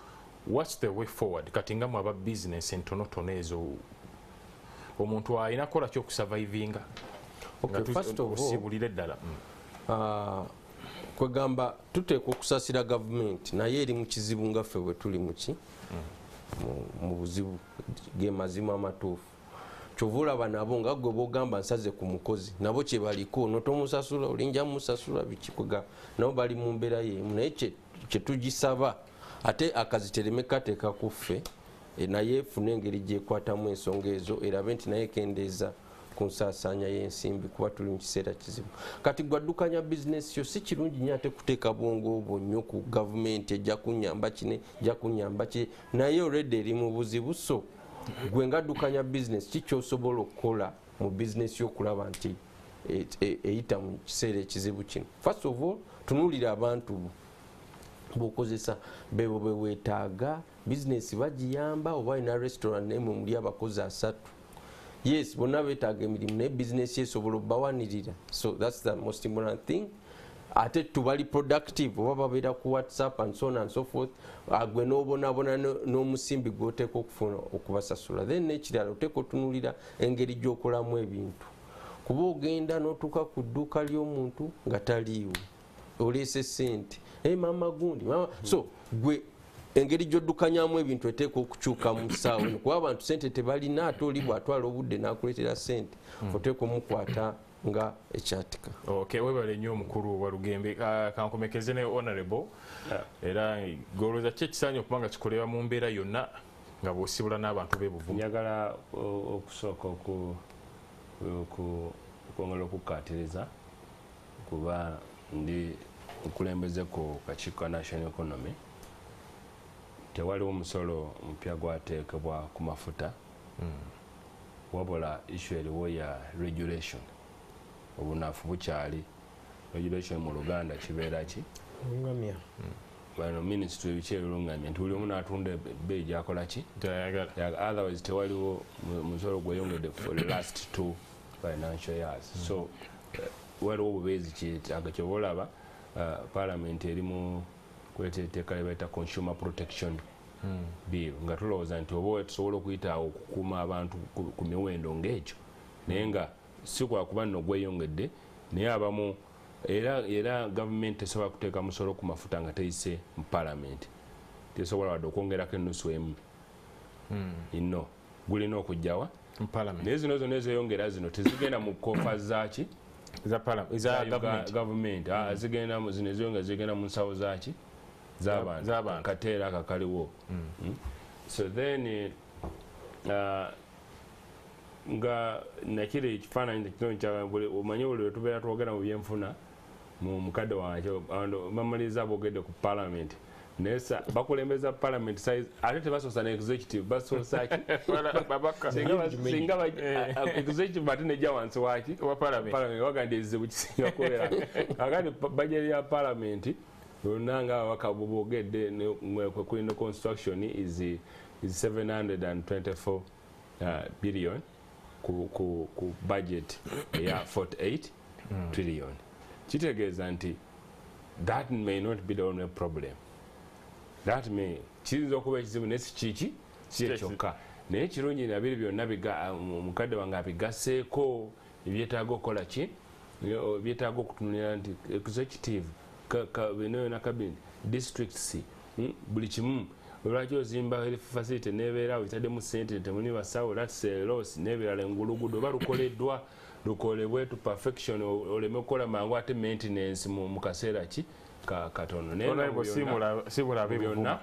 what's the way forward? Kati nga mwaba business entonotono ezo omuntu alina kukola ki okusurvivinga? Okay, first of all, osibulire ddala. Kwegamba tuteekwa okusasira gavumenti naye eri mu kizibu nga ffe bwe tuli muki mu buzibu ge mazima amatuufu. Kyova olaba nabo nga gwe bw'ogamba nsaze ku mukozi nabo kye baliko notomusasula olinja musasula biki, nabo bali mu mbeera y'emu, naye kye tugisaba ate akazi tereme kateeka ku ffe, naye efune engeri gyekwatamu ensonga ezo erabe nti naye kendeeza ku nsaasaanya y'ensimbi kuba tuli mu kiseera kizibu. Kati gwaddukanya bizinesi yo si kirungi nnyo ate kuteeka bwongo obwo nnyo ku gavumenti ejja kunnyamba kino ejja kunnyamba ki, naye already eri mu buzibu. So gwe nga addukanya bizinesi ki ky'osobola okukola mu bizinesi y'okulaba nti eyita mu kiseera ekizibu kino? First of all, tunuulira abantu b'okozesa bebo be weetaaga, bizinesi bagiyamba oba olina restaurant naye mwe muli abakozi 3. Yes, bonna beetaaga emirimu naye bizinesi esobola obbawanirira. So that's the most important thing. Ate tubali productive oba babeera ku WhatsApp and so on and so forth, gwe n'obonaabona n'omusimbi gw'oteeka okufuna okubasasula. Then n'ekirala oteeka otunuulira engeri gy'okolamu ebintu, kuba ogenda n'otuuka ku dduuka ly'omuntu nga taliiwo, oleese ssente, hey, mama gundi mama. So gwe engeri gy'oddukanyamu ebintu eteeka okukyuka mu ssaawa eno, kuba abantu ssente tebalina, ate oli bw'atwala obudde n'akuleetera ssente oteeka omukwata nga ekyatika. Okay, webale nnyo omukulu Walugembe. Kankomekeze ne honorable, era golowooza ki ekisaanye okuba nga kikolebwa mu mbeera yonna nga bw'osibula n'abantu b'e Buvuma? Njagala okusooka okwongera okukkaatiriza kuba ndi nkulembeze ku kakiiko ka National Economy. Tewaliwo omusolo mupya gwateekebwa ku mafuta, wabula issue eriwo ya regulation. Obunafu bukyali. Regulation mu Luganda kibeera ki? Lungamya. Bano ministry ebiki ebirungamya nti buli omu n'atunda ebbeeyi gyakola ki? Gyayagala. Otherwise tewaliwo musolo gweyongedde for the last 2 financial years. So waliwo obubeezi kyetaaga. Kyoba olaba parliament eri mu kuleeta etteeka lye bayita Consumer Protection Bill, nga tulowooza nti oba tusobola okuyitaawo okukuuma abantu ku miwendo ng'egyo, naye nga si kwakuba nno gweyongedde, naye abamu era gavumenti tesobola kuteeka musolo ku mafuta nga teyise mu parliament. Tesobola wadde okwongerako ennusu emu nno gulina okujjawa mu parliament. Naye zino zonna ezeyongera zino tezigenda mu coffers zaki? Za parliament, za government. Gavumenti. Zigenda zino ezeyongera zigenda mu nsawo zaki? Z'abantu. Z'abantu. Kateera akakaliwo. So then nga nakiri ekifaananyi kino omanyi buli lwe tubeera twogera mu byenfuna mu mukadde wange bamaliriza boogedde ku parliament, naye bakulembeza parliament size ate tebasoosa ne executive, basoosa ki? Babaka. Singa executive ate nejja wansi waki? Wa parliament. Parliament waga nti ezizibu kisinga kubeera akati budget ya parliament yonna nga ababaka boogedde kwe kulina construction is 724 billion ku budget ya 48 trillion. Kitegeeza nti that may not be the only problem. That may kiyinza okuba ekizibu naye si kiki si kyokka, naye kirungi nabiri byonna mukadde wange abigasseeko ebyetaaga okukola ki, byetaaga okutunulira nti executive bino yona cabinet districts, buli kimu. Lwaki ozimba health facility nebeera etaddemu sente temuli basawo? That's a loss. N'ebirala, engulugudo oba lukoleddwa lukolebwe to perfection, oleme kukola mangu ate maintenance mu kaseera ki katono. Naye nga mu Honorable, sibula mu byonna ab'e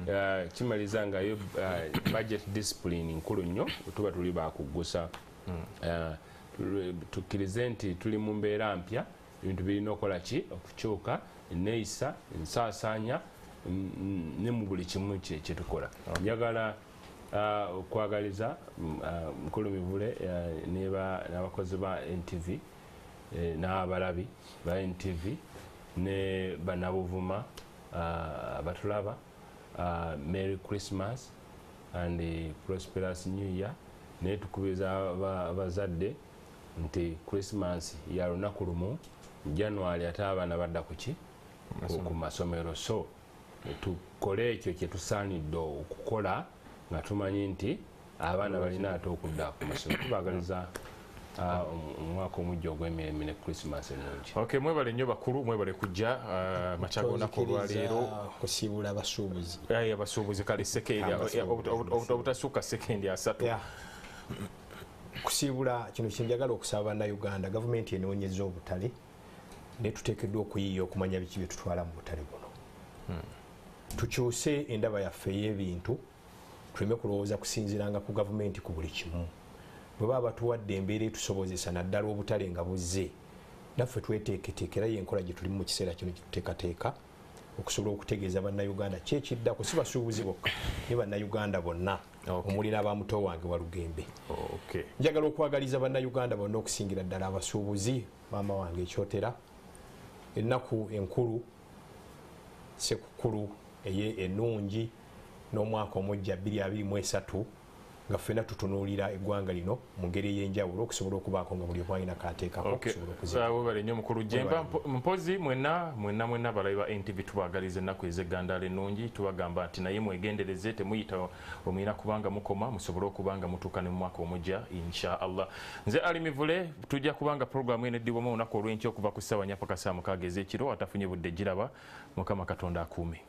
Buvuma. Kimaliriza nga yo budget discipline nkulu nnyo. Tuba tuli bakuggusa, tukkirize nti tuli mu mbeera mpya, ebintu birina okukola ki? Okukyuka, enneeyisa, ensaasaanya ne mu buli kimu kyetukola. Njagala okwagaliza mukulu Mivule n'abakozi ba NTV N'abalabi ba NTV ne bannabuvuma abatulaba, Merry Christmas and prosperous New Year. Naye tukubiriza abazadde nti Christmas ya lunaku lumu, January ate abaana badda kuki? Ku masomero. So tukole ekyo kyetusaanidde okukola nga tumanyi nti abaana balina ate okudda ku masomero. Tubagaliza omwaka omujja ogw'emirembe ne Christmas ennungi. Okay, mwebale nnyo bakulu, mwebale kujja makya g'olunaku olwaleero. Kusiibula abasuubuzi. Abasuubuzi kale obutasukka sekendi 3. Kusiibula kino kyenjagala okusaba bannayuganda, gavumenti enoonyeza obutale naye tuteekeddwa okuyiiya okumanya biki bye tutwala mu butale buno. Tukyuse endaba yaffe ey'ebintu, tuleme kulowooza kusinziiranga ku gavumenti ku buli kimu. Bwe baba batuwadde embeera etusobozesa naddala obutale nga buzze, naffe tweteeketeeka, era y'enkola gye tulimu mu kiseera kino kyetuteekateeka okusobola okutegeeza bannayuganda ki ekiddako, si basuubuzi bokka ne bannayuganda bonna, omuli n'abamuto wange Walugembe. Njagala okwagaliza bannayuganda bonna okusingira ddala abasuubuzi, maama wange ekyotera, ennaku enkulu Ssekukulu ennungi n'omwaka omujja 2023, nga ffenna tutunuulira eggwanga lino mu ngeri ey'enjawulo okusobola okubaako nga buli omu alina k'ateekako okusobola okuzimba. Webale nnyo mukulu Jemba. Mpozi mwenna mwenna mwenna abalabi ba NTV tubaagaliza ennaku ez'eggandaalo ennungi. Tubagamba nti naye mwegendereze, temuyita omuyina kubanga mukoma, musobole okuba nga mutuuka ne mu mwaka omujja insha Allah. Nze Ali Mivule, tujja kubanga programu eno eddibwamu olunaku olw'enkya okuva ku ssaawa 4 paka ssaawa 6 ez'ekiro. Atafunye budde giraba, Mukama Katonda akuume.